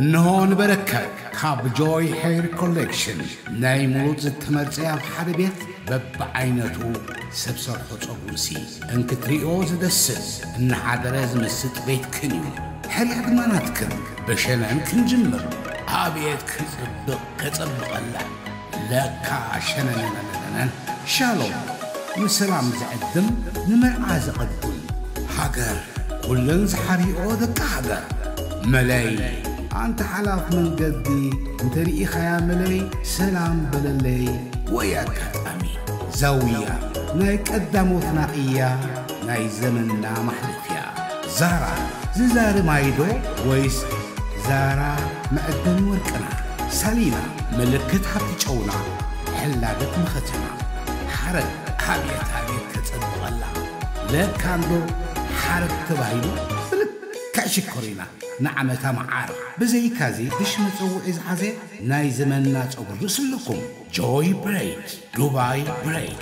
እንሆ ንበረከት ካብ ጆይ ሄር ኮሌክሽን ናይ ምሩፅ ዝተመርፀ ኣብ ሓደ ቤት በብዓይነቱ ሰብ ሰርሖ ፀጉርሲ እንክትሪኦ ዝደስስ እናሓደረ ዝምስጥ ቤትክን እዩ። ሕርያ ድማ ናትክን። ብሸነን ክንጅምር። ኣቤት ክፅብቕ ከፀብቐላ። ለካ ሸነነነነነን። ሻሎም ንሰላም ዝዕድም ንመርዓ ዘቐድም ሃገር ኩለን ዝሓሪኦ ደቂ ሃገር መለይ ኣንተ ሓላፍ መንገዲ እንተ ርኢኻያ መለይ ሰላም በለለይ ወይ ኣጋጣሚ ዛውያ ናይ ቀዳሞትና እያ ናይ ዘመንና ማሕለፍያ ዛራ ዝዛሪ ማይዶ ወይስ ዛራ መዕደኒ ወርቅና ሳሊና ምልክት ሃብቲ ጨውና ሕላገት መኸተና ሓረግ ኣብየት ኣብየት ተጸብቐላ ለካ እንዶ ሓረግ ተባሂሉ ብልክዕ ሽኮሪና ንዓመታ መዓር ብዘይካዚ ብሽ መጸውዒ ዝሓዘ ናይ ዘመንና ጸጉሪ ርእስልኩም ጆይ ብሬድ ዱባይ ብሬድ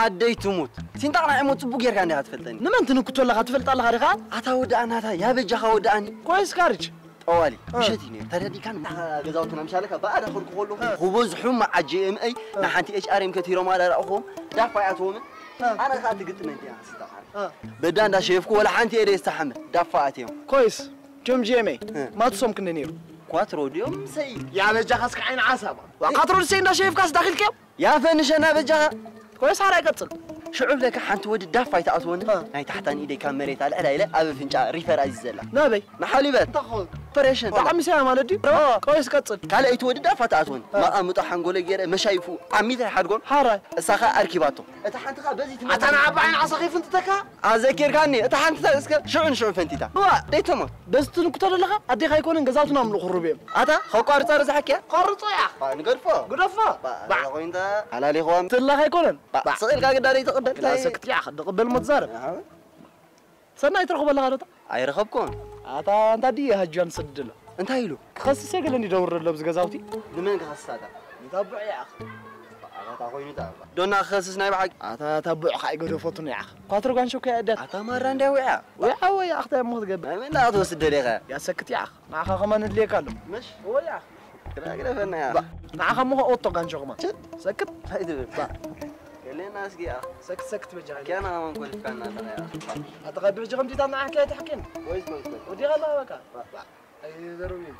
ኣደይ ትሙት ሲንጣቕ ናይ ዕሞ ጽቡቕ ጌርካ እንዲኻ ትፈልጠኒ። ንመን ትንክቶ ኣለኻ ትፈልጥ ኣለኻ ዲኻ? ኣታ ወዳኣ ናታ ያበጃኻ ወዳኣኒ። ኮይስ ካርጅ ጠዋሊ ምሸት እዩ ነይሩ ተረዲካን ገዛውትና ምሻለካ ብኣዳ ከድኩ ከለኹ ክበዝሑ መዓጀ እምአይ ንሓንቲ ኤች ኣር ኤም ከቲሮም ኣዳራእኹዎም ዳፋ ያትዎም ኣነ ከዓ ትግጥመ እንዲያ ስታሓር በዳ እንዳሸየፍኩ ወላ ሓንቲ ኤደ ዝተሓመ ዳፋ ኣትዮም ኮይስ ጆም ጂኤምኤ ማትሶም ክንደ ነይሩ ኳትሮ ድዮም ሰይ ያበጃኻ እስከ ዓይን ዓሳባ ኳትሮ ድሰይ እንዳሸየፍካ ስዳኺልክዮም ያፈንሸና በጃኻ ኮይስ ሓራይ ቀጽል ሽዑ ብለካ ሓንቲ ወዲ ዳፍ ኣይተኣትወኒ ናይ ታሕታን ኢደይ ካብ መሬት ኣልዕላ ኢለ ኣብ ኣፍንጫ ሪፈር ኣዚዘላ ናበይ ንሓሊበት ኦፐሬሽን ብዓሚሰያ ማለት ድዩ ቆይስ ቀጽል ካልኣይቲ ወዲ ዳፍ ኣተኣትወኒ መቓምጦ ሓንጎለ ገይረ መሻይፉ ዓሚተ ሓድጎን ሓራይ እሳ ኸ ኣርኪባቶ እታ ሓንቲ ኸ በዚ ኣታ ንዓባይ ንዓሳ ከይፍንትተካ ኣዘኪርካኒ እታ ሓንቲ እስከ ሽዑ ንሽዑ ፈንቲታ እዋ ደይተሞት በዚ ትንክቶ ዘለኻ ኣዴኻ ኣይኮነን ገዛውትና ምልእ ክሩብ እዮም ኣታ ከቋርጻ ርዝሓኪያ ቆርጾ እያ ንገድፎ ግደፎ ኮይንታ ሓላሊኽዎም ትላኽ ኣይኮነን ስቕ ኢልካ ግዳ ደይትቕበል ሰክት እያ ክድቕበል ሞ ትዛረብ ሰናይ ትረኽቦ ኣለኻ ዶ ኣይረኸብኩን ኣታ እንታ ድየ ሃጃን ሰድድሎ እንታይ ኢሉ ክኸስስ የገለኒ ደውር ኣሎ ብዚ ገዛውቲ ንመን ክኸስስ ኣታ ንታብዕ ይኣኽ ኣታ ኮይኑ ዶ ዶና ክኸስስ ናይ ብሓቂ ኣታ ታብዕ ካይ ገደፈቱ ንያኽ ኳትሮ ጋንሾ ከ ያእዳት ኣታ ማራ እንዳ ውያ ውያ ወይ ኣኽታ እሞ ትገብር ናይ መላ ክትወስድ ደሊኻ ያሰክት ይኣኽ ንዓኻ ከማን እድልየካ ኣሎ ምሽ ወይ ይኣኽ ግዳ ግደፈና ያ ንዓኻ እሞ ኦቶ ጋንሾ ከማን ሰክት ኣይትብል ገሌና እስኪ ያ ሰክት ሰክት በጃ ኪያና ከማን ኮሊፍካና ኣለኻ ያ ኣታ ካብ ብሕጂ ከምቲታት ንዓካ ኣይትሕኬን ወይስ ወይስ ወዲኻ ኣለኻ በቃ ኣይዘርብን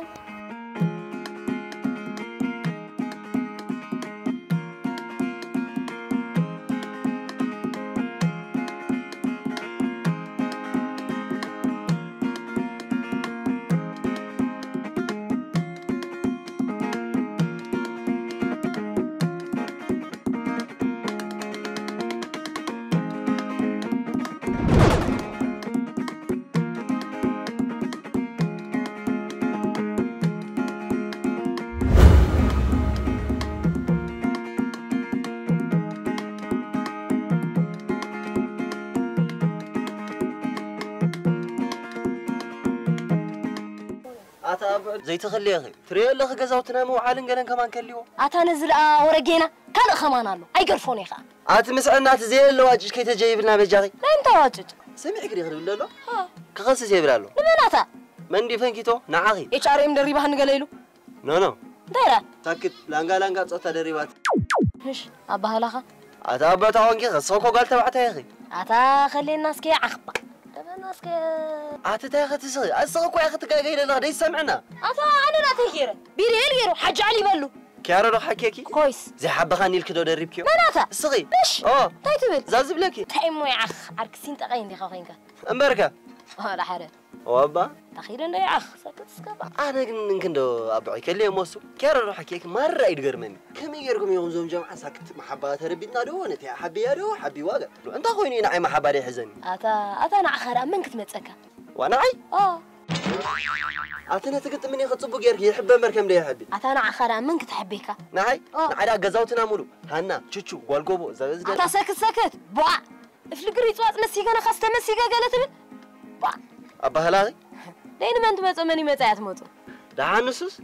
ኣታ ኣብዑ ዘይትኽልየ ኺ? ትርእዮ ኣለኺ ገዛውትና ምውዓልን ገለን ከማን ከልዎ። ኣታ ነዚ ደኣ ወረ ጌና ካልእ ከማን ኣሎ። ኣይገርፎን እየ ኸኣ። ኣቲ ምስዕና እቲ ዘየለ ዋጭጭ ከይተጀይብልና በጃኺ። ናይ እንታይ ዋጭጭ? ሰሚዕኪ ዲኺ ድብል ዘሎ? ክኸስስ የብል ኣሎ። ንመን ኣታ? መንዲ ፈንኪቶ ንዓኺ። ኤች ኣር ኤም ደሪባህኒ ገለ ኢሉ። ኖ ኖ። እንታይ ኢላ? ሳክት ላንጋ ላንጋ ጾታ ደሪባት። ምሽ ኣባህላኻ? ኣታ ኣቦ ተኾንኪ ከስኺ እኮ ጓል ተባዕታይ ኢኺ። ኣታ ከሌና እስከ ዓኽባ። ደበና እስከ ኣቲ እንታይ ኢኺ ትስኺ? ኣስኺ እኮ ኢኺ ትጋገይ ዘለኺ ደይሰምዕና። ኣታ ኣነ ናተይ ገይረ ቢሪኤል ገይሩ ሓጂ ዓሊ በሉ። ኪያሮ ዶ ሓኬኪ? ኮይስ ዘይሓበኻኒ ኢልኪ ዶ ደሪብክዮ? መን ኣታ? እስኺ። ምሽ ኦ እንታይ ትብል? እዛ ዝብለኪ። እንታይ እሞ ይዓኽ ዓርኪ ሲንጠቐይ እንዲኻ ኮይንካ። እምበርከ ዋላ ሓደ ዋባ ተኺደ እንዶ ይዓኽ ሰክት እስከባ ኣነ ግን እንክንዶ ኣቦዐይ ከልየ ሞሱ ኬረ ዶ ሓኪየክ ማራ እዩ ድገርመኒ ከመይ ጌርኩም ኢኹም ዞም ጀምዓ ሳክት መሓባ ተረቢትና ዶ ነቲ ሓቢያ ዶ ሓቢዋ ገ እንታይ ኮይኑ እዩ ንዓይ መሓባ ደይ ሕዘኒ ኣታ ኣታ ንዓኻ ደኣ መን ክትመጸካ ዋ ንዓይ ኦ ኣቲ ነቲ ግጥምኒ ክጽቡ ጌርክ ይሕበ እምበር ከም ደይ ይሕቢ ኣታ ንዓኻ ደኣ መን ክትሕቤካ ንዓይ ንዓይ ደኣ ገዛውትና ሙሉ ሃና ቹቹ ጓልጎቦ ዘበዝገ ኣታ ሰክት ሰክት ቧዕ እፍሊ ግሪጽዋጽ መሲገ ነኻስ ተመሲገ ገለ ትብል? ባ! ኣባህላኺ? ደይ ንመን ትመጾ መን ይመጻ እያ ትመጹ? ደሓን ንሱስ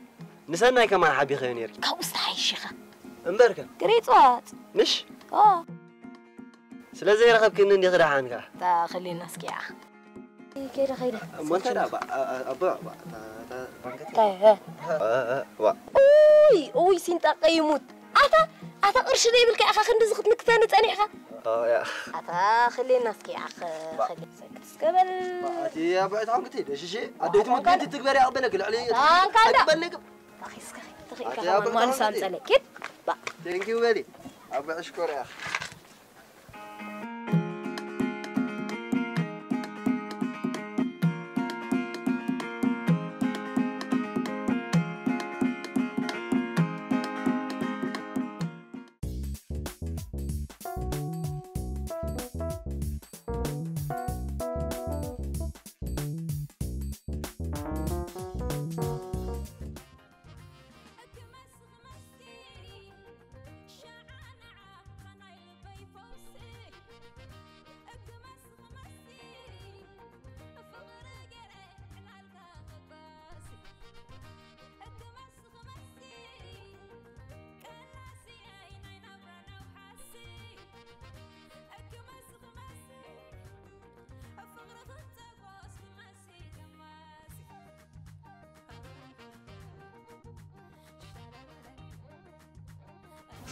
ንሰናይ ከማን ሓቢኸዮ ኔርኪ። ካብኡስ ተሓይሽ ኢኻ። እምበርከ? ግሪጽዋጽ። ምሽ? ኦ። ስለ ዘይረኸብክኒ እንዲኺ ደሓን ከኣ። እታ ኸልየና እስኪ እያ። ከይደ ከይደ። እሞ እንታይ ደኣ ኣቦ ኣቦ እታ እታ ባንከት። እንታይ? እ፣ እ፣ ዋ። ኡይ ኡይ ሲንጣ ቀይሙት። ኣታ ኣታ ቅርሺ ዘይብልካ ኢኻ ክንድዚ ክትንክተኒ ጸኒሕኻ። ኦ ያ። ኣታ ክሌና እስኪ ኣኸ ዋ። ክሌ ሰክት እስከ በል። ኣቲ ኣቦ እታ ሓንክቲ ደሽሺ ኣደይት ሞት ቤት ትግበሪ ኣቕበለክ ልዕሊ ኣንካንዳ። ኣቕበለክ። ኣኺስካ ተኺእካ ኣቲ ኣቦ ማንሳ እታ ኣንጸለ ኪድ ባ። Thank you በሊ። ኣቦ ሽኮር ኢኻ።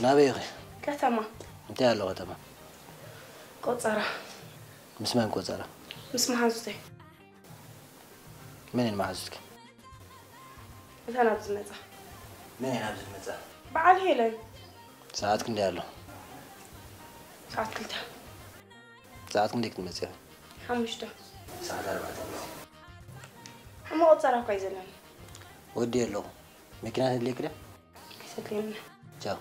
ናበይ ኢኺ? ከተማ። እንታይ ኣሎ ከተማ? ቆጸራ። ምስ መን ቆጸራ? ምስ መሓዙተይ። መን እየን መሓዙትኪ? እተን ኣብዚ ዝመጻ። መን እየን ኣብዚ ዝመጻ? በዓል ሄለን። ሰዓት ክንደይ ኣሎ? ሰዓት ክልተ። ሰዓት ክንደይ ክትመጽያ? ሓሙሽተ። ሰዓት ኣርባዕተ። ሕማቕ ቆጸራ እኳ እዩ ዘለኒ። ወዲ ኣለኹ። መኪና ተድልየኪ ድያ? ኣይተድልየኒ። ቻው።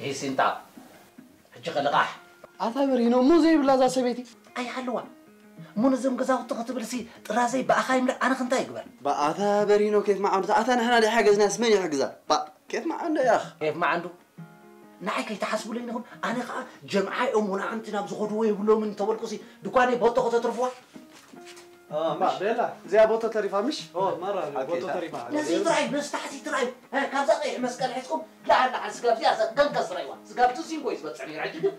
ይህ ሲንጣ ሕጂ ከልቓሕ ኣታ በሪኖ እሞ ዘይብላ እዛ ሰበይቲ ኣይሃልዋ እሞ ነዞም ገዛውቲ ክትብልሲ ጥራዘይ ብኣኻ ይምልእ ኣነ ክንታይ ይግበር ብኣታ በሪኖ ኬፍ መዓንዱ ኣታ ንሕና ደይ ሓገዝናስ መን ይሕግዛ ባ ኬፍ መዓንዱ ያኽ ኬፍ መዓንዱ ንዓይ ከይትሓስቡለይ ንኹም ኣነ ኸዓ ጀምዓ እዮም ወላ ሓንቲ ናብ ዝኸድዎ የብሎምን እንተበልኩሲ ድኳነይ ቦቶ ከተትርፍዋ ቤላ እዚኣ ቦቶ ተሪፋ ምሽ? ማራ ቦቶ ተሪፋ። ነዚ ትራይ ነዚ ታሕቲ ትራይ ካብዛ ቀይሕ መስቀል ሒዝኩም ላዓል ላዓል ስጋብ እዚኣ ገንከስ ረይዋ ስጋብ ትሲንጎ እዩ ዝበፅሕ ነይሩ ሕጂ ግን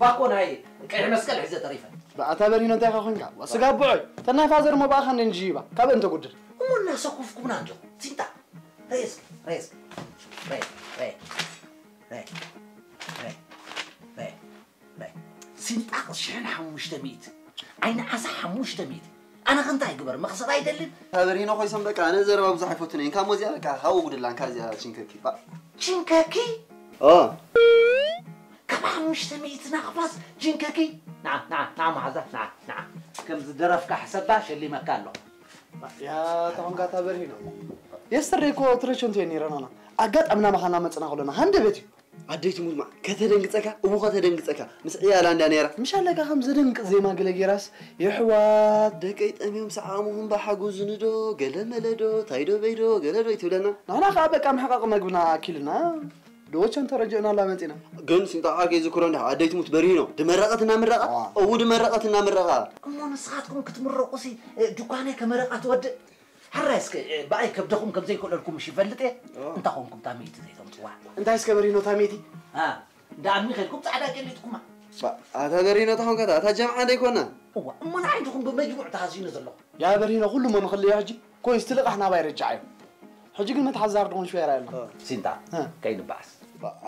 ባኮ ናይ ቀይሕ መስቀል ሒዘ ተሪፈ። ብኣታ በሪኖ እንታይ ኢኻ ኮንካ? ስጋብ ብዖይ ተናይ ፋዘር ሞ ብኣኻ እንደ ንጅይባ ካብ እንተ ጉድል እሞ እናሰኮፍኩምና እንዲኹም ሲንጣ ረይ እስኪ ረይ እስኪ ረይ ረይ ረይ ረይ ረይ ሲንጣቕ ሽሕን ሓሙሽተ ሚእቲ ዓይኒ ዓሳ ሓሙሽተ ሚእቲ ኣነ ከ እንታይ ግበር መኽሰብ ኣይደልን። ተበሪኖ ኮይሰም በቃ ኣነ ዘረባ ብዙሕ ኣይፈቱን እየ እንካ ሞዚያ በቃ ሃው ጉድላ እንካ እዚኣ ቺንከኪ ባ ቺንከኪ ኦ ካብ ሓሙሽተ ሚእቲ ናኽፋስ ቺንከኪ ና ና ና መሓዛ ና ና ከም ዝደረፍካ ሕሰባ ሸሊመካ ኣሎ። ያ ተኾንካ ተበሪኖ የስተርደይ እኮ ትረቾ እንተ ነይረናና ኣጋጣሚ ናባኻ እናመፅና ከሎና ሃንደበት እዩ ኣደይ ትሙት ማዕ ከተደንግጸካ እቡ ከተደንግጸካ ምስ ዕያላ እንዳ ነይራ ምሽ ኣለካ ከም ዘደንቅጽ ዜማ ገለ ጌራስ የሕዋት ደቀይ ጠምዮም ሰዓሙ እምባ ሓጎ ዝንዶ ገለ መለዶ ታይዶ በይዶ ገለዶ ይትብለና። ንሕና ከዓ በቃ ምሕቃቕ መግብና ኣኪልና ዶቸን ተረጅእና ኣላ መጺና። ግን ስንጣ ዓርከይ ዝክሮ እንዳ ኣደይ ትሙት በርሂኖ ድመረቐት እናምረቐ ዋ። እቡ ድመረቐት እናምረቐ እሞ ንስኻትኩም ክትምረቑሲ ድኳነይ ከመረቓ ትወድእ። ሕራይ እስከ ብኣይ ከብደኹም ከም ዘይክእለልኩም ምሽ ይፈልጥ እየ። እንታ ኾንኩም ታመይቲ ዘይተምፅዋ? እንታይ እስከ በሪኖ ታሜቲ? ኣ፣ እንዳ ኣሚ ኸድኩም ፃዕዳ ጨሊጥኩማ። ኣታ በሪኖ ተኾንካ እታ ጀምዓ ደይኮና? እዋ እሞ ንዓይ ድኹም ብመጅሙዕ ተሃሲኑ ዘለኹ። ያ በሪኖ ኩሉ ሞ ንኽልዮ ሕጂ ኮይስ ትልቓሕ ናባይ ረጃዕ እዩ። ሕጂ ግን መትሓዚ ዛር ድኹም ሽፌራ የለ። ሲንታ እ። ከይንበዓስ።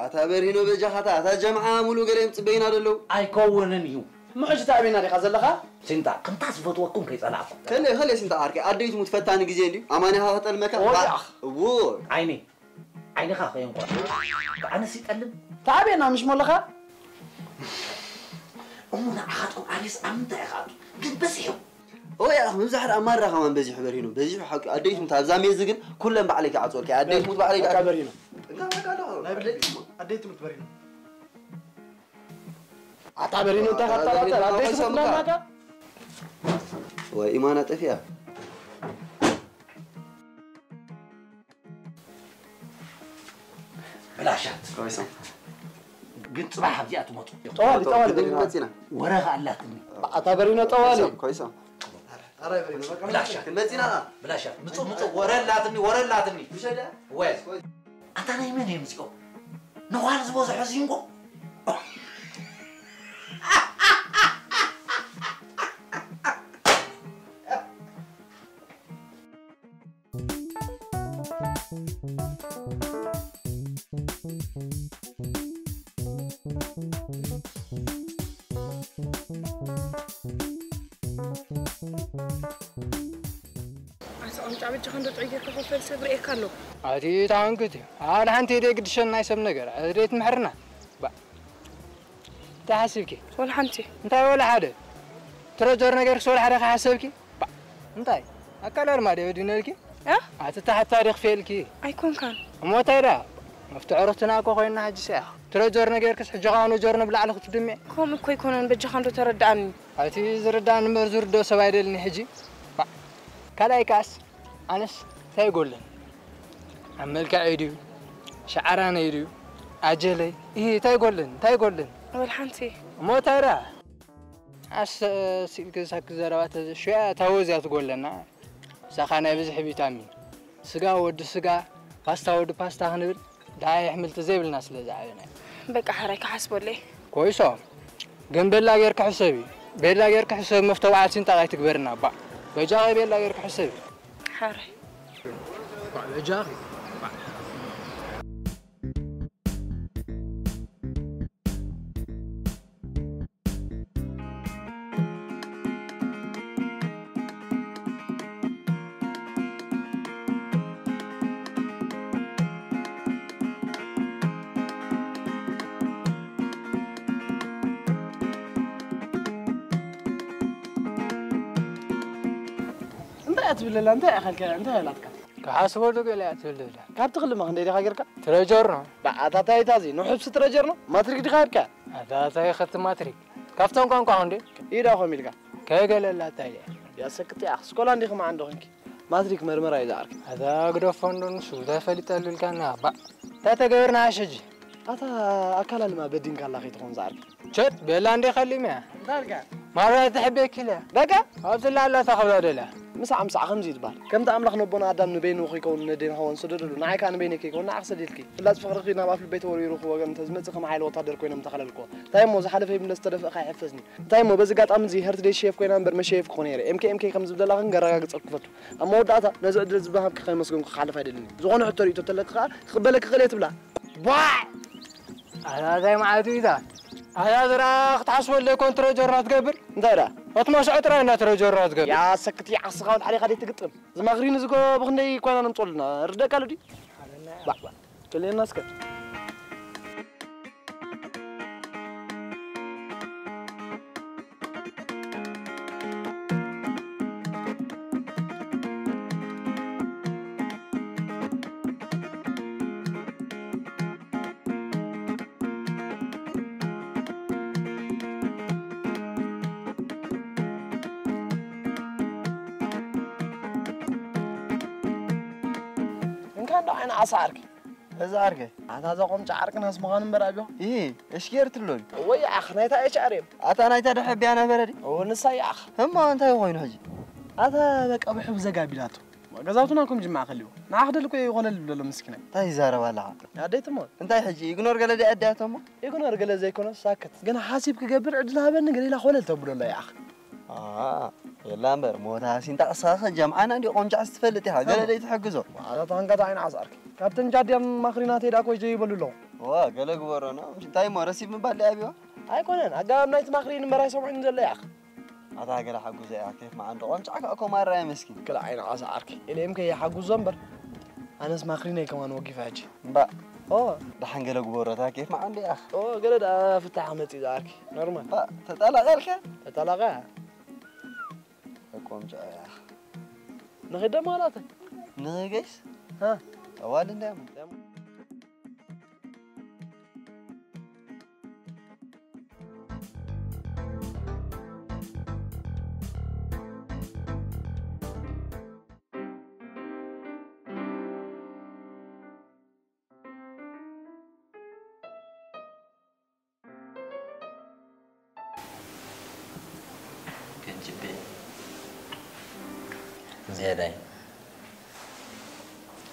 ኣታ በሪኖ በጃኻታ እታ ጀምዓ ሙሉእ ገለ የምፅበይና ደለዉ። ኣይከውንን እዩ። ምዕጅ ታዕቤና ዲኻ ዘለኻ? ሲንታ፣ ከምታ ዝፈትወኩም ከይጸላእኩም። ከለ ከለ ሲንታ ዓርከይ ኣደይ ትሙት ፈታኒ ግዜ እንድዩ ኣማኒኻ ክጠልመካ። ኦይ፣ ባዕ። ኣኽ። እዎ። ዓይኒ ዓይንኻ ከየንቆር። ብኣነስ ይጠልም። ታዕቤና ምሽ ሞለኻ? እሞ ንዓኻትኩም ኣበስ ኣብ ምንታይ ኢኻ ኣቱ? ግን በዚሑ። ኦይ፣ ኣኽ ምብዛሕ ደኣ ማራ ከማን በዚሑ በሪኑ። በዚሑ ሓቂ ኣደይ ትሙት ኣብዛ ሜዝ ግን ኩለን ባዕለይ ክዓጽወልካ። ኣደይ ትሙት ባዕለይ በቃ ክዓ- በሪኑ። ጥንቃ በቃ ኣለኹ። ናይ ብለይ ኣደይ ትሙት በሪኑ። ኣታ በሪኖ እንታይ ኣታ በሪኖ ካጣላታ ኣደይ ኮይሶም ትፍትና እካ። ናታ? ወይ ኢማና ጠፊያ። ብላሻት። ኮይሶም። ግን ጽባሕ ኣብዚኣ ትመጡ። ጠዋሊ፣ ጠዋሊ፣ በሪኖ መጺና። ወረኻ ኣላትኒ። ኣታ በሪኖ ጠዋሊ። ኮይሶም፣ ኮይሶም። ብላሻት። መጺና። ብላሻት። ምጹ፣ ምጹ። ወረ ኣላትኒ፣ ወረ ኣላትኒ። ምሸዳ? ወይ። ኣታ ናይ መን እዮም እዚኦም? ነዃል ዝበዝሖ ዚንጎ? ኣታ ቁንጫ በጃኻ እንዶ ጥዑይ ጌርካ ኮፈል ሰብ ርእየካ ኣሎ። ኣቲ ታንክቲ። ኣነ ሓንቲ ደይ ግድሸን ናይ ሰብ ነገር። ኣቲ ደይ ትምሕርና። ባ። እንታይ ሓሲብኪ? ወላ ሓንቲ። እንታይ ወላ ሓደ? ትረጀር ነገር ወላ ሓደ ከሓሰብኪ? ባ። እንታይ? ኣካል ኣርማ ደይ ወዲነልኪ? እ? ኣቲ ታሕታ ደይ ክፌልኪ? ኣይኮንካን። እሞ እንታይ ዳ? መፍትሒ ርክትና እኮ ኮይንና ሕጂ ሰያ። ትረጀር ነገርክስ ሕጂ ኸኣ ኖጀር ንብላዕሊ ክትድሜ? ከምኡ እኮ ኣይኮነን፣ በጃኻ እንዶ ተረድኣኒ። ኣቲ ዝርዳእኒ እምበር ዝርድኦ ሰብ ኣይደልን ሕጂ። ባ። ካልኣይ ከኣስ ኣነስ እንታይ ይጎለን? ኣብ መልክዐይ ድዩ? ሸዓራነይ ድዩ? ኣጀለይ? እሂ፣ እንታይ ይጎለን? እንታይ ይጎለን? ወላ ሓንቲ። እሞ እንታይ ደኣ? ኣስ-፣ ስኢልኪ ዝሳኪ ዘረባ ተዘ-፣ ሽያ እታ ወዝ እያ ትጎለና። እዛ ኸኣ ናይ ብዝሒ ቪታሚን። ስጋ ወዲ ስጋ፣ ፓስታ ወዲ ፓስታ ክንብል ደሃይ ኣሕምልቲ ዘይብልና ስለ ዝዓበና እዩ። በቃ ሕራይ ክሓስበለይ። ኮይሶም፣ ግን ቤላ ጌርኪ ሕሰቢ። ቤላ ጌርኪ ሕሰቢ፣ መፍቶ በዓል ሲንጣቕ ኣይትግበርና እባ። በጃኺ ቤላ ጌርኪ ሕሰቢ። ሕራይ። በጃኺ። እንታይ እያ ትብል ዘላ? እንታይ እያ ኸልከ-፣ እንታይ ኢላትካ? ክሓስበሉ ገለ እያ ትብል ዘላ። ካብቲ ክልማ ክንደይ ዲኻ ጌርካ? ትረጀር ነው። ብኣታታይ እታ እዚ ንሕብሲ ትረጀር ነው? ማትሪክ ዲኻ ሄድካ? ኣታታይ ኸቲ ማትሪክ። ካብቶም ቋንቋ ክንደይ? ኢዳ ኮም ኢልካ። ከገለላ እንታይ እያ? ያሰክት እያ። ኣስኮላ እንዲኹም ዓንዶ ኾንኪ። ማትሪክ መርመራ እዩ ዝዓርኪ። ኣታ ግደፎ እንዶ ንሱ፣ እንታይ ፈሊጠሉ ኢልካኒ ኣባ። እንታይ ተገበርና ኣሽ ሕጂ? ኣታ ኣካላልማ በዲንካ ኣላ ከይትኾን ዝዓርኪ። ቸት፣ ቤላ እንዴ ከሊም እያ። እንታይ ኢልካ? ማርያ ትሕቤኪ ኢለ። በቃ? ኣብዚ ላላ ተኸብላ ደላ። ምሳዕ ምሳዕ ከምዚ ይትበሃል። ከምቲ ኣምላኽ ነቦና ኣዳም ንበይኑ ከይከውን ነዴን ሃዋን ሰደደሉ፣ ንዓይ ከኣ ንበይነይ ከይከውን ንዓኺ ሰዲድኪ። ፍላጽ ፍቕርኺ ናብ ኣፍ ልበይ ተወርዊሩ ክወገን እንተዝመጽእ ከም ሓይሊ ወታደር ኮይነ ምተኸለልክዎ። እንታይ እሞ ዝሓለፈ ይምለስ ዝተደፍአ ከይሕፈስኒ። እንታይ እሞ በዚ ኣጋጣሚ እዚ ህርትደይ ሸየፍ ኮይና እምበር መሸየፍ ክኾነ ነይረ። ኤምኬ ኤምኬ ከም ዝብለላ ግን ገረጋግጸልኩ ክፈቱ። ኣብ መወዳእታ ነዚ ዕድል እዚ ብሃብኪ ከይመስገንኩ ክሓልፍ ኣይደልን እየ። ዝኾነ ሕቶ ርኢቶ ተለኪ ከኣ ክቕበለኪ ክእል እየ ትብላ። ቧዕ! ኣታ እንታይ መዓልቲ እዩ እታ? ኣታ ዝራ ክትሓስበሉ ዘይኮን ትረጀሮ ትገብር? እንታይ ደኣ? ኣቲ መስዖ ጥራይ እንዳ ትረጀሮ ትገብር። ያ ሰክቲ ዓስኻ ወልሓደ ኢኻ ደይ ትግጥም። ዝማግሪን ዝጎ ብኽንደይ ኮይና ነምጽኦልና? ርደካ ሉዲ? ባዕ፣ ባዕ። ክልኤና እስከ። ንዓሳ ዓርኪ። እዛ ዓርከይ። ኣታ እዛ ቆምጫ ዓርክናስ ምዃኑ እምበር ኣብዮ። እሺ ጌርትሎን። ወይ ኣኽ ናይታ ኤች ኣር ኤም። ኣታ ናይታ ደሐብያ ነበረ ድዩ? እዎ ንሳ እያ ኣኽ። እሞ እንታይ ኮይኑ ሕጂ? ኣታ በቃ ብሕቡ ዘጋቢላቶ። ገዛውትና ከም ጅማዕ ከልዎ። ንዓኽ ደልኮ ይኾነል ብለሎ ምስኪናይ። እንታይ ይዛረብ ኣለኻ? ኣደይትሞ። እንታይ ሕጂ ኢግኖር ገለ ድያ ኣዲያቶሞ? ኢግኖር ገለ ዘይኮነ ሳክት። ግን ሓሲብ ክገብር ዕድል ሃበኒ ገለ ኢላ ኮለል ተብሎ ኣላ ይኣኽ። ኣኣ፣ የላ እምበር፣ ሞታ ሲንጣ ቅሳኸ ጀምዓና እንዲ ቆምጫዕስ ትፈልጥ ኢኻ፣ ገለ ደይ ትሕግዞ። ኣታ ታንካ ታይን ዓሳርኪ። ካብተን ጃድያን ማኽሪና ተይዳ ኮይ ጀይበሉ ኣለኹ። ዋ፣ ገለ ግበሮ ነው። እንታይ እሞ ረሲብ ምባል ደይ ኣብዮ? ኣይኮነን፣ ኣጋባብ ናይቲ ማኽሪን እምበር ኣይሰምዑን ዘሎ ይኣኽ። ኣታ ገለ ሓጉዘ እያ፣ ኬፍ መዓንዶ ቆምጫ ከኣ ኮማራ እያ መስኪን። ክላ ዓይኒ ዓሳርኪ። ኢለ እምከ ይሓጉዞ እምበር። ኣነስ ማኽሪነይ ከማን ወጊፋ ሕጂ። እምባ። ኦ። ደሓን ገለ ግበሮ፣ እታ ኬፍ መዓንዶ እያ። ኦ፣ ገለ ደኣ ፍታሕ መጺእ ዝኣርኪ። ኖርማል። እምባ፣ ተጣላቐልከ? ተጣላቐ። ቆምጫ እያ። ንኺድ ደሞ ኣላተ? ንኺገይስ? ሃ? ጠዋል እንዳያም። ከንጅቤ። ዝያዳይ፣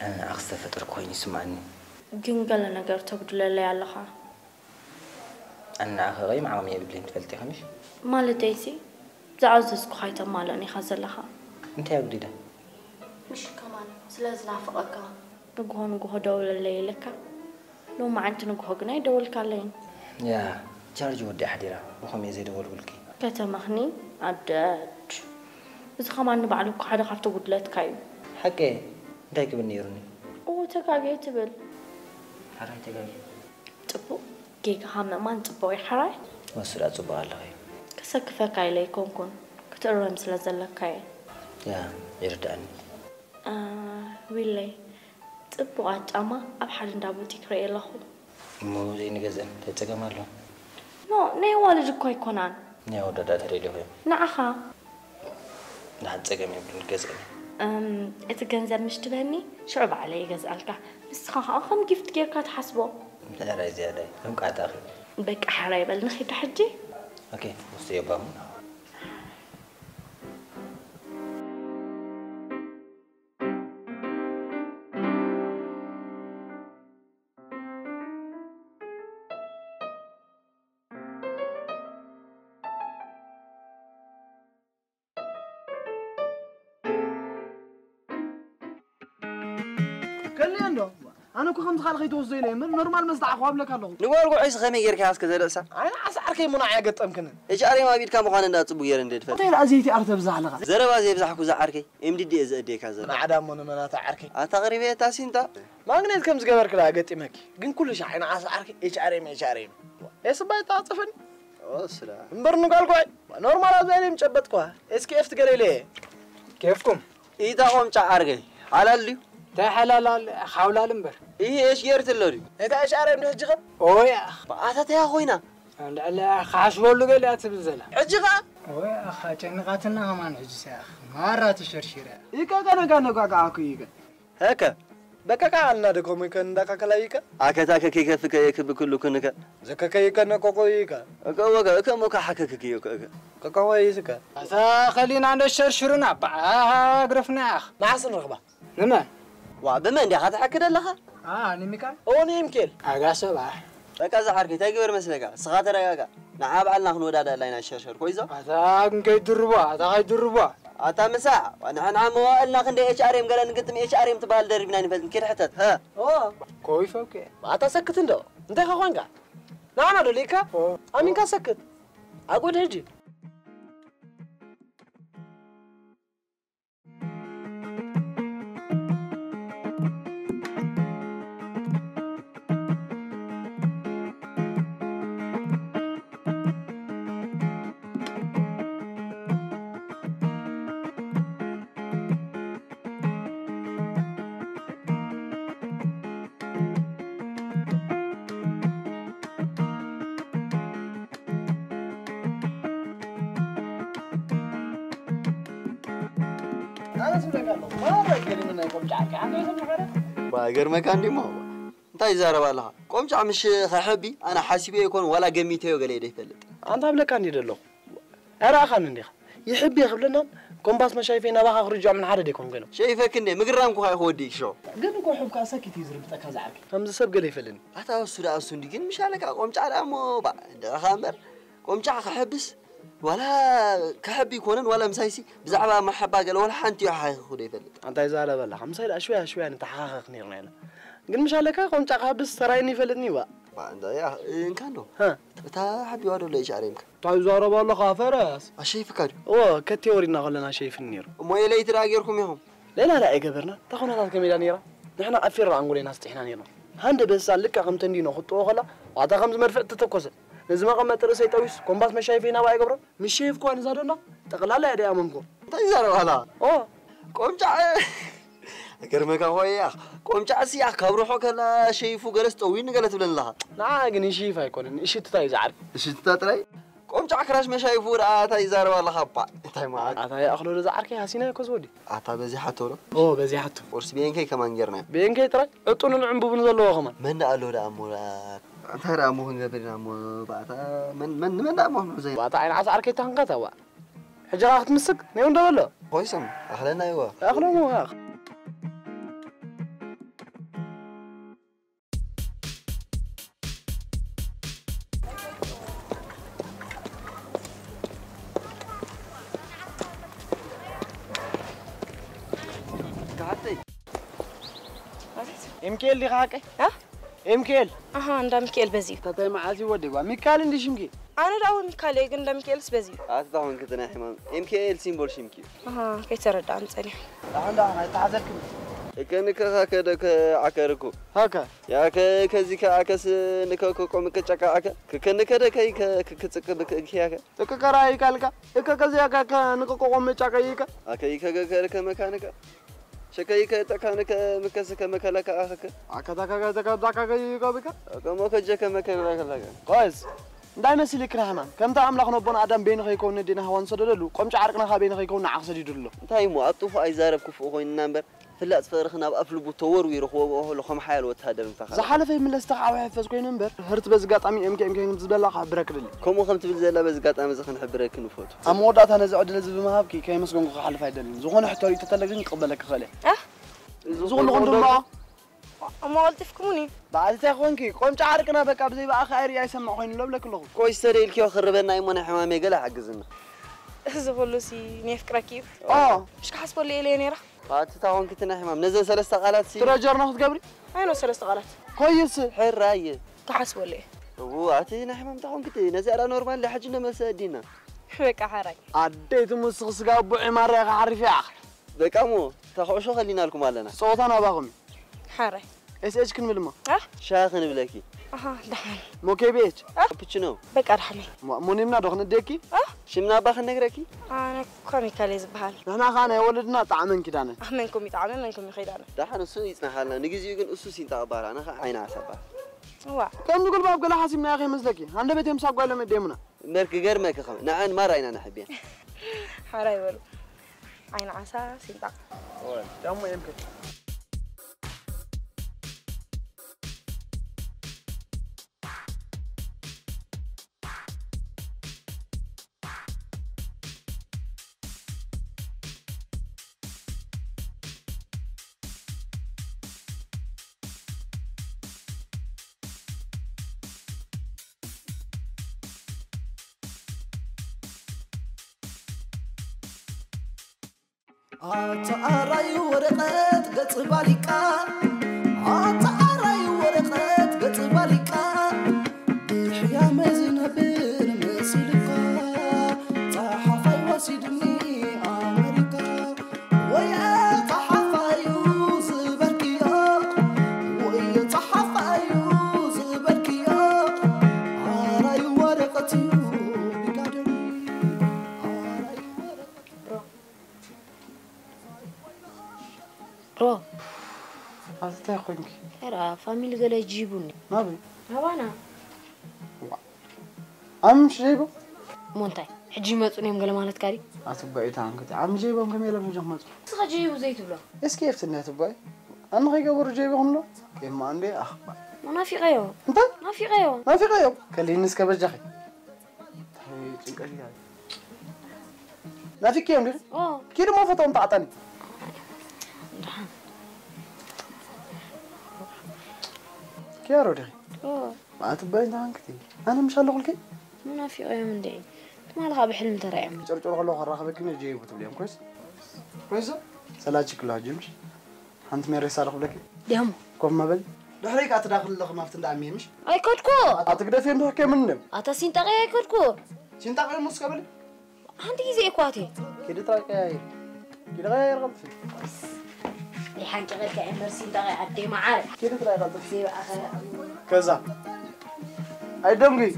ኣነ ንዓኽ ዝተፈጠርኩ ኮይኑ ይስምዓኒ። ግን ገለ ነገር ተጉድለለይ ኣለኻ። ኣነ ንዓኺ ቐይም ዓቕሚ የብለይን ትፈልጢ ኢኺ ምሽ? ማለተይሲ፣ ዝኣዘዝኩኻ ኣይተማልእን ኢኻ ዘለኻ። እንታይ ኣጉዲለ? ምሽ ከማን ስለ ዝናፍቐካ። ንግሆ ንግሆ ደውለለይ ኢለካ። ሎማዓንቲ ንግሆ ግን ኣይደወልካለይን። ያ፣ ቻርጅ ወዲኣ ሓዲራ፣ ብኸመይ ዘይደወልኩልኪ? ከተመኽኒ ኣደድ። እዚ ኸማን ንባዕሉ እኮ ሓደ ካብቲ ጉድለትካ እዩ። ሓቀይ፣ እንታይ ክብል ነይሩኒ? እዎ፣ ተጋግየ ትብል። ሓራይ ተጋግየ። ጽቡቕ፣ ጌጋኻ ምእማን ጽቡቕ እዩ ሓራይ። ወስዳ ጽቡቕ ኣለኺ። ከሰክፈካ ኢለ ኣይኮንኩን፣ ክትእረም ስለ ዘለካ እየ። ያ፣ ይርድኣኒ። እ፣ ዊለይ፣ ጽቡቓት ጫማ ኣብ ሓደ እንዳ ቡቲክ ርእየ ኣለኹ። እሞ ዘይንገዝአን እንታይ ጸገም ኣሎ? ኖ፣ ናይ ኣዋልድ እኮ ኣይኮናን። ናይ ኣወዳድኣ ተደልዩ ኾይኑ። ንዓኻ? ንሓንቲ ጸገም የብሉን፣ ክገዝአን እየ። እም፣ እቲ ገንዘብ ምሽ ትበኒ፣ ሽዑ ባዕለይ ይገዝኣልካ። ንስኻ ኸኣ ከም ጊፍት ጌርካ ትሓስቦ። ሕራይ ዝያዳይ፣ ከም ቃጣኺ። በቃ ሕራይ በል፣ ንኺድ ዶ ሕጂ? ኦኬ፣ ውስጥ የባሙ። ከልየ እንዶ ኣነ እኮ ከምዚ ካልእ ከይትወስዶ ኢለ እየ እምበር ኖርማል መስጣዕ እኮ ኣብለካ ኣለኹ። ንጓል ጉዑይስ ከመይ ጌርካ እስከ ዘርእሳ? ኣይ ንዓስ ዓርከይ እሞ ንዓይ ኣገጠምክንን። ኤች ኣር ኤም ኣብ ኢድካ ምዃኑ እንዳ ጽቡቕ ገይረ እንደ ትፈልጥ። እንታይ ደኣ ዘይቲ ኣርተብዝሕ ኣለኻ? ዘረባ ዘይብዛሕኩ ዝዓርከይ ኤም ዲ ዲ እየ ዘእድየካ ዘሎ። ንዓዳ እሞ ንመናታ ዓርከይ። ኣታ ኣቕሪበ እታ ሲንጣ። ማግኔት ከም ዝገበርክ ደኣ ገጢመኪ። ግን ኩሉ ሻዕ ንዓስ ዓርከይ ኤች ኣር ኤም ኤች ኣር ኤም። ኤስባ ይተዓጸፈኒ። ኦ፣ ስላ። እምበር ንጓል ጓይ፣ ኖርማል ኣብ ዛይለ ምጨበጥኳ። ኤስኬኤፍ ትገለይለ። ኬፍኩም? ኢታ ቆምጫ ዓርከይ። ሓላል ድዩ? እንታይ ሓላል ኣለ? ሓውላል እምበር። ኢሂ፣ ኤሽ ጌርት ኣሎ ድዩ? እታ ኤሽ ኣር ኤም ዶ ሕጂ ኸ? ኦይ፣ ኣኽ። ኣታ ተያ ኮይና? እንድዕለ ክሓሽበሉ ገለ እያ ትብል ዘላ። ሕጂ ኸ? ኦይ፣ ኣኻ ጨንቓትና ከማን ሕጂ ሰ፣ ኣኽ። ማራ ተሸርሺረ። ይቀቀ ነጋ ነጋ ከኣ እኮ ይቀ። ሀከ በቀቃ አልና ደኮሞ ይከን እንዳካከላ ይከ አከታ ከከይ ከፍከ የክብ ኩሉ ክንከ ዘከከ ይከን ነቆቆ ይከ እከ ወገ እከ ሞካ ሐከክክ ይከ እከ ከቆቆ ይስከ ኣታ ኸሊና እንደ ሸርሽሩና በዓ ግረፍና ያኽ ንዓስ ንረኽባ ንመን ዋ ብመን ዲኻ ትሐክድ ኣለኻ ኣ ንሚካል ኦ ንሚካል ኣጋ ሰባ በቃ ዝዓርከይ እንታይ ግበር መስለካ ስኻ ተረጋጋ ንዓ በዓልና ክንወዳዳ ላይና ሸርሸር ኮይዞ ኣታ ግን ከይድርቦ ኣታ ከይድርቦ ኣታ ምሳዕ ንሕና መዋእልና ክንደይ ኤች ኣር ኤም ገለ ንግጥም ኤች ኣር ኤም ትበሃል ደሪብና ንፈልጥ ኪድ ሕተት ሀ ኦ ኮይፈውከ ኣታ ሰክት እንዶ እንታይ ኻ ኾንካ ንዓና ዶ ልኢካ ኣሚንካ ሰክት ኣቁድ ሕጂ ኣነ ዝብለካ ኣለኹ ማራ ይገርም ናይ ቆምጫ ዓርኪ ዓርኪ ይሰምዕ ሓደ ባ ገርመካ እንዲሞ እንታይ ይዛረብ ኣለኻ? ቆምጫዕ ምሽ ኸሕቢ ኣነ ሓሲበዮ ይኮን ዋላ ገሚተዮ ገለ ይደ ይፈልጥ። ኣንታ ብለካ እንዲ ደለኹ። ኣራእኻን እንዲኻ። ይሕቢ ክብለናን ኮምባስ መሻይፈይ ናባኻ ክርጃ ምን ሓደ ደይኮን ገለ። ሸይፈክ እንዴ ምግራም ኩኻ ይኸወዲ ይሾ። ግን እኮ ሕብ ከኣ ሰኪት እዩ ዝርብጠካ ዝዓርኪ። ከምዚ ሰብ ገለ ይፈልኒ። ኣታ እሱ ደኣ እሱ እንዲ ግን ምሽ ኣለካ ቆምጫዕ ደኣ እሞ ባ ደኻ እምበር ቆምጫዕ ክሕብስ ዋላ ክሕብ ይኮነን ዋላ ምሳይሲ ብዛዕባ መሓባ ገለ ዋላ ሓንቲ እዩ ሓይኹ ዶ ይፈልጥ። ኣንታይ ዛረበላ ከምሳይ ደኣ ሽወያ ሽወያ ንተሓኻኸኽ ነርና ኢና። ግን ምሽ ኣለካ ቆምጫ ክሕብስ ሰራይኒ ይፈልጥኒ ዋ። ባ እንዳ ያ እንካ እንዶ። ሃ። እታ ሓቢዋ ዶ ለይሽ ኣሬምካ። እንታይ ዛረባ ኣለኻ ፈረስ? ኣሸይፍካ ድዩ? ኦ ከቴ ወሪድና ከለና ሸይፍኒ ነይሩ። እሞ የለይቲ ደኣ ጌርኩም ኢኹም። ሌላ ዳ ኣይገበርና እታ ኩነታት ከመይ ዳ ነይራ? ንሕና ኣፊርና ኣንጎሌና ስጢሕና ነይርና። ሃንደ በሳ ልክዕ ከምቲ እንዲኖ ክጥዎ ከላ ዋታ ከምዚ መድፍዕ ትተኮሰ። ነዚ መቐመጢ ርእሰይ ጠዊስ ኮምባስ መሻይፈይ ናባ ኣይገብሮን። ምሸይፍ ኳ ንዛዶና ጠቕላላ እያ ደኣ መንኮ። እንታይ ይዛረብ ኣላ? ኦ ቆምጫዕ ገርመካ ኾያ ቆምጫዕ ሲያ ካብ ርሖ ከላ ሸይፉ ገለስ ጠዊን ገለ ትብለን ኣለኻ። ንዓ ግን ይሽይፍ ኣይኮነን እሽትታ እዩ ዝዓርፍ። እሽትታ ጥራይ ቆምጫዕ ክራሽ መሻይፉ ደኣ እንታይ ይዛረብ ኣለኻ እባ እንታይ ማለት ኣታ ይኣኽሎ ዶ ዝዓርከይ ሃሲና እኮ ዝወዲ ኣታ በዚሓቶ ዶ ኦ በዚሓቶ ቁርሲ ቤንከይ ከማን ጌርና ቤንከይ ጥራይ ዕጡንን ዕንቡብን ዘለዎ ከማን መን ደኣ ኣሎ ደኣ እሞ ደኣ እንታይ ደኣ እሞ ክንገብር ኢና እሞ ባእታ መን መን ንመን ደኣ እሞ ክንሕዞ ኢና ባእታ ዓይኒ ዓሳ ዓርከይ ታንካ ታዋ ሕጂ ኸኣ ክትምስክ ነይ እንዶ በሎ ኮይሶም ኣኽለና ይዋ ኣኽለሞ ኤምኬል ዲኻ ሓቀይ? እ? ኤምኬል። ኣሃ እንዳ ሚካኤል በዚ እዩ። እንታይ መዓልቲ ወዲ ጓ ሚካል እንዲ ሽምኪ? ኣነ ደኣ እውን ሚካል እየ ግን እንዳ ሚካኤልስ በዚ እዩ። ኣቲ ታኾን ክትናይ ሕማም ኤምኬኤል ሲምቦል ሽምኪ እዩ። ኣሃ ከይተረዳእኒ ጸኒሐ። ኣሁን ደኣ ኣይተሓዘልክን። እከ ንከኻ ከደ ከዓከርኩ። ሃከ። ያከ ከዚ ከዓከስ ንከኮቆም ከጨቃዓከ። ክከንከደ ከይ ከ- ክክጽቅ ብክ- ክያከ። እከ ከራይ ካልካ እከ ከዚ ያካ ከ- ንከቆቆም መጫቀይከ። ኣከይ ከገከርከ መካንከ። ሸከይ ከጠካንከ ምከስከ መከለከ ኣኸከ። ኣከታካ ከ- ተከታካ ከ- ይቀብከ። ከሞ ከጀከ መከለከ። ቆይስ እንታይ መሲልክ ንሕማም ከምቲ ኣምላኽ ነቦና ኣዳም በይኑ ከይከውን ነዴና ሃዋን ዝሰደደሉ ቆምጫ ዓርቅና ከኣ በይኑ ከይከውን ንዓኽ ሰዲዱ ኣሎ። እንታይ እሞ ኣብ ጥፉእ ኣይዛረብ ክፉእ ኮይንና እምበር ፍላጽ ፍቕርኺ ናብ ኣፍ ልቡ ተወርዊሩ ክወግኦ ከሎ ከም ሓያል ወተሃደር እንተኻለ። ዝሓለፈ ይምለስ ተኻዕዊሐ ፈዝ ኮይኑ እምበር ህርት በዚ ኣጋጣሚ ኤምኬ ኤምኬ ዝበላ ክሕብረክ ደሊ። ከምኡ ከም ትብል ዘላ በዚ ኣጋጣሚ እዚ ክንሕብረኪ ንፈቱ። ኣብ መወዳእታ ነዚ ዕድል እዚ ብምሃብኪ ከየመስገንኩ ክሓልፍ ኣይደልን። ዝኾነ ሕቶ ርእይቶ ተለ ግን ክቕበለኪ ክኽእል እየ። ኣህ? እዚ ኩሉ ክንድምዖ? እሞ ቀልጢፍኩምኒ። በዓል እንታይ ኮንኪ? ቆምጫ ዓርቅና በቃ ብዘይ ብኣኺ ኣይርኢ ኣይሰምዕ ኮይኑ ኣሎ ብለኪ ኣለኹ። ቆይ ዝተደኢልክዮ ክርበና እሞ ናይ ሕማመይ ገለ ሓግዝና። እዚ ኩሉሲ ነየፍቅረኪ እዩ። ኦ። ምሽ ክሓስበሉ ኢለ እየ ነይረ። ኣቲ ታኾንኪ እቲ ናይ ሕማም ነዘን ሰለስተ ቃላት ሲ ትረጀርና ክትገብሪ? ኣይኖ ሰለስተ ቃላት። ኮይስ? ሕራየ። ክሓስበሉ እየ። እው ኣቲ ናይ ሕማም ታኾንኪ እቲ ነዚኣ ዳ ኖርማል ዳ ሕጂ እንዶ መልሲ ኣዲና። በቃ ሓራይ። ኣደይ ትምስኽ ስጋ ኣቦ ዒማርያ ክሓርፍ እያ። በቃ እሞ እታ ኩዕሾ ከሊናልኩም ኣለና። ጸወታ ናባኹም እዩ። ሓራይ። ኤስ ኤች ክንብል እሞ። እ? ሻሂ ክንብለኪ። ኣሃ ደሓን። ሞኬ ቤች። እ? ካፑችኖ። በቃ ደሓን። ሞ- ሞኒምና ዶ ክንእደኪ? እ? ሽምና እባ ክንነግረኪ። ኣነ ኮሚካል እየ ዝበሃል። ንሕና ኸኣ ናይ ወለድና ጣዕመን ኪዳነን። ኣህ መንኩም ይጣዕመ መንኩም ይኸይዳነ። ደሓን እሱ ይጽናሓልና። ንግዚኡ ግን እሱ ሲንጣ እባል ኣነ ኸኣ ዓይኒ ዓሳ እባል። እዋ። ከምዚ ጉልባብ ገለ ሓሲብናዮ ከይመስለኪ። ሃንደበት እዮም ሳጓ ኢሎም የደየሙና። እምበር ክገርመኪ ከም ንዐን ማራ ኢና ነሕብየን። ሓራይ በሉ። ዓይኒ ዓሳ ሲንጣ። ዳሞ እዮም ከ ኣታ ኣራዩ ወረቐት ገጽ ባሊቃ ኣታ ኣራዩ ወረቐት ገጽ ባሊቃ ብሕያመ ዝነብር መሲልካ ጸሓፋይ ወሲድኒ ኣመሪካ ወየ ጸሓፋዩ ዝበልክዮ ወየ ጸሓፋዩ ዝበልክዮ ኣራዩ ወረቐት እዩ ቢጋደኒ ኣራዩ ወረቐት ሮ ኣቲ እንታይ ኮንኪ? ሄራ ፋሚሊ ገለ ጅይቡኒ ናበይ? ናባና ኣምሽ ጀይቦ? እሞ እንታይ ሕጂ ይመፁን እዮም ገለ ማለትካ ድዩ? ኣቲ ባይ እታ ኣንከቲ ኣምሽ ጀይቦም ከመይ ኢሎም ሕጂ ክመፁ? ንስኻ ጅይቡ ዘይትብሎ እስኪ የፍትኒ ኣቲ ባይ። ኣነ ከይገበሩ ጀይበኹም ዶ? ኬማ እንዴ ኣኽባ። ናፊቐዮ። እንታይ? ናፊቐዮ። ናፊቐዮ? ከሊኒ እስከ በጃኺ። እንታይ ጭንቀት እዩ? ናፊቅዮም ዲኺ? ኦ። ኪዲ እሞ ፎቶኦም ተዓጣኒ። ኪያሮ ዲኺ? ኦ። ማለት ባይ እንታይ ኾንክቲ? ኣነ ምሽ ኣለኹልኪ? ናፊቐዮም እንዴ? ትማሊ ኸዓ ብሕልሚ ተራእዮም። ጨርጨር ከለኹ ከራኸበኪ ነው ጀይቡ ትብልዮም፣ ኮይስ? ኮይስ? ሰላችኪ ኣለኹ ጅምሽ። ሓንቲ ሜሬሳ ኣለኹ ብለኪ። ደሞ። ኮፍ መበል። ድሕረይ ከኣ ትዳኽል ኣለኹ ማፍቲ እንዳ ኣሚየ ምሽ? ኣይከድኩ። ኣትግደፊ እንዶ ከምን ደም? ኣታ ሲንጣቐ ኣይከድኩ። ሲንጣቐ ሙስ ከበል? ሓንቲ ግዜ እኳ እቴ። ኪዲ ጥራይ ቀያይር። ኪዲ ቀያይር ቀልጥፊ። ይሓንቂ ቀልካ ኤመርሲ እንታይ ኣዴ መዓር። ኪዲ ጥራይ ቀልጥፊ። ዘይበኣኸ። ከዛ። ኣይደንጉይ።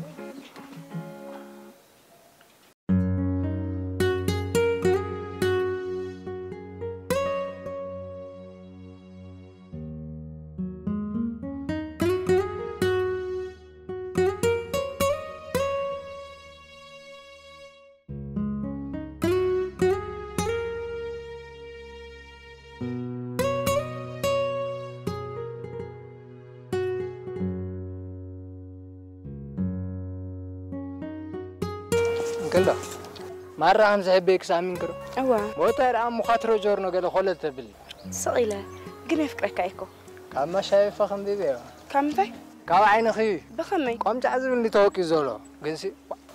እንከሎ ማራ ከም ዝሕበይ ክሳብ ሚንክሮ። እዋ። ሞታ ደኣ እሞ ኳትሮ ጆርኖ ገለ ኮለል ተብሊ። ስቕ ኢለ፣ ግን የፍቅረካ እኮ። ካብ መሻይፈ ክንብብ እየ። ካብ ምንታይ? ካብ ዓይንኺ። ብኸመይ? ቆምጫዕ ዝብል እንዲ ተወቂዩ ዘሎ። ግንሲ፣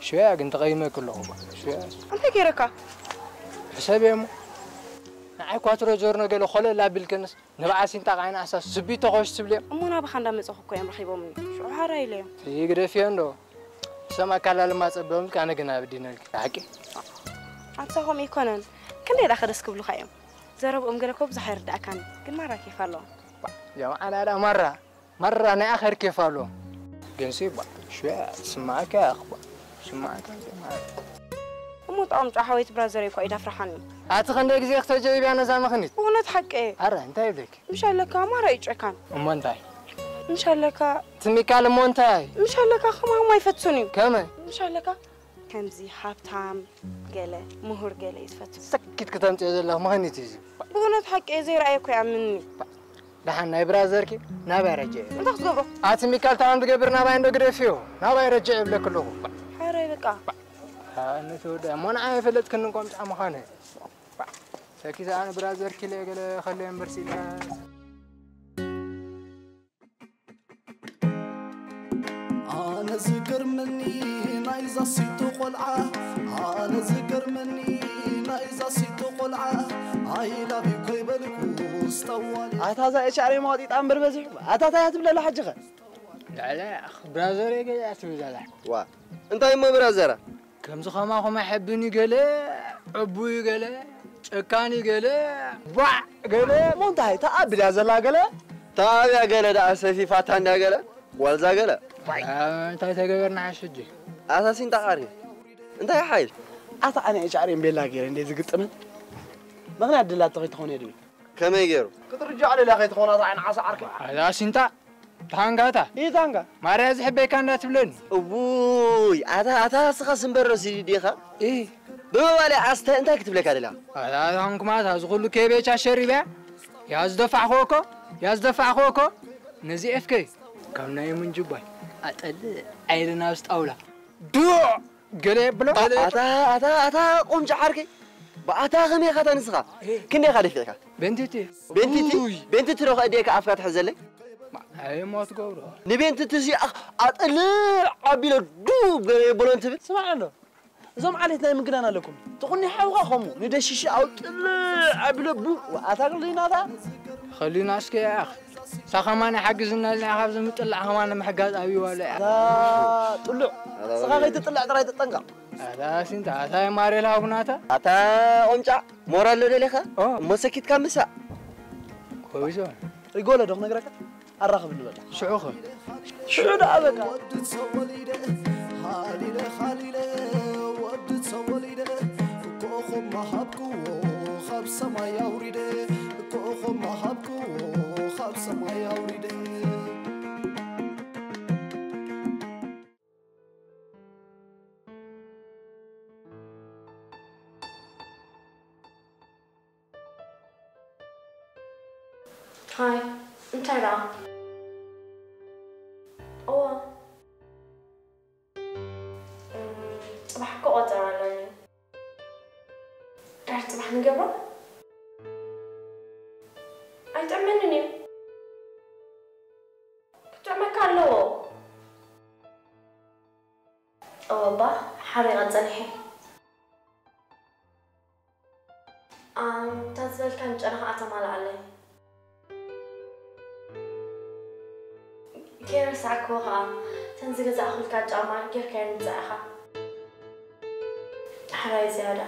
ሽያ ግን ተቐይመኪ ኣለኹ። ሽያ። እንታይ ገይረካ? ሕሰብ እየ እሞ። ንዓይ ኳትሮ ጆርኖ ገለ ኮለል ኣቢልክንስ፣ ንብዓል ሲንጣ ቃይና ኣሳ ስቢቶ ኮሽ ትብልዮ። እሞ ናባኻ እንዳመጸኹ እኮ እዮም ረኺቦምኒ። ሽዑ ሃራ ኢለዮም። ይግደፍዮ እንዶ። ሰም ኣካላልማ ጸበምልክ፣ ኣነ ግን ኣብዲነልክ። ሓቂ? ኣንሳ ከምኡ ኣይኮነን። ክንደይ ደኣ ከደስ ክብሉኻ እዮም። ዘረብኦም ገለ እኮ ብዙሕ ኣይርድኣካን። ግን ማራ ኬፍ ኣለዎም። ጀማዓ ናዳ ማራ። ማራ ናይ ኣኸር ኬፍ ኣለዎም። ግንሲ ባ፣ ሽያ ትስማዓካ ያኽ ባ። ትስማዓካ፣ ትስማዓካ። እሞ ጣዕም ጫሓ ወይት ብራዘር እኮ ኣይዳፍርሓኒ። ኣቲ ክንደይ ግዜ ክተጀይብያ ነዛ መኽኒት? እውነት ሓቂ እየ። ኣረ፣ እንታይ ይብለኪ? ምሽ ኣለካ ማራ እዩ ጨካን። እሞ እንታይ? ምሽ ኣለካ። ትሚካል እሞ እንታይ? ምሽ ኣለካ ከማኹም ኣይፈትሱን እዩ። ከመይ? ምሽ ኣለካ ከምዚ ሃብታም ገለ፣ ምሁር ገለ እዩ ዝፈቱ። ሰኪት ክተምጽኦ ዘለኽ መኸኒት እዩ እዚ። ብእውነት ሓቂ እየ ዘይረኣየ እኮ ይኣምንኒ። ደሓን ናይ ብራዘርኪ ናባይ ረጅዕ ይብል። እንታይ ክትገብሮ? ኣቲ ሚካል ታን ዝገብር ናባይ እንዶ ግደፍዮ። ናባይ ረጅዕ ይብለክ ኣለኹ። ሓራይ በቃ። ኣነ ተወዳ እሞ ንዓይ ኣይፈለጥክንን ቆምጫ ምዃነ። ሰኪት ኣነ ብራዘርኪ ኢለ ገለ ከለ እምበር ሲላ። ኣነ ዝገርመኒ ናይዛ ሲቶ ቆልዓ፣ ኣነ ዝገርመኒ ናይዛ ሲቶ ቆልዓ፣ I love you ኮይበልኩ ስተዋል። ኣታ እዛ ኤች ኣር ኤም ኣውጢጣ እምበር በዚሑ። ኣታ እንታይ እያ ትብለላ ሕጂ ኸ? ላዕላ ብራዘር ገዛ ትብለላ። ዋ፣ እንታይ እሞ ብራዘራ? ከምዚ ከማኹም ኣሕብኒ ገለ፣ ዕቡይ ገለ፣ ጨካኒ ገለ፣ ቧዕ ገለ። እሞ እንታይ ተኣብል እያ ዘላ ገለ? ተኣብያ ገለ ደኣ ሰፊፋታ እንዳ ገለ፣ ዋልዛ ገለ። አ፣ እንታይ ተገበርና ሓሽ ሕጂ? ኣሳሲን ጣቓሪ። እንታይ ሓይል? ኣታ ኣነ ኤች ኣር ኤም ቤላ ገይረ እንደ ዝግጥመን። ምኽንያት ድላቶ ከይትኾን እየ ድብል። ከመይ ገይሩ? ክትርጃዕ ደልያ ከይትኾን ኣታ ዓይኒ ዓሳ ዓርከይ። ኣታ ሲንጣ። ታንጋታ። ኢ ታንጋ። ማርያ ዝሕበይካ እንዳትብለኒ። እውይ፣ ኣታ፣ ኣታ እስኻ ስምበሮ ሲዲ ዲኻ? ኢ። ብምባል ኣስተ እንታይ ክትብለካ ደላ? ኣታ፣ ኣታ፣ ታንኩማታ፣ እዚ ኩሉ ኬቤቻ ሸሪብያ? ያ ዝደፋዕኽዎ እኮ፣ ያ ዝደፋዕኽዎ እኮ፣ ነዚ ኤፍከይ፣ ካብ ናይ ምንጅባይ፣ ኣጠል፣ ዓይሪ ናብ ስጣውላ። ዱዕ! ገለ የብሎ? ኣታ፣ ኣታ፣ ኣታ፣ ቁምጫ ዓርከይ። ብኣታ ከመይ ኢኻ ንስኻ? ክንደይ ኢኻ ደፊዕካ? ቤንቲቲ። ቤንቲቲ? ኡይ። ቤንቲቲ ዶ ከእድየካ ኣፍካ ትሕዘለይ? ኣይ፣ ሞት ገብሮ። ንቤንቲቲ ሲ ኣኽ-፣ ኣጥልዕ ኣቢለ ዱብ ገለ የብሎን ትብል? ስማዕ ኣሎ። እዞም ዓሌት ናይ ምግናን ኣለኩም። ትኹኒ ሓውኻ ከምኡ። ንደሽሽ ኣውጥልዕ ኣቢለ ቡ-፣ ኣታ ክልናታ? ኸሊና እስከ ያኽ። እታ ኸማን ሓግዝና ኢልና ካብ ዝምጥላዕ ኸማን ንምሕጋዝ ኣብይዋ ኣሎ እያ። እዛ ጥሉዕ። ስኻ ከይትጥላዕ ጥራይ ተጠንቀቕ። ኣታ ሲንታ፣ ኣታ የማሬል ሃቡናታ። ኣታ ቆምጫ፣ ሞራል ዶ ደሊኻ? ኦ። እሞ ሰኪትካ ምሳእ። ኮይዞ። ሪጎለ ዶ ክነግረካ? ኣራኽብ ንበላ። ሽዑ ኸ? ሽዑ ደኣ በቃ። ወዲ ተወሊደ፣ ሃሊለ፣ ሃሊለ፣ ወዲ ተወሊደ፣ ኮኾብ መሃብክዎ፣ ካብ ሰማይ ኣውሪደ፣ ኮኾብ መሃብክዎ፣ ካብ ሰማይ ኣውሪደ። ኣይ፣ እንታይ ደኣ? እዋ። እም፣ ጽባሕ እኮ ቀጠሮ ኣለኒ። ድሕሪ ጽባሕ ንገብሮ? ኣይጥዕመንን እዩ። ክጥዕመካ ኣለዎ። እወ እባ፣ ሓሪቐ ጸኒሐ። ኣም፣ እታ ዝበልካኒ ጨና ኸኣ ተማልኣለይ። ከይረሳዕክዎ ኸኣ፣ እተን ዝገዛእኹልካ ጫማ ጌርካየን ምጻእ ኢኻ። ሓራይ ዝያዳ።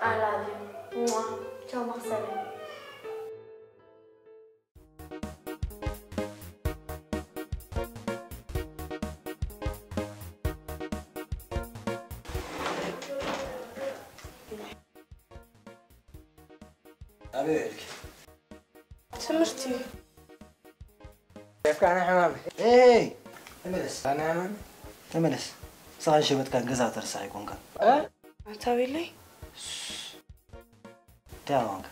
I love you. ሟ። ቻው መኽሰበይ። ኣበይ ውዒልኪ? ትምህርቲ። ከፍካ ናይ ሕማም። ኤይ! ተመለስ። ናይ ሕማም። ተመለስ። ንስኻን ሸበጥካን ገዛ ተርሳሕ ኣይኮንካን። እ? ኣታ ቤለይ? እንታይ ኣማንካ?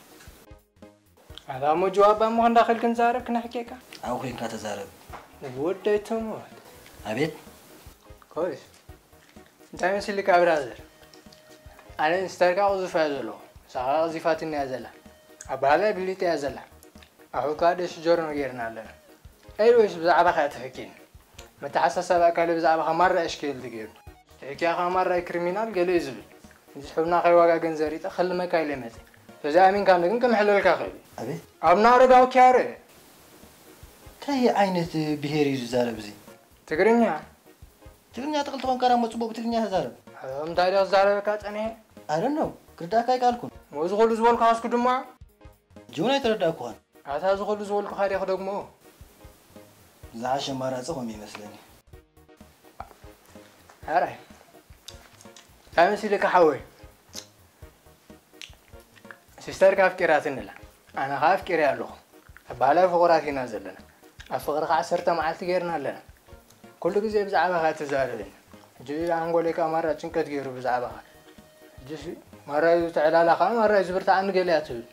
ኣታ ሞጆ ኣባ እሞ እንዳኸልክ ንዛረብ ክነሕኬካ። ኣብኡ ኮይንካ ተዛረብ። ወደይ ትሞት። ኣቤት። ኮይስ። እንታይ መሲልካ ብራዘር? ኣነ ንስተርካ ቅዙፍ እያ ዘለኹ። ንሳኻ ቀዚፋትኒ እያ ዘላ። ኣባሃላይ ብልጥ እያ ዘላ። ኣኹካ ደስ ጆርኖ ጌርና ኣለና። ኤልዌስ ብዛዕባኻ እያ ትሕኪኒ። መተሓሳሰቢ ኣካለ ብዛዕባኻ ማራ እሽክል ትገይሩ። ትሕኪያ ኸኣ ማራ ክሪሚናል ገለ እዩ ዝብል። እዚ ሕብና ከይዋጋገን ዘሪጠ ክልመካ ኢለ መጸ። በዚ ኣሚንካ ግን ክምሕለልካ ክእል። ኣቤት። ኣብና ኣረጋዊ ኪያረ። እንታይ ዓይነት ብሄር እዩ ዝዛረብ እዚ? ትግርኛ። ትግርኛ ትኽእል ተኾንካ ደሞ ጽቡቕ ብትግርኛ ተዛረብ። እንታይ ድኣ ዝዛረበካ ጸኒሐ? I don't know። ክርዳእካ ኣይከኣልኩን። ሞ እዚ ኩሉ ዝበልኩ ሃስኩ ድማ? ሕጂ እውን ኣይተረዳእኩኻን። ኣታ እዚ ኩሉ ዝበልኩኻ ዲኺ ደግሞ? ዝሓሸ ኣማራጺ ከምኡ ይመስለኒ። ኣራይ። እንታይ መሲልካ ሓወይ? ሲስተርካ ኣፍቂራትኒ ኣላ። ኣነ ኸኣ ኣፍቂረያ ኣለኹ። ኣብ ባህላዊ ፍቑራት ኢና ዘለና። ኣብ ፍቕሪ ኸዓ ዓሰርተ መዓልቲ ጌርና ኣለና። ኩሉ ግዜ ብዛዕባኻ ትዛረበኒ። ሕጂ ኣንጎለይ ከኣ ማራ ጭንቀት ገይሩ ብዛዕባኻ። ሕጂሲ ማራ እዩ ተዕላላ ኸኣ ማራ እዩ ዝብርትዓኒ ገለ እያ ትብል።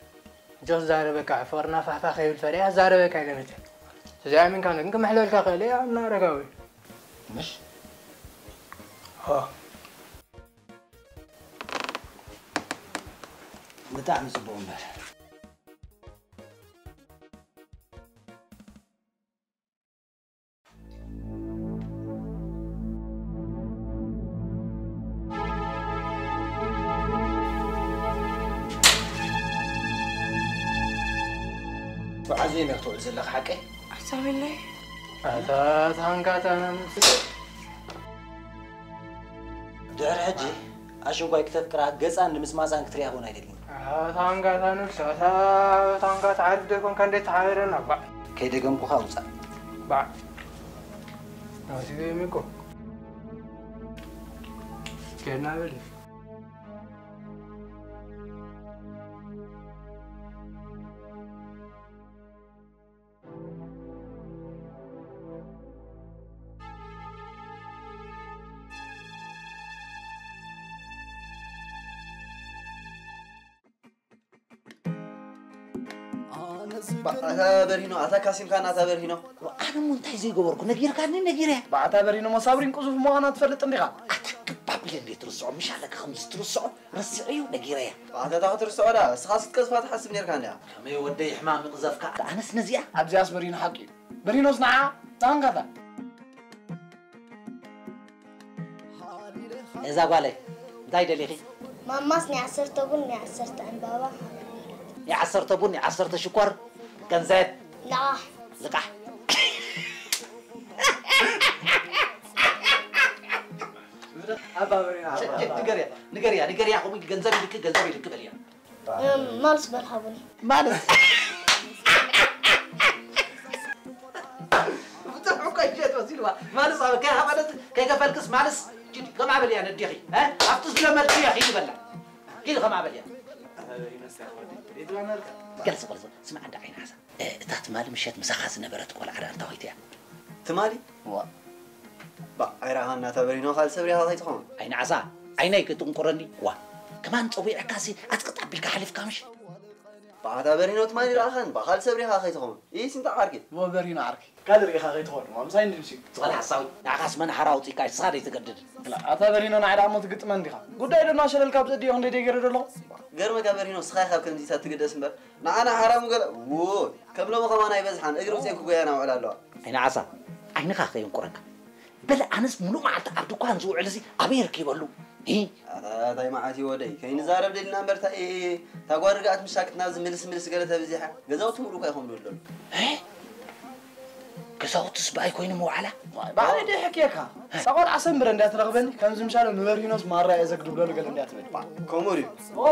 ሕጂ ክዛረበካ ፍቕርና ፋሕፋሕ ከይብል ፈሪሐ ክዛረበካ ኢለ መተ። ተዘይኣሚንካ ግን ክምሕለልካ ክእል እየ ኣና ኣረጋዊ። ምሽ? ሆ። ብጣዕሚ ጽቡቕ እምበር። ብዓዘይ መኽትውል ዘለኻ ሓቀይ? ሓሳብ የለይ። ኣታ ታንጋታ ነምስ። ድሕሪ ሕጂ ኣሽንኳይ ክተፍቅራ ገጻን ንምጽማጻን ክትሪኣ እውን ኣይደልን። ኣታ ታንጋታ ነምስ፣ ኣታ ታንጋታ ዓርፍ ደኮንካ እንዴት ተሓበረና፣ ባዕ። ከይደገምኩኻ ውጻእ። ባዕ። ናሲበ ሚኮ። ከና በል። ኣታ በርሂኖ፣ ኣታ ካሲምካና፣ ኣታ በርሂኖ። ኣነ እሞ እንታይ ዘይገበርኩ? ነጊርካኒ፣ ነጊረ። ኣታ በርሂኖ፣ እሞ ሳብሪን ቅዙፍ ምዃና ትፈልጥ እንዲኻ? ኣታ ክባብ ኢለ እንዴት ትርስዖ? ምሽ ኣለካ ከምዚ ትርስዖ? ረሲዐዮ፣ ነጊረያ። ኣታ እታ ክትርስዖ ዳ? እስኻ ስትቀዝፋ ትሓስብ ኔርካ እንዲያ። ከመይ ወደይ ሕማም ይቕዘፍካ? ኣነስ ነዚኣ። ኣብዚኣስ በርሂኖ ሓቂ እዩ። በርሂኖስ ንዓ፣ ንዓንካታ። እዛ ጓለይ፣ እንታይ ደሊኺ? ማማስ ናይ ዓሰርተ ቡን፣ ናይ ዓሰርተ ዕምባባ። ናይ ዓሰርተ ቡን፣ ናይ ዓሰርተ ሽኮር፣ ገንዘብ። ልቓሕ። ልቓሕ። ኣባ በሪና፣ ኣባ። ንገርያ፣ ንገርያ፣ ንገርያ፣ ከምኡ ኢሉ ገንዘብ ኢልክ፣ ገንዘብ ኢልክ በልያ። እም፣ ማልስ በል ሃቡኒ። ማልስ? ብጥርሑ እኮ ይሸጥ ወሲድዋ። ማልስ ኣብ ከይ ሃበለት ከይከፈልክስ ማልስ ጅዲ፣ ከምኣ በልያ ነዴኺ። እ? ኣብቲ ዝለመድክዮ ኺዲ በላ። ኪዲ ከምኣ በልያ። ገለ ዝበል፣ ስማዕ እንዳ ዓይኒ ዓሳ። እ፣ እታ ትማሊ ምሸት ምሳኻ ዝነበረት ቆልዓ ደኣ እንታ ኾይታ እያ? ትማሊ? እዋ። ባ፣ ኣይረኣኻን ናታ በሪኖ ካልእ ሰብ ሪኢኻ ከይትኸውን። ዓይኒ ዓሳ፣ ዓይነይ ክትንቁረኒ? ዋ፣ ከማን ጸዊዐካሲ ኣጽቅጥ ኣቢልካ ሓሊፍካ ምሽ? ባዕታ በሪኖት ማን ይረኣኸን? ባኻል ሰብ ሪኻ ከይትኸውን። ይህ ስንታ ዓርኪ? እሞ በሪኖ ዓርኪ። ካልእ ርኢኻ ከይትኾን፣ እሞ ምሳይ እንድምሲ። ዝኾነ ሓሳዊ፣ ንዓኻስ መን ሓራ ኣውጺእካ፣ ንስኻ ደይ ትገድድ። ኣታ በሪኖ ንዓይ ደኣ እሞ ትግጥመን ዲኻ? ጉዳይ ዶ እናሸለልካ ኣብ ዘድዮ ክንደይ ደይ ገይረ ዶ ኣለኹ? ገርመካ በሪኖ፣ ንስኻ ኢኻ ኣብ ከምዚታት ትግደስ እምበር፣ ንዓና ሓራሙ ገለ፣ ዎ፣ ከም ሎሚ ከማን ኣይበዝሓን፣ እግሪ ውጽኤ ክጎያና ውዕል ኣለዋ። ኣይንዓሳ፣ ዓይንኻ ከየንቁረካ። በለ ኣነስ ሙሉእ መዓልቲ ኣብ ድኳን ዝውዕል እዚ ኣበይ ረኪበሉ? ሂ? ኣታ እንታይ መዓት እዩ ወደይ? ከይንዛረብ ደሊና እምበር፣ እታ፣ እ፣ እታ ጓል ርግኣት ምሻክትና እዚ ምልስ ምልስ ገለ ተብዚሓ፣ ገዛውቲ ሙሉእ እኳ ይኾኑ ኣለዉ። እ? ገዛውትስ ብኣይ ኮይኑ መዋዕላ? ባዕለይ ደይ ሕክየካ። እታ ቆልዓ ሰንብረ እንድያ ትረኽበኒ፣ ከምዚ ምሻሎ ንበሪኖስ ማራ እየ ዘግድብለሉ ገለ እንድያ ትብል። ከምኡ ድዩ? ኦ!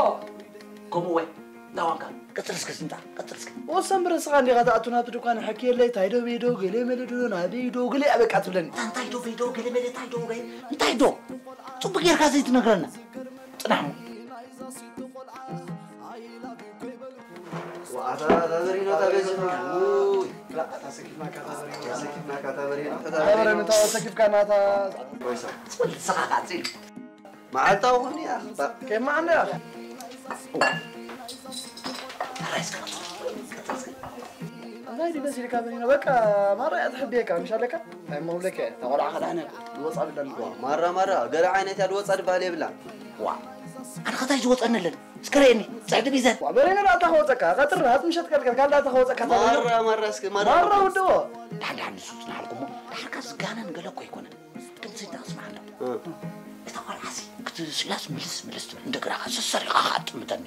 ከምኡ ወይ? እንዳዋንካ፣ ቀጽል እስከ ዝምጣ፣ ቀጽል እስከ። ወሰን ብረስኻ እንዲኻ ትኣቱ ናብቲ ድኳን፣ ሕክየለይ፣ ታይ ዶ ቤዶ፣ ገለ መለ ዶ፣ ናበይ ዶ፣ ገለ በቃ ትብለኒ። እንታይ ዶ ቤዶ፣ ገለ መለ፣ ታይ ዶ፣ ገለ፣ እንታይ ዶ? ጽቡቅ ጌርካ ዘይትነግረና። ጽናሕ እሞ። ዋኣታ፣ ታበሪኖ፣ ታበዚሑ። ውይ። ኣታ ሰኪፍናካ፣ ታበሪኖ። ሰኪፍናካ፣ ታበሪኖ። ኣታ በረኑ፣ ታበሪኖ። ታሰኪፍካና፣ ታ-፣ ወይሳ። ጽቡቅ ዝሰኻኻ፣ ጽቡቅ። መዓልታዊ ኾይኑ እያ። ከማን እያ። እንታይ ድዩ መሲልካ በሪኖ? በቃ ማራ እያ ትሕብየካ፣ ምሽ ኣለካ? እንታይ እሞ ክብለካ እየ? እታ ቆልዓ ከዳነ ዝወፃ ብለን። ዋ፣ ማራ፣ ማራ፣ ገለ ዓይነት እያ ዝወፃ ዝበሃል የብላን። ዋ፣ ኣነ ኸታይ ዝወፀኒ ኣለኒ? እስከ ርእየኒ፣ ፅሕዲ ቢዘን። ዋ፣ በሪኖ ደኣ እታ ከወፀካ፣ ቀጥሪ፣ ሃት ምሸት ከልከል፣ ካልእ እታ ከወፀካ፣ እታ በሪኖ። ማራ፣ ማራ፣ እስኪ፣ ማራ። ማራ ውድኦ። ድሓን፣ ድሓን ንሱ ፅናሓልኩሞ፣ ድሓርካ ዝጋነን ገለ እኮ ኣይኮነን። ግን ስንታ ስማዕ ኣሎ። እ። እታ ቆልዓሲ ክትስእላስ ምልስ ምልስ ትብል፣ እንደገና ከኣ ሰሰሪኻ ከኣ ትጥምተኒ።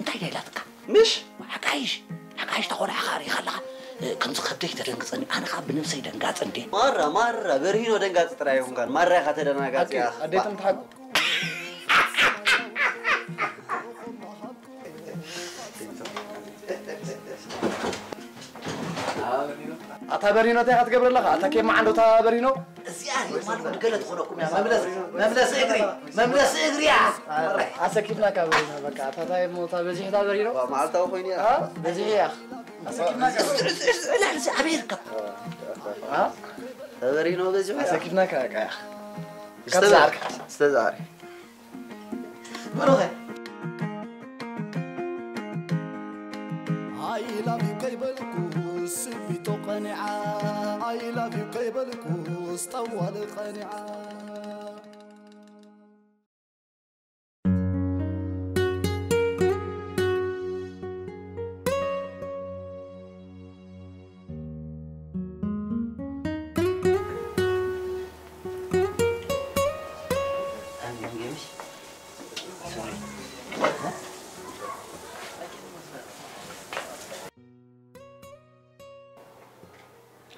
እንታይ ደኣ ኢላትካ? ምሽ? ሓቃይሽ፣ ሓቃይሽ እታ ቆልዓ ከኣ ርኢኻ ኣለኻ። እ፣ ከምዚ ከብደይ ተደንግጸኒ፣ ኣነ ከኣ ብነብሰይ ደንጋጺ እንዴ። ማራ፣ ማራ፣ በርሂኖ ደንጋጺ ጥራይ ኣይኮንካን፣ ማራ ኢኻ ተደናጋጺ ሓቂ፣ ኢኻ። ኣዴትም ትሓቁ። ኣታ በሪኖ እንታይ ኢኻ ትገብር ኣለኻ? ኣታ ኬፍ መዓንዶ እታ በሪኖ? እዚኣ ሪማን ወዲ ገለ ትኾነኩም እያ። መምለስ፣ መምለሲ እግሪ፣ መምለሲ እግሪ እያ። ኣሰኪፍናካ በሪኖ፣ በቃ፣ ኣታ ታይ እሞ እታ በዚሕታ በሪኖ? ዋ፣ መዓልታዊ ኮይኑ እያ። አ? በዚሕ እያ። ኣሰኪፍናካ። እዚ፣ እዚ፣ እዚ፣ እዚ፣ እዚ ኣበይ ይርከብ? አ? ተበሪኖ በዚሑ እያ። ኣሰኪፍናካ፣ በቃ፣ እያ። ዝተበ-፣ ካብ ዝዓርካ። ዝተዛዕሪ። ብሩኸ። I love you ከይበልኩ ስቢቶ ቀኒዓ፣ I love you ከይበልኩ ስጠዋል ቀኒዓ።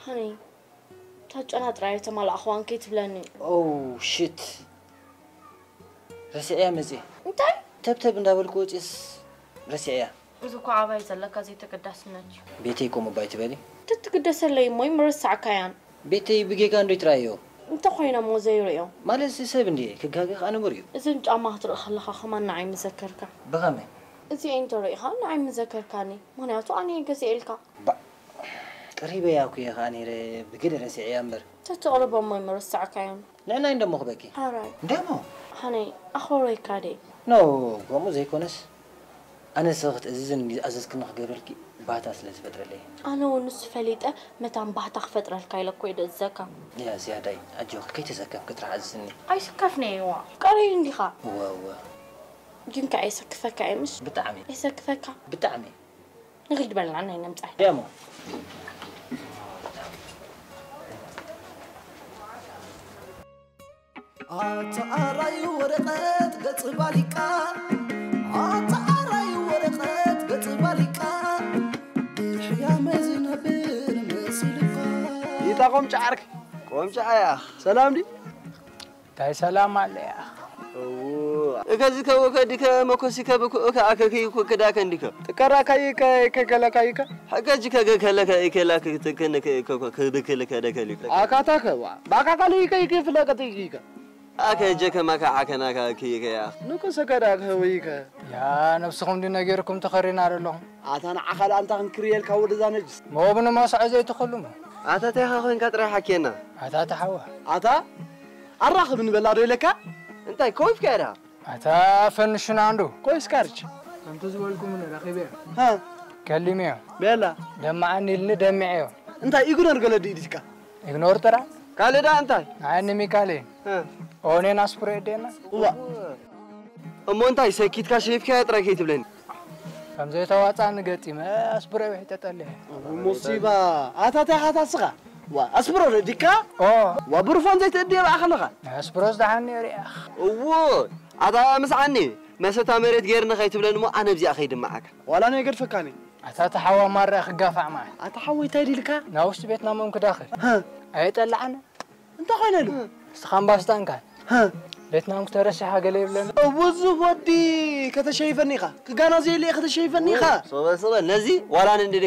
ሃኒ፣ እታ ጨና ጥራይ ኣይተማላእኽዋን ከይትብለኒ። Oh shit። ረሲዐያ መፅየ። እንታይ? ተብተብ እንዳበልኩ ወፅየስ ረሲዐያ። እዚ እኮ ዓባይ ዘለካ ዘይተገዳስነት እዩ። ቤተይ ከምኡ እባ ኣይትበሊ። ተትግደሰለይ እሞ ኣይምረሳዕካያን። ቤተይ ብጌጋ እንዶ ይትረኣዮ። እንተኾይነ እሞ ዘይርእዮ። ማለት እዚ ሰብ እንድየ፣ ክጋገ ከኣ ንቡር እዩ። እዘን ጫማ ክትርኢ ከለኻ ከማን ንዓይ ምዘከርካ። ብኸመይ? እዚኤን እንተሪኢኻ ንዓይ ምዘከርካኒ። ምኽንያቱ ኣነ እየ ገዚኤልካ። ባእ፣ ቀሪበያ እኮ እየ ከኣ ነይረ፣ ብግዲ ረሲዐያ እምበር። ተተቕርቦ እሞ ኣይምረሳዕካያን። ንዕናይ እንደሞ ክበኪ። ሓራይ። እንደሞ? ሃነይ፣ ኣኽብሮይካ ድየ? ኖ፣ ከምኡ ዘይኮነስ፣ ኣነ ንስኺ ክትእዝዝን ዝኣዘዝክኒ ክገብረልኪ ባህታ ስለ ዝፈጥረለይ። ኣነ እውን ንሱ ፈሊጠ መታን ባህታ ክፈጥረልካ ኢለ እኮ እየ ዝእዘካ። ያ ዝያዳይ፣ ኣጆኺ፣ ከይተሰከፍኪ ጥራሕ ኣዝዝኒ። ኣይስከፍን እየ፣ ዋ። ቀሪዩ እንዲኻ። እወ፣ እወ። ግን ከኣ የሰክፈካ እየ፣ ምሽ? ብጣዕሚ። የሰክፈካ? ብጣዕሚ። ንኺድ በልና ናይ ነምጻይ። ደሞ። ኣታ ኣራዩ ወረቐት ገጽ ባሊቃ፣ ኣታ ኣራዩ ወረቐት ገጽ ባሊቃ፣ ብሕያመ ዝነብር መሲልካ። ይታ ቆምጫ ዓርኪ። ቆምጫ ኣያ። ሰላም ዲ? እንታይ ሰላም ኣለያ? እከዚ ከወከ ዲከ መኮሲከ ብኩ እከ ኣከከይ ኩ ክዳከ እንዲከ። ትቀራካይ ከ-፣ ከከለካይ ከ? ሕገጅ ከገከለከ ኢከላክ ትክንክ እከ ክብክልከ ደከሊከ። ኣካታ ከዋ። ባካካሊ ከ ይከፍለቀ ትይከ። ኣከ ጀከ ማካ ዓከናካ ክይከያ። ንኩ ሰከዳ ከወይከ። ያ ነብስኹም ድዩ ነጌርኩም ተኸሪና ደለኹም? ኣታ ንዓኻ ደኣ ኣንታ ክንክርየልካ ወደዛ ነጅስ። መወብኑ መስዐ ዘይትኸሉሞ። ኣታ እንታይ ኢኻ ኮይንካ ጥራይ ሓኬና። ኣታ ተሓዋ። ኣታ ኣራኽብ ንበላ ዶ ኢለካ? እንታይ ኮይፍካ ኢኻ? ኣታ ፈንሽና እንዶ። ኮይስ ካርች። ከምቲ ዝበልኩምኒ ረኺበዮ። ሃ፣ ከሊመዮ። ቤላ። ደምዓኒ ኢልኒ ደሚዐዮ። እንታይ ኢግኖር ገለ ድዩ ኢልካ? ኢግኖር ጥራይ። ካልእ ደኣ እንታይ? ንዓኒ ሚካል እዩ። ሃ። ኦኔን ኣስፕሮ የደና። እዋ። እሞ እንታይ ሰኪትካ ሸይፍካዮ ጥራይ ከይትብለኒ። ከም ዘይተዋጻኒ ገጢመ ኣስፕሮ ውሒጠ ጠሊዐ። ሙሲባ። ኣታ እንታይ ኢኻ ታስኻ? ዋ፣ ኣስፕሮ ረዲካ? ኦ። ዋ፣ ብሩፎን ዘይትእድዮ በኣ ከለኻ? ኣስፕሮስ ደሓን ነይሩ እያ። እዎ፣ ኣታ ምስዓኒ፣ መሰታ መሬት ገይርኒ ከይትብለኒ እሞ ኣነ ብዚኣ ከይድምዓካ። ዋላ ናይ ገድፈካኒ። ኣታ ተሓዋ ማራ ክጋፋዕ ማይ። ኣታ ሓወይ እንታይ ዲልካ? ናብ ውሽጢ ቤትና መም ክዳኽል። ሃ። ኣየጠላዕነ? እንታይ ኮይነ ኢሉ? ንስኻን ባስታንካን። ሃ። ቤትና ምክ ተረሲሓ ገለ ይብለኒ። እውዚ ወዲ ከተሸይፈኒ ኢኻ። ክጋና ዘየለ ከተሸይፈኒ ኢኻ። ሰበ ሰበ ነዚ ዋላ ንንዲ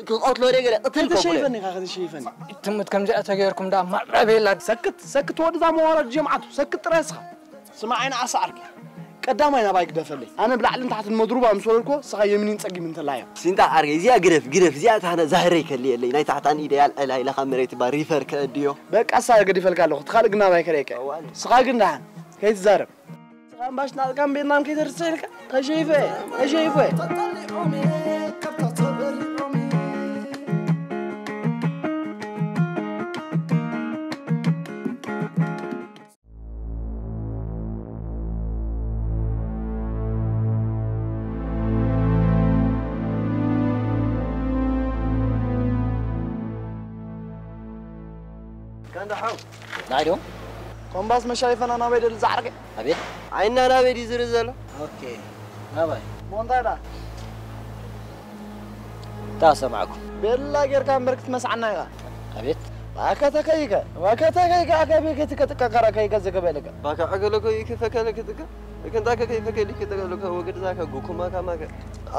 ክቐትሎ ደ ገለ ቅትል ኮ። ከተሸይፈኒ ኢኻ፣ ከተሸይፈኒ። ትምት ከምዚኣ ተገይርኩም ደኣ ማዕረብ የላ። ሰክት፣ ሰክት ወዲ እዛ መዋረድ ጀምዓቱ፣ ሰክት ጥራይ እስኻ። ስማዕ ዓይኒ ዓሳ ዓርኪ። ቀዳማይ ናባይ ግደፈለይ። ኣነ ብላዕሊ ንታሕትን መድሩባ ምስ ወረድኮ፣ ስኻ የሚኒን ጸጊም እንተላዮ። ሲንጣ ዓርኪ፣ እዚኣ ግደፍ፣ ግደፍ፣ እዚኣ ታህነ ዛህረይ ከልየለይ። ናይ ታሕታን ኢደ ያልዕላ ኢላ ካብ መሬት ባ ሪፈር ከእድዮ። በቃ እሳ ገዲፈልካ ኣለኹ። እቲ ካልእ ግና ናባይ ከርእየካ። እዋን። ስኻ ግን ደሓን ከይትዛረብ። ስኻ እምባሽ ናልካን ቤትናን ከይተርስዕ ኢልካ። ከሸይፈ፣ ከሸይፈ። ከንዳ ሓው። ናይ ዶ? ኮምባስ መሻይፈና ናበይ ደል ዝዓርገ? ኣቤት። ዓይና ናበይ ድዩ ዝርኢ ዘሎ? ኦኬ። ናባይ? ሞንታዳ? ታሰማዕኩ። ቤላ ጌርካ እምበር ክትመስዓና ኢኻ። ኣቤት። ባከተ ከይከ፣ ባከተ ከይከ፣ ኣከ ቤት ከትከ ጥቀ ከረ ከይከ ዘገበለከ። ባከ ዐገለ ከይከ ፈከለ ክትከ፣ እከንታ ከ ከይፈከ ሊክ ጥቀ ለከ ወገድ ዛከ ጉኩማ ካማከ።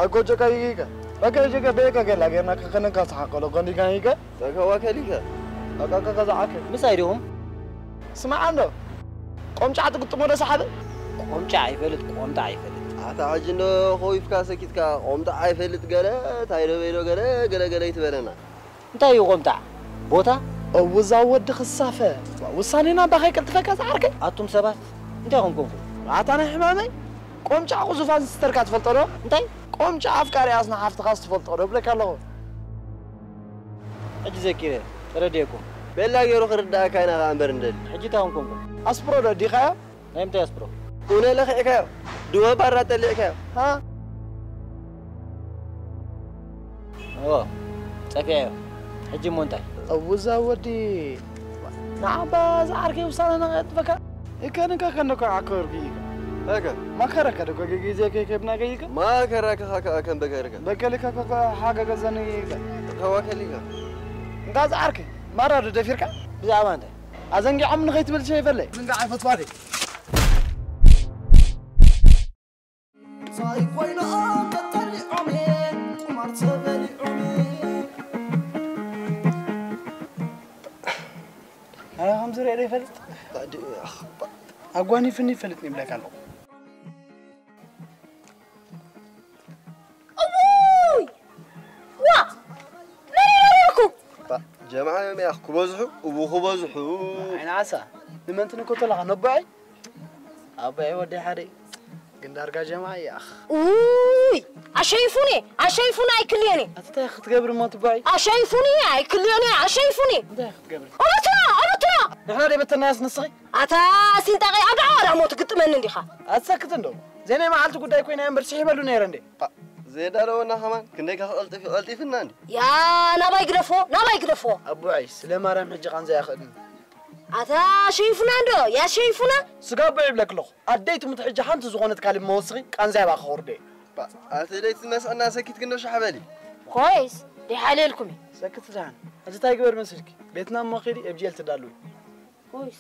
ኣጎጆ ከይከ፣ በከ ጀገ ቤከ ገላ ጌርና ከከነካ ሰሓቀሎ ገንዲጋ ይከ። ተከዋከሊከ። ኣቃቃ ከዛዓከ። ምሳይ ዲኹም? ስማዕ እንዶ። ቆምጫዕ ትግጥሞ ዶ ሰሓበ? ቆምጫዕ ኣይፈልጥ፣ ቆምጣዕ ኣይፈልጥ። ኣታ ሕጂ እንዶ ኾይፍካ ሰኪትካ ቆምጣዕ ኣይፈልጥ ገለ፣ ታይ ዶ በይዶ ገለ፣ ገለ ገለ ይትበለና። እንታይ እዩ ቆምጣዕ? ቦታ? እውዛ ወዲ ክሳፈ። ውሳኔና ባኸይ ቀልጥፈካ ዝዓርከይ? ኣቱም ሰባት፣ እንታይ ኾንኩም? ኣታ ናይ ሕማመይ? ቆምጫዕ ቁዙፋን ስተርካ ትፈልጦ ዶ? እንታይ? ቆምጫዕ ኣፍቃሪ ኣስና ሓፍትኻስ ትፈልጦ ዶ? ብለካ ኣለኹ። ሕጂ ዘኪረ፣ ተረዲኤኩም። ቤላ ገይሩ ክርዳእካ ኢና ኸኣ እምበር እንደሊ። ሕጂ እንታይ ኾንኩም? ኣስፕሮ ዶ ዲኻዮ? ናይ ምንታይ ኣስፕሮ? ኡነ ለኺዕካዮ? ድወ ባራ ጠሊዕካዮ? ሃ? ኦ፣ ጸፊዐዮ። ሕጂ እሞ እንታይ? እውዛ ወዲ፣ ንዓባ ዝዓርከይ ውሳነ ነቐጥበካ። እከ ንከ ከንደኮ ዓከርኩ ይከ። እከ። ማከረከ ደኮ ግዜ ከይከብና ገይከ። ማከረከ ኸ ከም በገርከ። በከልከ ከ ሓገገዘን ይከ። ከዋከሊከ። እንታ ዝዓርከይ፣ ማራ ዶ ደፊርካ? ብዛዕባ እንታይ? ኣዘንጊዖም ንኸይትብል ሸይፈለይ። ዝንጋዕ ኣይፈትዋለይ። ሳይኮይኖ ተጠሊዖም ቁማር ተበሊዖም። ኣነ ከም ዝሪኦ ዶ ይፈልጥ? ኣጓኒፍኒ ይፈልጥ ይብለካ ኣለኹ። እውይ! ዋ! መን እዩ ነሪርኩ? ባ፣ ጀምዓ እዮም ያኽ ክበዝሑ፣ እቡ ክበዝሑ። ዓይኒ ዓሳ፣ ንመን ትንኮ ተለኻ? ነቦዐይ? ኣቦዐይ ወደይ ሓደ እዩ። ግን ዳርጋ ጀምዓ እዩ ያኽ። ውይ! ኣሸይፉኒ፣ ኣሸይፉኒ ኣይክልዮኒ። ኣቲ እንታይ ክትገብር እሞ ትቦዐይ? ኣሸይፉኒ ኣይክልዮኒ፣ ኣሸይፉኒ። እንታይ ክትገብር? ኦሮትና፣ ኦሮትና! ንሕና ደይ በተናያስ ንስኺ? ኣታ ሲንጣቐይ ኣብ ደዓዋ ዳሞ ትግጥመኒ እንዲኻ? ኣትሰክት እንዶ። ዘይናይ መዓልቲ ጉዳይ ኮይና እምበር ስሒበሉ ነይረ እንዴ። ፓ፣ ዘየዳለወና ከማን ክንደይ ከቐልጥፍ ቀልጢፍና እንዴ። ያ ናባይ ግደፎ፣ ናባይ ግደፎ። ኣቦዓይ፣ ስለ ማርያም ሕጂ ቃንዛ ያኸእድን። ኣታ ሸይፉና እንዶ፣ ያ ሸይፉና። ስጋ ኣቦ ይብለክ ኣለኹ። ኣደይ ትሙት ሕጂ ሓንቲ ዝኾነት ካልእ መወስኺ ቃንዛ ያባ ከወርደ። ፓ፣ ኣቲ ለይቲ መስዕና ሰኪት ክንዶ ሻሕበሊ። ኮይስ፣ ደይሓልየልኩም እዩ። ሰክት ደሓን። ሕጂ እንታይ ግበር መስልኪ? ቤትና እሞ ኺዲ ኤብጂኤል ትዳሉ። ኡይስ፣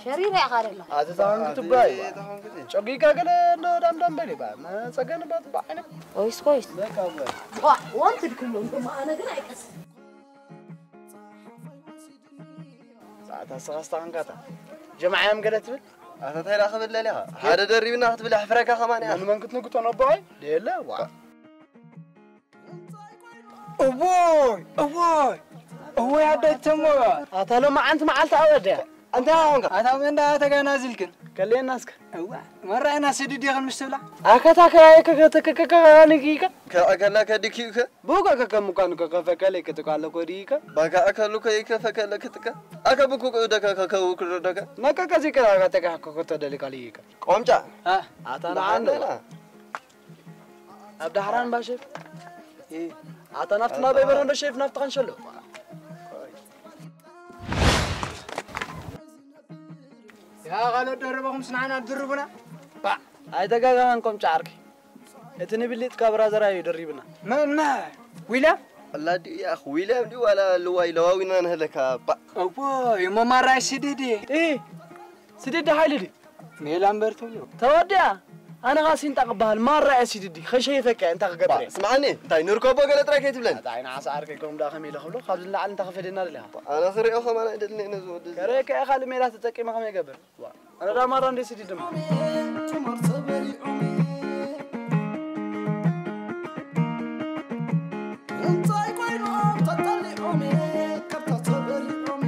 ሸሪረ ኢኻ ደለኻ። ኣቲ ተኾንኪ ትባይ። ኣቲ ተኾንኪ። ጨጒካ ገለ እንዶ ዳምዳም በሊ ባ። መጸገን ባ ትባዕ ዓይነት። ኦይስ፣ ኮይስ። በቃ በል። ዋ፣ ወንትድ ክብሎ፣ እንደማ ኣነ ግን ኣይቀስን። ሰዓት ኣስኻ ኣስተኻንካታ። ጀማዓያም ገለ ትብል? ኣታ እንታይ ደኣ ክብል ለሊኻ? ሓደ ደሪብና ክትብል ኣሕፍረካ ከማን እያ። ንመን ክትንግቶ ነቦይ? ደየለ፣ ዋ። እዎይ፣ እዎይ፣ እዎይ ኣደይ ትሙት። ኣታ ሎማዓንቲ መዓልቲ ኣወድያ። ኣንታ ኣንካ ኣታ መንዳ ተጋና ዝልክን ከሌና እስከ እዋ መራይና ስድድ ይኽን ምስ ትብላ ኣከታ ከራየ ከከተከከከ ንኪከ ከዕከላ ከድኪከ ብኡከ ከከምኳን ከከፈከለ ይክትቃለ ኮዲከ ባካ ኣከሉ ከይከፈከለ ክትከ ኣከ ብኩ ደከ ከከው ክደከ ነቀቀ ዚከራ ተከከከ ተደልቃል ይከ ቆምጫ ኣታ ንዓና ኣብ ዳሕራን ባሸፍ ኣታ ናፍትና በይበረ እንዶ ሸፍ ናፍትኻ ንሸሎ ያ ካልኦት ደረባኹም ስናዕና ድርቡና ኣይተጋጋኻን ቆምጫ ዓርኪ እቲ ንብሊጥካ ብራዘራ እዩ ደሪብና መን መ ዊልያም ኣላዲ ያኽ ዊልያም ድዩ ዋላ ልዋይ ለዋዊና ንህለካ ባ እዎ እሞ ማራይ ስድድ እ ስድድ ሓይሊ ድዩ ሜላ እምበር ትብሉ ተወዲኣ ኣነ ኻ ሲንጣ ክበሃል ማራ እየ ሲድዲ ኸሸይፈካ እየ እንታይ ክገብር እየ ስምዓኒ እንታይ ንርከቦ ገለ ጥራይ ከይትብለን ኣታ ዓይና ዓሳ ዓርከይ ከም ዳ ከመይ ኢለ ክብሎ ካብዚ ንላዕሊ እንታይ ከፈደና ደሊኻ ኣነ ክሪኦ ከማን ኣይደልን እየ ነዚ ወዲ እዚ። ከረ ከ ካልእ ሜላ ተጠቂመ ከመይ ይገብር ኣነ ዳ ማራ እንደ ሲድዲ ድማ ቁማር ተበሊዖም እንታይ ኮይኖም ተጠሊዖም ከብታ ተበሊዖም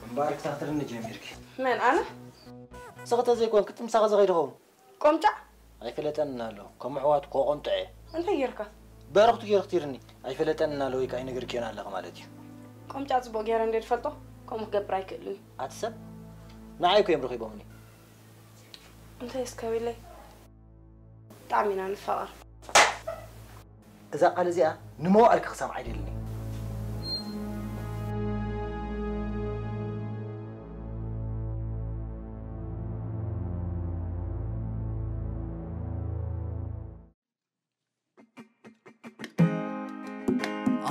እምበኣር ክታኽትርኒ ጀሚርኪ መን ኣነ? ንስኺ ተዘይኮንኪ እቲ ምሳኺ ዝኸይድ ይኸውን ቆምጫዕ ኣይፈለጠንን ኣሎ ከም ኣሕዋት ኮቆምጥዐ እንታይ ጌርካ በረኽቱ ጌርክቲርኒ ኣይፈለጠንን ኣሎ ወይ ከዓ ይነግርክዮን ኣለኺ ማለት እዩ ቆምጫዕ ጽቡቕ ጌረ እንደ ዝፈልጦ ከምኡ ክገብር ኣይክእልን እዩ ኣቲ ሰብ ንዓይ እኮ እዮም ረኺቦምኒ እንታይ እስከ ቢለይ ብጣዕሚ ኢና ንፋቐር እዛ ቃል እዚኣ ንመዋእልኪ ክሰምዓ ኣይደልን እየ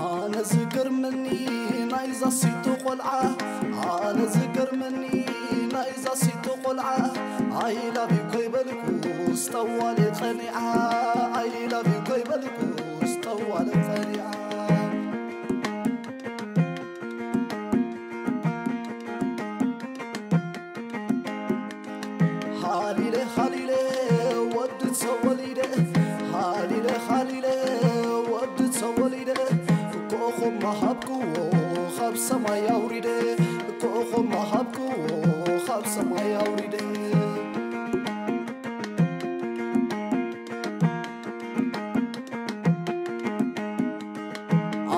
ኣነ ዝገርመኒ ናይዛ ሲቶ ቆልዓ ኣነ ዝገርመኒ ናይዛ ሲቶ ቆልዓ I love you ከይበልኩስ ጠዋለ ጸኒዓ I love you ከይበልኩስ ጠዋለ ጸኒዓ ሃሊለ ሃሊለ ወዲ ተወሊደ ሃሊለ ሃሊለ ወዲ ተወሊደ ኮኾብ መሃብክዎ ካብ ሰማይ ኣውሪደ ኮኾብ መሃብክዎ ካብ ሰማይ ኣውሪደ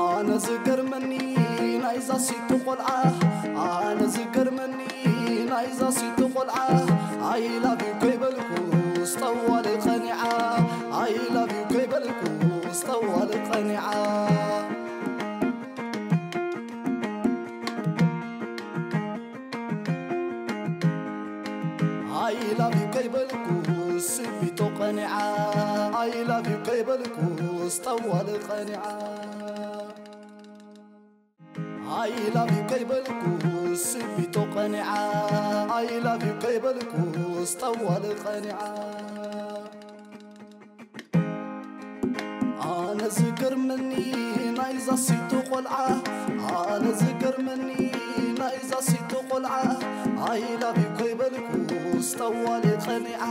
ኣነ ዝገርመኒ ናይዛ ሲቶ ቆልዓ ኣነ ዝገርመኒ ናይዛ ሲቶ ቆልዓ I love you ከይበልኩስ ጠዋለ ጸኒዓ I love you ከይበልኩስ ጠዋለ ጸኒዓ I love you ከይበልኩስ ስቢቶ ቀኒዓ I love you ከይበልኩስ ጠዋለ ቀኒዓ I love you ከይበልኩስ ስቢቶ ቀኒዓ I love you ከይበልኩስ ጠዋለ ቀኒዓ ኣነ ዝገርመኒ ናይዛ ሲቶ ቆልዓ ኣነ ዝገርመኒ ናይዛ ሲቶ ቆልዓ I love you ከይበልኩስ ጠዋለ ጸኒዓ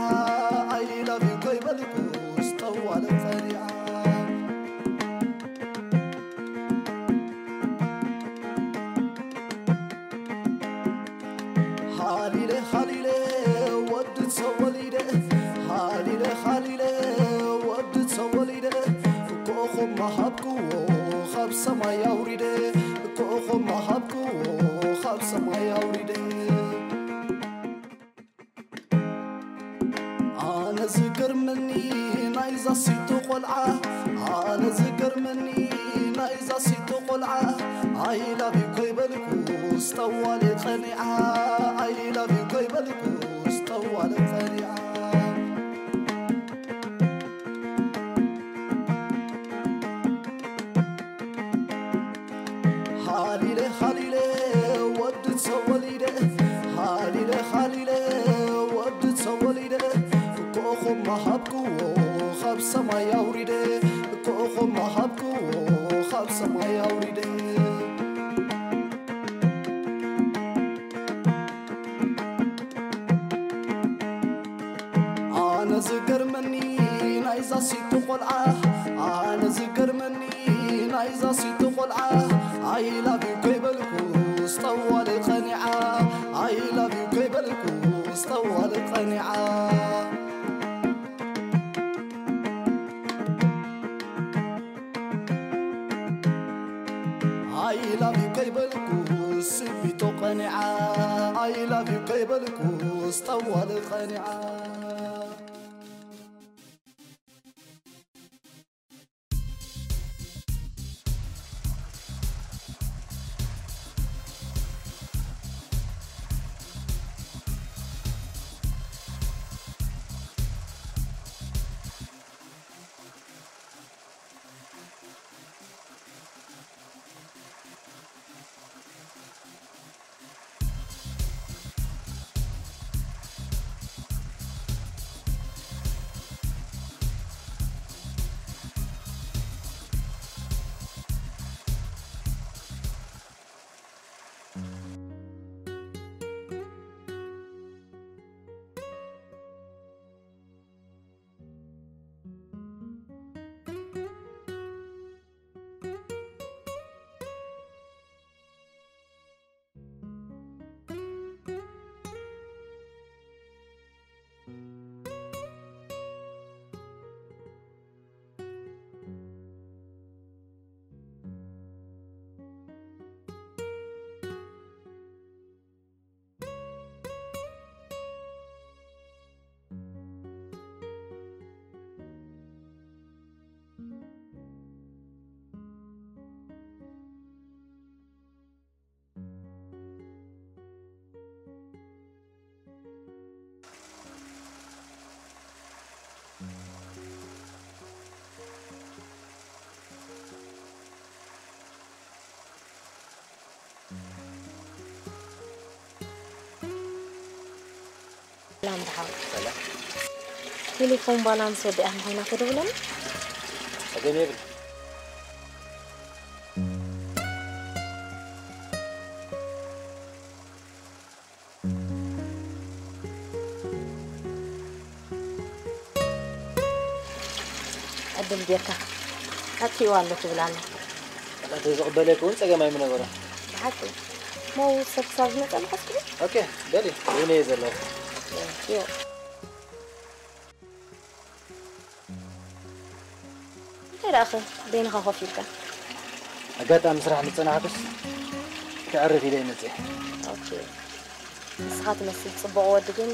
I love you ከይበልኩስ ጠዋለ ጸኒዓ ሃሊለ ሃሊለ ወዲ ተወሊደ ሃሊለ ሃሊለ ወዲ ተወሊደ ኮኾብ መሃብክዎ ካብ ሰማይ ኣውሪደ ኮኾብ መሃብክዎ ካብ ሰማይ ኣውሪደ ኣነ ዝገርመኒ ናይዛ ሲቶ ቆልዓ ኣነ ዝገርመኒ ናይዛ ሲቶ ቆልዓ I love you ከይበልኩስ ጠዋለ ጸኒዓ I love you ከይበልኩስ ጠዋለ ጸኒዓ ሃሊለ ሃሊለ ወዲ ተወሊደ ሃሊለ ሃሊለ ወዲ ተወሊደ ኮኾብ መሃብክዎ ካብ ሰማይ ኣውሪደ ኮኾብ መሃብክዎ ኣብ ሰማይ ኣውሪደ። ኣነ ዝገርመኒ ናይዛ ሲቲ ቆልዓ፣ ኣነ ዝገርመኒ ናይዛ ሲቲ ቆልዓ፣ I love you ከይበልኩስ ጠዋሊ ቀኒዓ፣ I love you ከይበልኩስ ጠዋሊ ቀኒዓ። I love you ከይበልኩስ ስቢቶ ቀኒዓ፣ I love you ከይበልኩስ ጠዋሊ ቀኒዓ። ሰላም ደሓው። ሰላም። ቴሌፎን ባላንስ ወዲኣ ምዃና ተደውለኒ? ጸገም የብሉ። ዕድል ጌርካ ኣጥፊእዋ ኣሎ ትብል ኣላ። ኣላ ተዝቕበለኪ እውን ጸገም ኣይምነበሮን። ብሓቂ? ሞ ሰብ ክሳብ ዝመጸ ምሓዝኩ? ኦኬ፣ በሊ፣ እውን እየ ዘለኹ። ቴንክዩ። እንታይ ደኣኸ በይንኻ ኮፍ ኢልካ? ኣጋጣሚ ስራሕ ምጸናሕኩስ፣ ከዕርፍ ኢለ እየ መጺአ። ኦኬ። ንስኻ ትመስል ጽቡቕ ወዲ ግን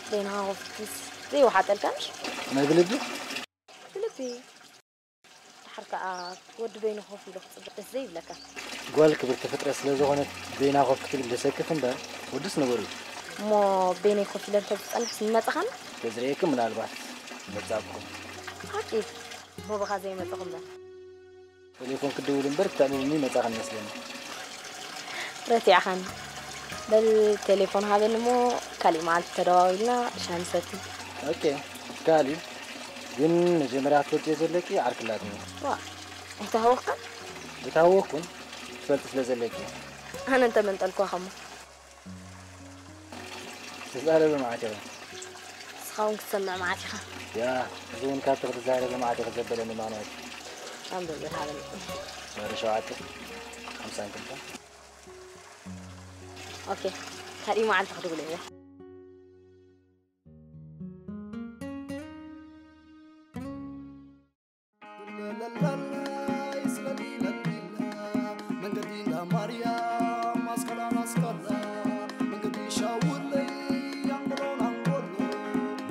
በይንኻ ኮፍ ኢልክስ ዘይወሓጠልካ ምሽ? ናይ ብልቢ? ብልቢ። ደሓር ከኣ ወዲ በይኑ ኮፍ ኢሉ ክጽበ ደስ ዘይብለካ? ጓል ክብርቲ ፍጥረት ስለ ዝኾነት በይና ኮፍ ክትብል ደሰክፍ እምበር፣ ወድስ ንቡር እዩ። እሞ በይነይ ኮፍ ኢለ እንተ ዝጸንሕስ ምመጻኻኒ? ተዝርእየኪ ምናልባት መጻእኩ። ሓቂ? እሞ ብኻ ዘይመጻኹ እምበር። ቴሌፎን ክድውል እምበር ክተዕልልኒ መጻኽን መስለኒ። ረቲዕኻኒ። በል ቴሌፎን ሃበኒ እሞ ካሊእ መዓልቲ ተደዋዊልና ሻሂ ንሰቲ። ኦኬ፣ ይከኣል እዩ። ግን መጀመርያ ክትፈልጥዮ ዘለኪ ዓርኪ ኣላትኒ። ዋ፣ ኣይተሃወኽካን? ኣይተሃወኽኩን፣ ትፈልጢ ስለ ዘለኪ። ኣነ እንተመንጠልኩዋ ከሞ? ትዛረቢ መዓት ኢኺ። ንስኻ እውን ክትሰምዕ መዓት ኢኻ። ያ፣ እዚ እውን ካብቲ ክትዛረቢ መዓት ኢኺ ዘበለኒ ምኽንያት። ኣንብብ ዝሃበኒ። ወረ ሸውዓተ፣ ሓምሳን ክልተን። ኦኬ፣ ካልእ መዓልቲ ክድውል እየ። መንገዲ እንዳ ማርያም ኣስቀላ ኣስቀላ መንገዲ ሻውለይ ኣንጎሎ ኣንጎሎ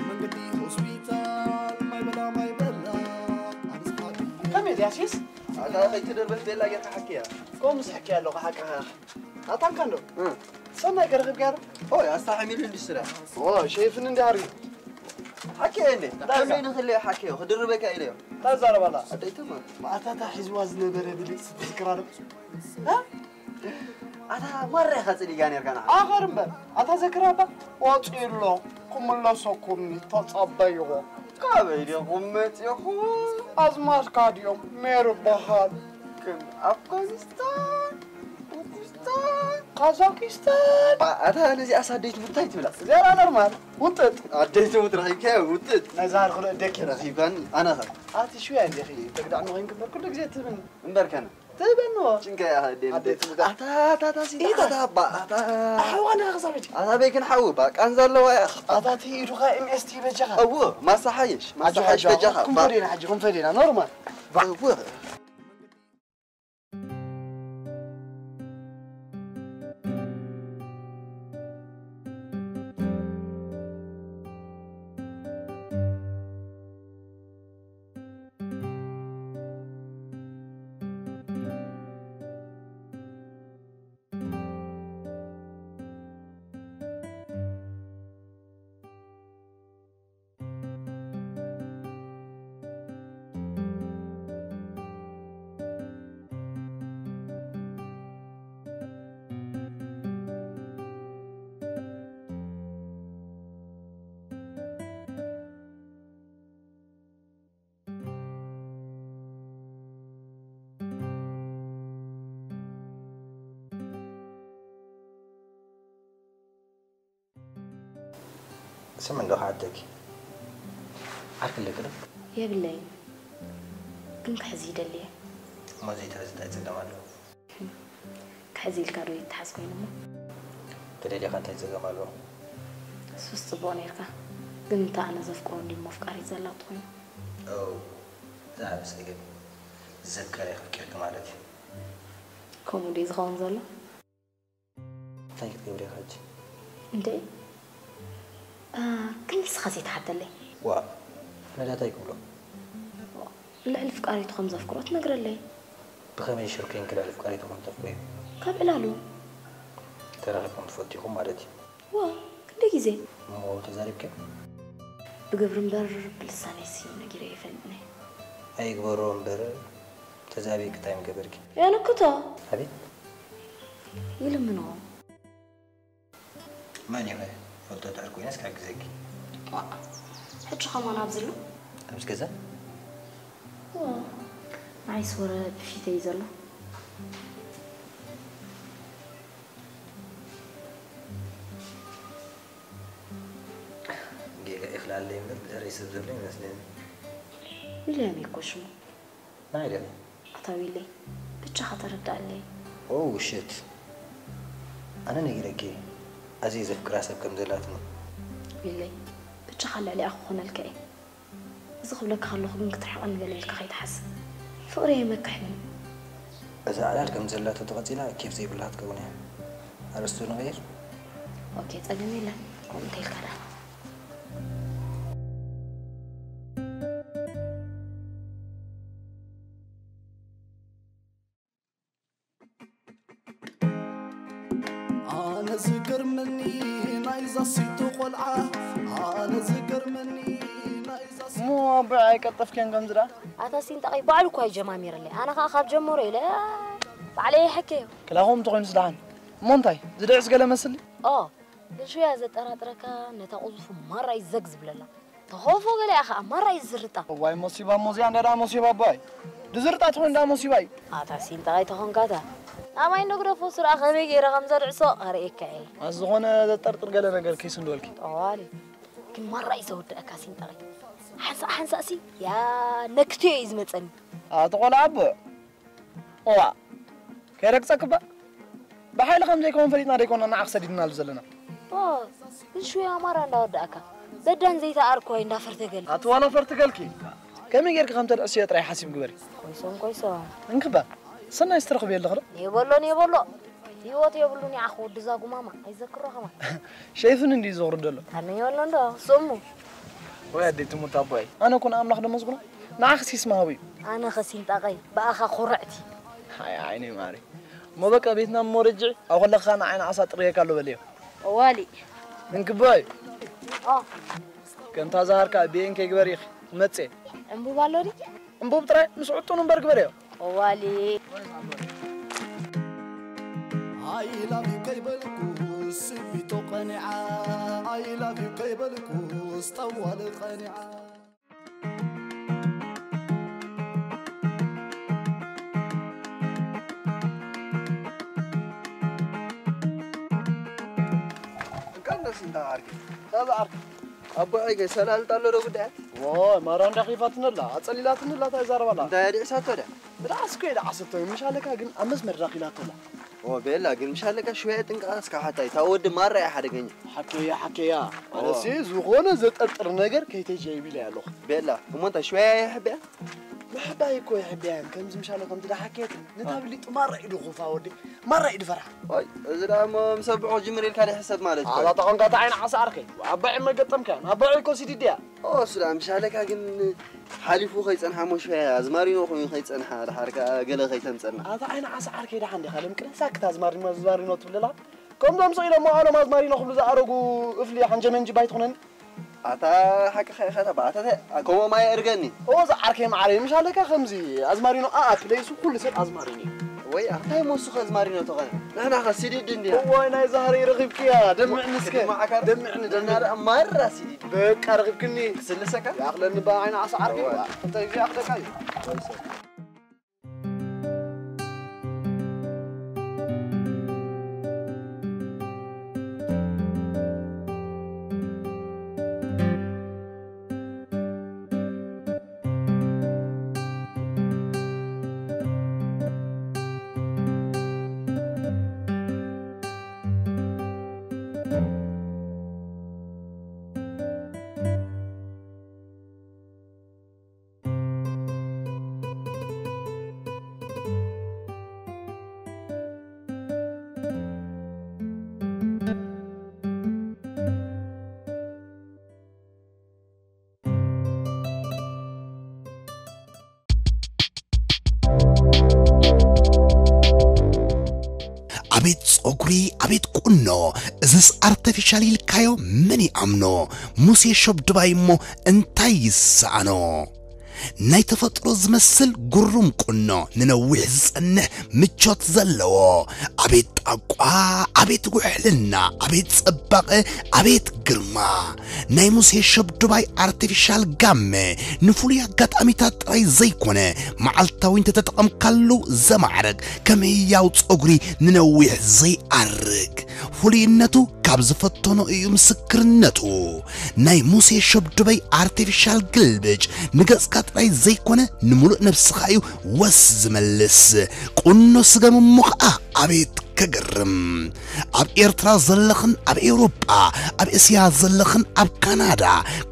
መንገዲ ሆስፒታል ማይበላ ማይበላ ኣብዝሓ ከመይ ድያ ሴስ? ኣታ ከይትደርበሽ ደላ ጌርካ ሓኪያ። ከምኡ ምስ ሕኪያ ኣለኹ ሓቅኻ። ኣታንካ እንዶ? እ። ሰናይ ከረኽብ ገይሩ? ኦይ፣ ኣስታሒሚሉ እንዲ ስራሕ። ኦ፣ ሸይፍን እንዲ ኣርዩ። ሓኪ እንዴ? እንታይ ከመይ ንኽእል ሓኪ? ክድርበካ ኢለዮ። እንታይ ዛረባላ? ኣደይትማ። ማእታታ ሒዝዋ ዝነበረ ብልጽ ትዝክራ ዶ? እ? ኣታ ማራ ኢኻ ጸሊጋ ነርካ ንዓ። ኣኸር እምበር፣ ኣታ ዘክራባ? ወጺኡ ኣሎ። ክምለሰኩም ተጸበይዎ። ካበይ ዲኹም መጺኹም? ኣዝማድካ ድዮም? ሜሩ በሃል። ኣፍጋኒስታን፣ ኡዝቤኪስታን፣ ካዛኪስታን። ኣታ ነዚኣ ኣደይ ትሙት እንታይ ትብላ? እዚኣ ኖርማል ውጥጥ። ኣደይ ትሙት ረኺብካዮ ውጥጥ። ናይ ዛሃር ክሎ ደኪ ረኺብካኒ ኣነ ኸ? ኣቲ ሽያ እንዲኺ ተግዳዕ ንኾይን ክበር ኩሉ ግዜ ትብን። እምበር ከነ ትበንዎ። ጭንቀ እያ ኣደይ ኣደይ ትሙት። ኣታ ኣታ ኣታ ሲ ኢታ። ኣታ ኣባ ኣታ። ኣሕዋና ኸዛበች። ኣታ በይክን ሓው ባ ቃንዛ ኣለዋ እያ። ኣታ ቲ ኢዱኻ M S T በጃኻ። እዎ ማሳ ሓየሽ ማሳ ሓየሽ በጃኻ። ኩም ፈዴና ሕጂ ኩም ፈዴና ኖርማል። እዎ። ስም እንዶ ክዓደኪ ዓርኪ ኣለኪ ዶ? የብለይን፣ ግን ክሕዝ ይደሊ እየ። እሞ ዘይትሕዚ እንታይ ጸገም ኣለዎ? ክሕዝ ኢልካ ዶ ይተሓዝ ኮይኑ እሞ? ተደሊኻ እንታይ ጸገም ኣለዎ? እሱስ ጽቡቕ ነይርካ፣ ግን እንተ ኣነ ዘፍቅሮ እንዲሞ ኣፍቃሪት ዘላቕጥ ኮይኑ? ኦ፣ ዝዓቢ ጸገም ዘፍቀረ ከፍቂርኪ ማለት እዩ። ከምኡ ድዩ ዝኸውን ዘሎ? እንታይ ክትገብሪ ኢኻ ሕጂ? እንዴ? አ፣ ግን ንስኻ ዘይትሓተለይ? ዋ፣ ኣነ ዳታ ይክብሎ። ልዕሊ ፍቃሪቱ ከም ዘፍቅሮ ትነግረለይ። ብኸመይ ሽር ኮይንኪ ልዕሊ ፍቃሪቱ ከም ተፍቅርዮ? ካብ ዕላሉ። ተራኺብኩም ትፈልጡ ኢኹም ማለት እዩ። ዋ፣ ክንደይ ግዜ? እሞ ተዛሪብኪ? ብግብሪ እምበር ብልሳነይሲ ነጊረ ይፈልጥኒ። ኣይግበሮ እምበር ተዛቢብኪ እንታይ ምገበርኪ? የንክቶ። ኣቤት። ይልምኖ። መን ኢኸ? ፈልጦ ድሕር ኮይነስ ክሕግዘኪ። ዋእ፣ ሕጂ ኸማን ኣብዚ ኣሎ? ኣብዚ ገዛ? ዋ፣ ንዓይስ ወረ ብፊተይ እዩ ዘሎ። ጌጋ ይኽላለይ እምበር ብድሕረይ ሰብ ዘሎ ይመስለኒ። ዊልያም እዩ እኮ ሽሙ። ናይ ደም ኣታ ዊለይ፣ ብቻኻ ተረዳኣለይ። ኦ፣ ውሸት። ኣነ ነጊረኪ፣ ኣዝየ ዘፍቅራ ሰብ ከም ዘላትኒ። ዊለይ፣ ብቻኻ ልዕሊኣ ክኾነልካ እየ። እዚ ክብለካ ከለኹ ግን ክትርሕቐኒ ገለ ኢልካ ከይትሓስብ። ፍቕሪ የመክሕን እዩ። እዛ ዕላል ከም ዘላቶ ተቐጺላ ኬፍ ዘይብላ ክትከውን እያ። ኣርእስቱ ንቐይር? ኦኬ፣ ጸገም የለን። ከምኡ እንተኢልካ ደኣ። ኣነ ዝገርመኒ ናይዛ ሲቶ ቆልዓ፣ ኣነ ዝገርመኒ ናይዛ ሲቶ እሞ ኣቦይ ኣይቀጠፍክዮን ከምዚ ደኣ? ኣታ ሲንጣቐይ ባዕሉ እኳ እዩ ጀማሚርለይ። ኣነ ኸኣ ካብ ጀመሮ ኢለ ባዕለይ ይሕከዮ። ክላኹም ተኾይኑስ ደሓን። እሞ እንታይ? ዝድዕስ ገለ መስሊ? ኦ፣ ብልሽውያ ዘጠራጥረካ ነታ ቁዙፉ ማራ እዩ ዘግ ዝብለላ። ተኾፎ ገለ እያ ኸዓ ማራ እዩ ዝዝርጣ። እዋይ ሞሲባ፣ ሞዚያ እንዳ ደኣ ሞሲባ ኣቦይ። ድዝርጣ ትኾን እንዳ ሞሲባ እዩ። ኣታ ሲንጣ ኣይተኾንካ እታ። ኣማይ ነግደፎ ስርኣ ከመይ ገይረ ከም ዘድዕሶ ኣርእየካ እየ። ኣብ ዝኾነ ዘጠርጥር ገለ ነገር ኪስ እንደበልኪ። ጠዋሊ። ግን ማራ እዩ ዘወድአካ ሲንጣ። ሓንሳእ ሓንሳእሲ ያ ነክትዮ እዩ ዝመጸኒ። ኣቲ ቆልዓ ኣቦ። እዋ፣ ከይረግጸክባ? ብሓይሊ ከም ዘይከውን ፈሊጥና ደይኮና ንዓኽ ሰዲድናሉ ዘለና። ኦ፣ ግን ሽወያ ማራ እንዳወዳእካ። በዳን ዘይተኣርኮ እንዳፈርተገል። ኣቲ ዋላ ፈርትገልኪ። ከመይ ጌርኪ ከም ተድዕስዮ ጥራይ ሓሲብ ግበሪ። ኮይሶም፣ ኮይሶም። እንክባ፣ ሰናይ ዝተረኽብዮ ኣለኽ ዶ? የበሎን የበሎ። ህይወት የብሉን ይዓኽ ወዲ እዛ ጉማማ። ኣይዘክሮ ከማን። ሸይፍን እንዲ ዘኽሩ ደሎ። ኣነ የበሎ እንዶ፣ ስሙ። ወይ ኣደይ ትሙት ኣቦይ። ኣነ ኩን ኣምላኽ ደመስግኖ። ንዓኽስ ይስማዊ። ኣነ ኸሲንጣቐይ፣ ብኣኻ ኮርዕቲ። ሃይ ዓይነይ ማሪ። እሞ በቃ ቤትና እሞ ረጅዒ፣ ኣብ ከለኻ ንዓይ ንዓሳ ጥርየካ ኣሎ በልዮ። ዋሊ። እንክባይ። ኦ። ከምታ ዝሃርካ ቤን ከይግበር ኢኺ። መጼ። ዕምቡባ ኣሎ ዲ? ዕምቡብ ጥራይ ምስ ዕጡን እምበር ግበርዮ። ዋሊ። I love you ከይበልኩስ ቢቶ ቀኒዓ። I love you ከይበልኩስ ጠዋሊ ቀኒዓ። እንዳ ዓርከይ። ካብ ዓርከይ። ኣቦ ዒገ ሰላልጣ ኣሎ ዶ ጉዳያት? ዎ፣ ማራ እንዳ ኺፋትነላ፣ ኣጸሊላትነላ፣ እንታይ ዛረባላ? እንታይ ኣዲዕሳቶ ዳ? ብዳዕስ እኮ እየ ዳዓሰቶ፣ ምሽ ኣለካ ግን ኣብ መስመር ዳኺላቶላ። ዎ፣ ቤላ ግን ምሽ ኣለካ ሽወያ ጥንቃ እስካ ሓታይ፣ እታ ወዲ ማራ እያ ሓደገኛ። ሓከያ፣ ሓከያ። ዎ። ኣነሲ ዝኾነ ዘጠርጥር ነገር ከይተጀይብ ኢለ ኣለኹ። ቤላ፣ እሞ እንታይ ሽወያ እያ ሕቢያ? ምሕባይ እኮ ይሕብያን፣ ከምዚ ምሻለ ከምቲ ደሓከየት፣ ነታ ብሊጡ ማራ ኢዱ ኹፋ ወዲ፣ ማራ ኢዱ ፈርሓ። ኦይ፣ እዚ ደኣ እሞ ምስ ኣቦ ጅምር ኢልካ ደይ ሕሰብ ማለት እኮ እዩ። ኣታ ተኾንካ፣ እታ ዓይኒ ዓሳ ዓርከይ፣ ኣባዒ መገጠምካ፣ ኣባዒ እኮ ሲዲድያ። ኦ፣ እሱ ደኣ ምሻለካ ግን ሓሊፉ ከይጸንሓ እሞ ሽያ ኣዝማሪኖ ኮይኑ ከይጸንሓ፣ ደሓር ከኣ ገለ ከይተምጸና። ኣታ ዓይኒ ዓሳ ዓርከይ፣ ደሓን ዲኻ? ለምቅነ ሳክት ኣዝማሪኖ፣ ኣዝማሪኖ ትብለላ? ከምዞም ስቕ ኢሎም መዋእሎም ኣዝማሪኖ ክብሉ ዝኣረጉ እፍሊ ሓንጀመንጂ ባይትኹነን። ኣታ ሓቅኻ ኢኻ፣ እታ በኣታ ተ-፣ ከምኦም ኣየእርገኒ። ኦ፣ ዝዓርከይ መዓረይ፣ ምሽ ኣለካ ከምዚ ኣዝማሪኖ ኣኣ ፕለይሱ ኩሉ ሰብ ኣዝማሪኖ እዩ። ወይ ኣታ ይመስኻ ኣዝማሪኖ ተኾነ። ንሕና ኸ ሲዲድ እንዲና። እዋይ፣ ናይ ዛህረይ ረኺብክያ፣ ደምዕኒ እስከ። ድማ ዓካር። ደምዕኒ፣ ንሕና ደምዕኒ። ደኣ ማራ ሲዲድ። በቃ ረኺብክኒ። ክስልሰካ? ይኣኽለኒ በኣ ዓይኒ ዓሳ ዓርከይ። እዋይ። እንታይ እዚ ይኣኽለካ እዩ? ኣቤት ጸጉሪ፣ ኣቤት ቁኖ፣ እዝስ ኣርተፊሻል ኢልካዮ መን ይኣምኖ? ሙሴ ሸብ ድባይ እሞ እንታይ ይሰኣኖ? ናይ ተፈጥሮ ዝመስል ግሩም ቁኖ፣ ንነዊሕ ዝጸንሕ ምቾት ዘለዎ። ኣቤት ጣቋ፣ ኣቤት ውሕልና፣ ኣቤት ጽባቐ፣ ኣቤት ግርማ። ናይ ሙሴ ሸብ ድባይ ኣርቲፊሻል ጋመ ንፍሉይ ኣጋጣሚታት ጥራይ ዘይኮነ፣ መዓልታዊ እንተተጠቐምካሉ ዘማዕርግ፣ ከም ህያው ጸጉሪ ንነዊሕ ዘይኣርግ። ፍሉይነቱ ካብ ዝፈተኖ እዩ ምስክርነቱ። ናይ ሙሴ ሸብ ድባይ ኣርቲፊሻል ግልብጭ ንገጽካ ጥራይ ዘይኮነ፣ ንምሉእ ነብስኻ እዩ ወስ ዝመልስ። ቁኖ ስገም እሞ ኸኣ ኣቤት ከገርም! ኣብ ኤርትራ ዘለኽን ኣብ ኤውሮጳ፣ ኣብ እስያ ዘለኽን ኣብ ካናዳ፣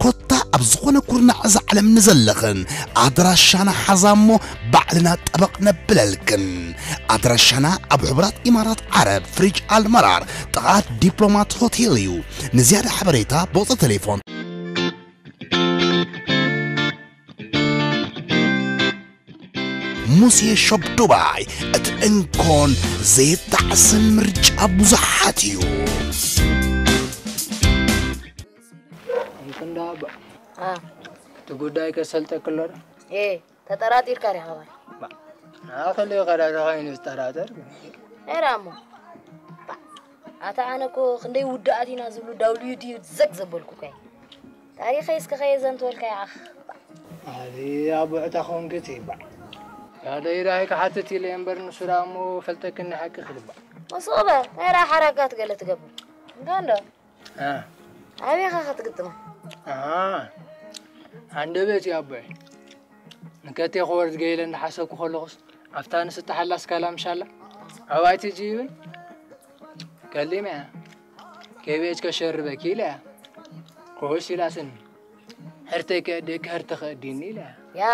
ኮታ ኣብ ዝኾነ ኩርናዕ እዛ ዓለም ንዘለኽን፣ ኣድራሻና ሓዛ እሞ ባዕልና ጠበቕ ነብለልክን። ኣድራሻና ኣብ ሕቡራት ኢማራት ዓረብ፣ ፍሪጅ ኣልመራር፣ ጥቓ ዲፕሎማት ሆቴል እዩ። ንዝያዳ ሓበሬታ ብቑጽሪ ቴሌፎን። ሙሴ ሾፕ ዱባይ፣ እቲ እንኮን ዘይጣዕስን ምርጫ ብዙሓት እዩ። እንክንዳ ባ-፣ አ። እቲ ጉዳይ ከሰልጠክሎ ዶ? ኤ፣ ተጠራጢርካ ዲኻ ባይ? ባ-፣ ንኣኽሊ ኸዳ ተኻይኑ ዝጠራጠር ግን። ኤራ እሞ። ባ-፣ ኣታ ኣነ እኮ ክንደይ ውዳኣት ኢና ዝብሉ ዳብልዩ ዲ ዘግ ዘበልኩ እኮ እየ። ታሪኸይ እስከ ኸየ ዘንተወልካ ይዓኽ። ኣዚ ኣቦ ዕታ ኾንክቲ ባ-፣ ያለ ኢራይ ክሓትት ኢለ እምበር ንሱ ደኣ እሞ ፈልጠክኒ ሓቂ ክልባ። መስ ቕበ፣ ኤራ ሓራጋት ገለ ትገብር። እንዳ እንዶ። አ። ኣበይ ኢኻ ክትግጥማ? አ። ሃንደበት እዩ ኣቦይ። ንከቴ ክወርድ ገይለ እንዳሓሰብኩ ከለኹስ፣ ኣብታ ንስቲ ሓላስ ካላ ምሻላ፣ ኣባይቲ ጅብን ከሊመ እያ። ከቤት ከሸርበኪ ኢለ እያ። ኮሽ ኢላትኒ። ሕርተይ ከእድእኪ፣ ሕርተ ከእድኒ ኢለ እያ። ያ፣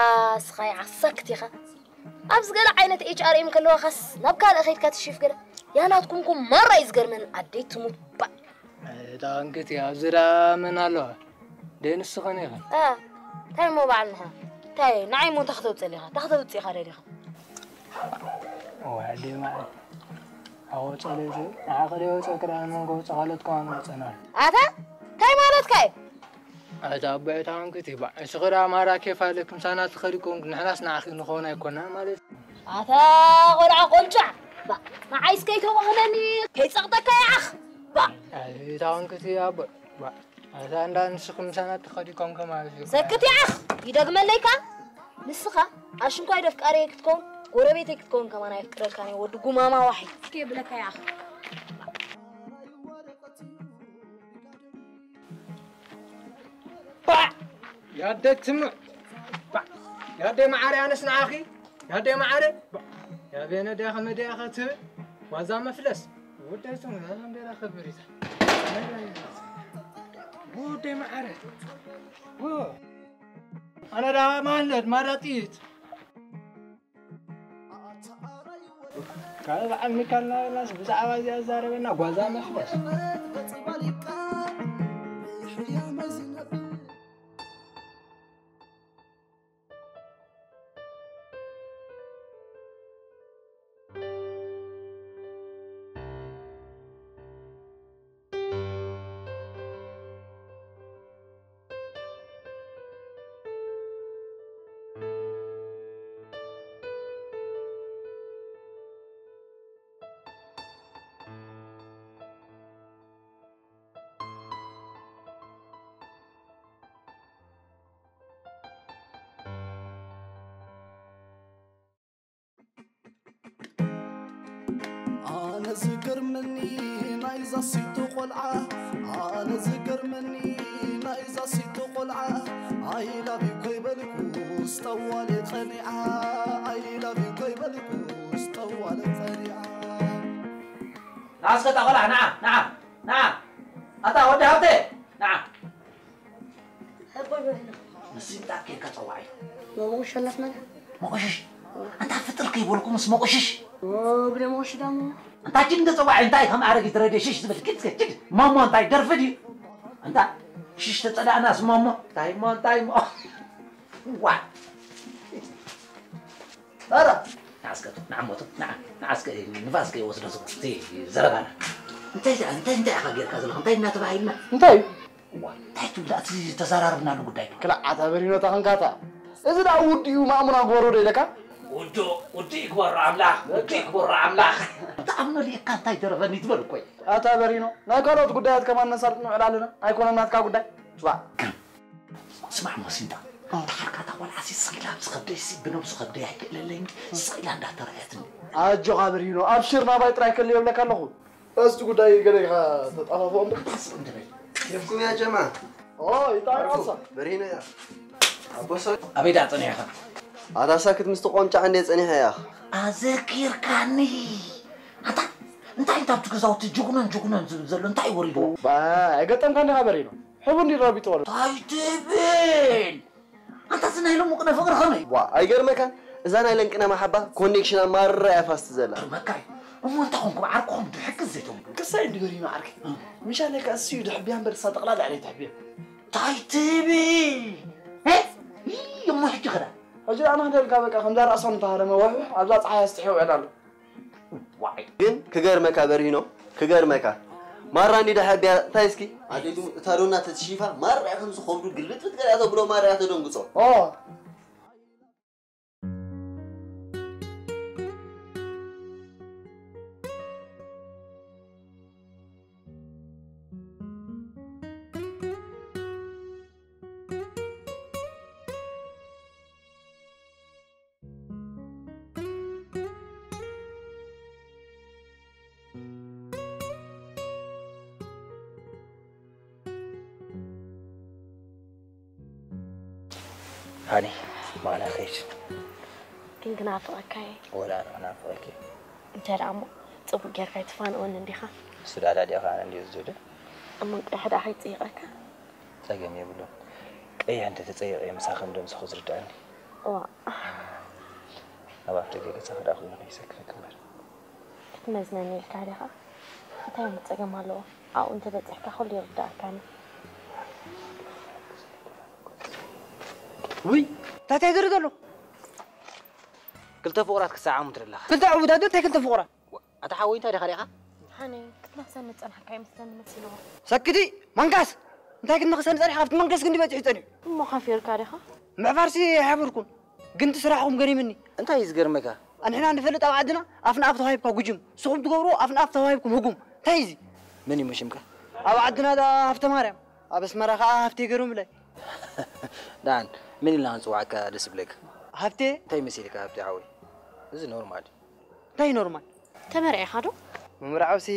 እስኻ ይዓሳክት ኢኻ። ኣብዚ ገለ ዓይነት ኤች ኣር ኤም ከለዋኻስ ናብ ካልእ ኸይድካ ትሽፍ ገለ። ያ ናትኩምኩም ማራ እዩ ዝገርመኒ፣ ኣደይ ትሙት ባዕ። እታ እንክቲ ኣብዚ ደኣ መን ኣለዋ? ደይ ንስኽን ኢኽን? እ፣ እንታይ እሞ ባዕልንኻ? እንታይ ንዓይ እሞ እንታይ ክተውፅእ ኢኻ? እንታይ ክተውፅእ ኢኻ ደሊኻ? እዋ ኣደይ ማዓት። ኣዎ ጸለይቲ፣ ንዓኺ ደይ ወፀኪ ደኣ ንመን ከውፅእ ካልኦት ከማን መፀና። ኣታ እንታይ ማለትካ እዩ? ኣታ ኣቦይ እታ እንክቲ ባዕ። እስኺ ደኣ ማራ ኬፍ ኣለኪ ምሳና ትኸዲ ኮንክ ንሕናስ ንዓኺ ንኸውን ኣይኮና ማለት። ኣታ ቆልዓ ቆንጫዕ፣ ባ፣ ንዓይስ ከይተባህለኒ፣ ከይጸቕጠካ ይዓኽ፣ ባ። ኣይ፣ እታ ወንክቲ ኣቦ፣ ባ፣ ኣታ እንዳ ንስኺ ምሳና ትኸዲ ኮንከ ማለት እዩ። ሰክት ይዓኽ፣ ይደግመለይካ። ንስኻ ኣሽንኳይ ዶ ኣፍቃሪየይ ክትከውን፣ ጎረቤተይ ክትከውን ከማን ኣየፍቅረልካን እየ፣ ወዲ ጉማማ ዋሒ። እስከ የብለካ ይዓኽ። ያደትም ያደ ማዓረ ኣነስ ንዓኺ ያደ ማዓረ ያበነ ዲያ ከመደ ያኸት ዋዛ መፍለስ ወደይ ስሙ ያንደራ ከብሪታ ወደይ ማዓረ ኣነ ዳ ማለድ ማራ ጥይት ካብ በዓል ሚካል ናበላስ ብዛዕባ እዚኣ ዛረበና ጓዛ መፍለስ ኣነ ዝገርመኒ ናይዛ ሲቶ ቆልዓ ኣነ ዝገርመኒ ናይዛ ሲቶ ቆልዓ I love you ኮይበልኩስ ጠዋለ ጸኒዓ I love you ኮይበልኩስ ጠዋለ ጸኒዓ ንዓስከ እታ ቆልዓ ንዓ ንዓ ንዓ ኣታ ወዲ ሃብተ ንዓ ንስንጣ ኬድካ ጸዋዒ መቑሸላት መን መቑሽሽ ኣንታ ፍጥር ከይበልኩምስ መቑሽሽ ብደ መቑሽ ዳሞ ኣንታ ጅን እንደ ጸዋዒ እንታይ ከም ኣረጊት ረድዮ ሽሽ ዝብል ኪድ ኪድ ማሞ እንታይ ደርፊ ድዩ ኣንታ ሽሽ ተጸላእናስ ማሞ እንታይ ሞ እንታይ ሞ ዋ ኧረ ንዓስከ ንዓሞቱ ንዓስከ ንፋስ ከይወስዶ እቲ ዘረባና እንታይ እንታይ እንታይ ኢኻ ጌርካ ዘለኻ እንታይ እናተባሂልና እንታይ እንታይ ትብላ እቲ ተዘራርብናሉ ጉዳይ ክልዓት ኣበሪኖታ ክንካታ እዚ ደኣ ውድኡ ማእሙና ግበሮ ዶ ኢለካ ውዱ ውዱ ይግበሮ ኣምላኽ ውዱ ይግበሮ ኣምላኽ ተኣምኖ ሊእካ እንታይ ደረፈኒ ትበል እኮ እዩ ኣታ በሪኖ ናይ ካልኦት ጉዳያት ከማን ነሳልጥ ንውዕል ኣለና ኣይኮነን ናትካ ጉዳይ ዋ ስማዕ ሞሲንታ ተሓርካታ ቆልዓ ሲ ስቕ ኢላ ኣብዚ ከብደይ ሲ ብነብሱ ከብደይ ኣይክእለለይን ስቕ ኢላ እንዳተረኣየትኒ ኣጆኻ በሪኖ ኣብሽር ናባይ ጥራይ ከልዮ ይብለካ ኣለኹ እስቲ ጉዳይ ገለ ኢኻ ተጣፋፍኦ እምበር ስቕ እንድበል كيفكم يا جماعة؟ ኦ ይጣይቆሳ በሪኖ እያ ኣቦሶ ኣበይ ደኣ ጸኒሕኻ ኣታ ሳክት ምስቲ ቆምጫዕ እንደ ጸኒሐ እያ ኣዘኪርካኒ ኣታ እንታይ እንታይ ኣብቲ ገዛውቲ ጅጉነን ጅጉነን ዝብል ዘሎ እንታይ ወሪድዎ ኣይገጠምካ እንዲኻ በሪኖ ሕቡ እንዲ ረቢጥዎ እንታይ ትብል ኣንታ እዚ ናይ ሎሚ ቅነ ፍቅሪ ከመይ ዋ ኣይገርመካን እዛ ናይ ለንቅነ ማሓባ ኮኔክሽና ማራ እያ ፋስት ዘላ ግርመካ እዩ እሞ እንታይ ኮንኩም ዓርኩኹም ድሕግዝ ዘይተብሉ ክሳይ እንድበሪ ማዓርከይ ምሻለካ እሱ እዩ ድሕብያ እምበር እሳ ጠቕላላ ዕለይ ትሕብያ እንታይ ትብል እሞ ሕጂ ክዳ ሕጂ ኣነ ክደልካ በቃ ከምዛ ራእሶም እንተሃረመ ወሕሕ ኣብዛ ፀሓይ ኣስትሕዮ ውዕል ኣሎ ዋይ ግን ክገርመካ በርሂኖ ክገርመካ ማራ እንዲ ደሓ ቢያ እንታይ እስኪ ኣዴቱ እታ ዶና ተትሺፋ ማራ ከም ዝኸብዱ ግልብጥብጥ ገለ ተብሎ ማራ ተደንግጾ ኦ ሃኒ ማና ኸይድ ግን ክናፍቐካ እየ ወላ ኣነ ክናፍቐኪ እንተ ደኣ እሞ ጽቡቕ ጌርካ ኣይትፋንወኒ እንዲኻ እሱ ዳዳ ዲኻ ኣነ እንዲዩ ዝብል እሞ እንቋዕ ሕዳ ከይጽይቐካ ጸገም የብሉን ቀይሕ እንተ ተጸይቐ ምሳኺ ምደምሰኹ ዝርድኣኒ እዋ ኣብ ኣፍ ደገ ገዛ ክዳ ኮይኑ ከይሰክፈኪ እምበር ክትመዝነኒ ኢልካ ዲኻ? እንታይ እሞ ጸገም ኣለዎ? ኣብኡ እንተበጺሕካ ኩሉ ይርድኣካኒ። ውይ እንታይ እንታይ ዝርኢ ዘሎ ክልተ ፍቑራት ክሰዓሙ ትርኢ ኣለኻ ክልተ ዕቡዳት ዶ እንታይ ክልተ ፍቑራት ኣታ ሓወይ እንታይ ዲኻ ዲኻ ሓነይ ክትነኽሰኒ ዝጸናሕካ ይመስለኒ መሲልዎ ሰክቲ መንካስ እንታይ ክትነኽሰኒ ጸኒሕካ ኣብቲ መንከስ ክንዲ በጺሑ ጸኒሑ እሞ ሓፊርካ ዲኻ ምሕፋርሲ ኣይሓፈርኩን ግን እቲ ስራሕኹም ገሪምኒ እንታይ እዩ ዝገርመካ ኣንሕና ንፈልጥ ኣብ ዓድና ኣፍና ኣፍ ተዋሂብካ ጉጅም ንስኹም ትገብርዎ ኣፍና ኣፍ ተዋሂብኩም ህጉም እንታይ እዚ መን እዩ ሽምካ ኣብ ዓድና ደኣ ሃፍተ ማርያም ኣብ ኣስመራ ከኣ ሃፍተ ገይሮም ብላይ ዳን መን ኢልና ክንፅዋዕካ ደስ ብለካ ሃፍተ እንታይ መሲልካ ሃፍተ ሓወይ እዚ ኖርማል እዩ እንታይ ኖርማል ተመርዒኻ ዶ ምምርዓውሲ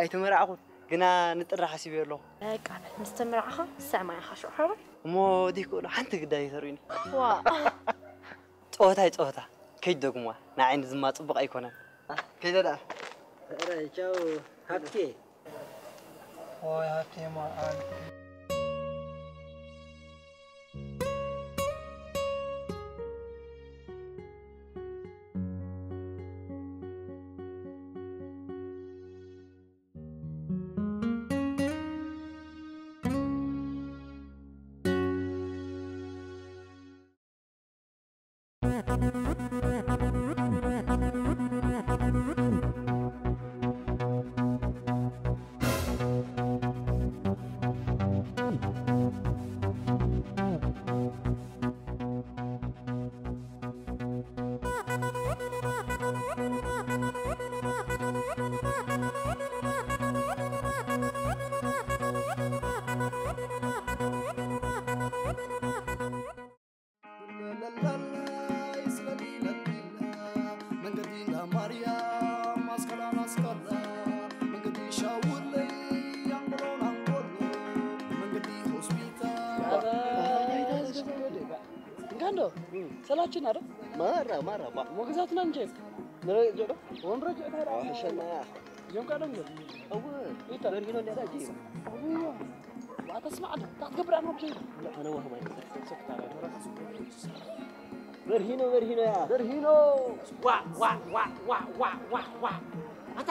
ኣይተመርዓኹን ግና ንጥሪ ሓሲበዮ ኣለኹ። በቃ በል፣ ምስ ተመርዓኻ ስዕማ ኢኻ ሽዑ ሓወይ። እሞ ዲክእሎ ሓንቲ ግዳይ ተርእዩኒ። ዋ። ጸወታ እዩ ጸወታ። ከይደግሙዋ። ንዓይ ንዝማ ጽቡቕ ኣይኮነን። ከይደ ደኣ። ኧረ ቻው ሃብቴ። ኦይ ሃብቴ ሞዓል። እንጋንዶ ሰላችን አረ ማራ ማራ ባ ሞግዛትና እንጂ ንረጅ ዶ ወንረጅ ታራ አሸና ዮንካ ደንገ እወ ይታ በርሂኖ እንዲያ ዳጂ እወ ዋተስማዕ ታትገብር አኖ ጂ አነ ወህ ማይ ሰክታ በርሂኖ በርሂኖ ያ በርሂኖ ዋ ዋ ዋ ዋ ዋ ዋ ዋ ኣታ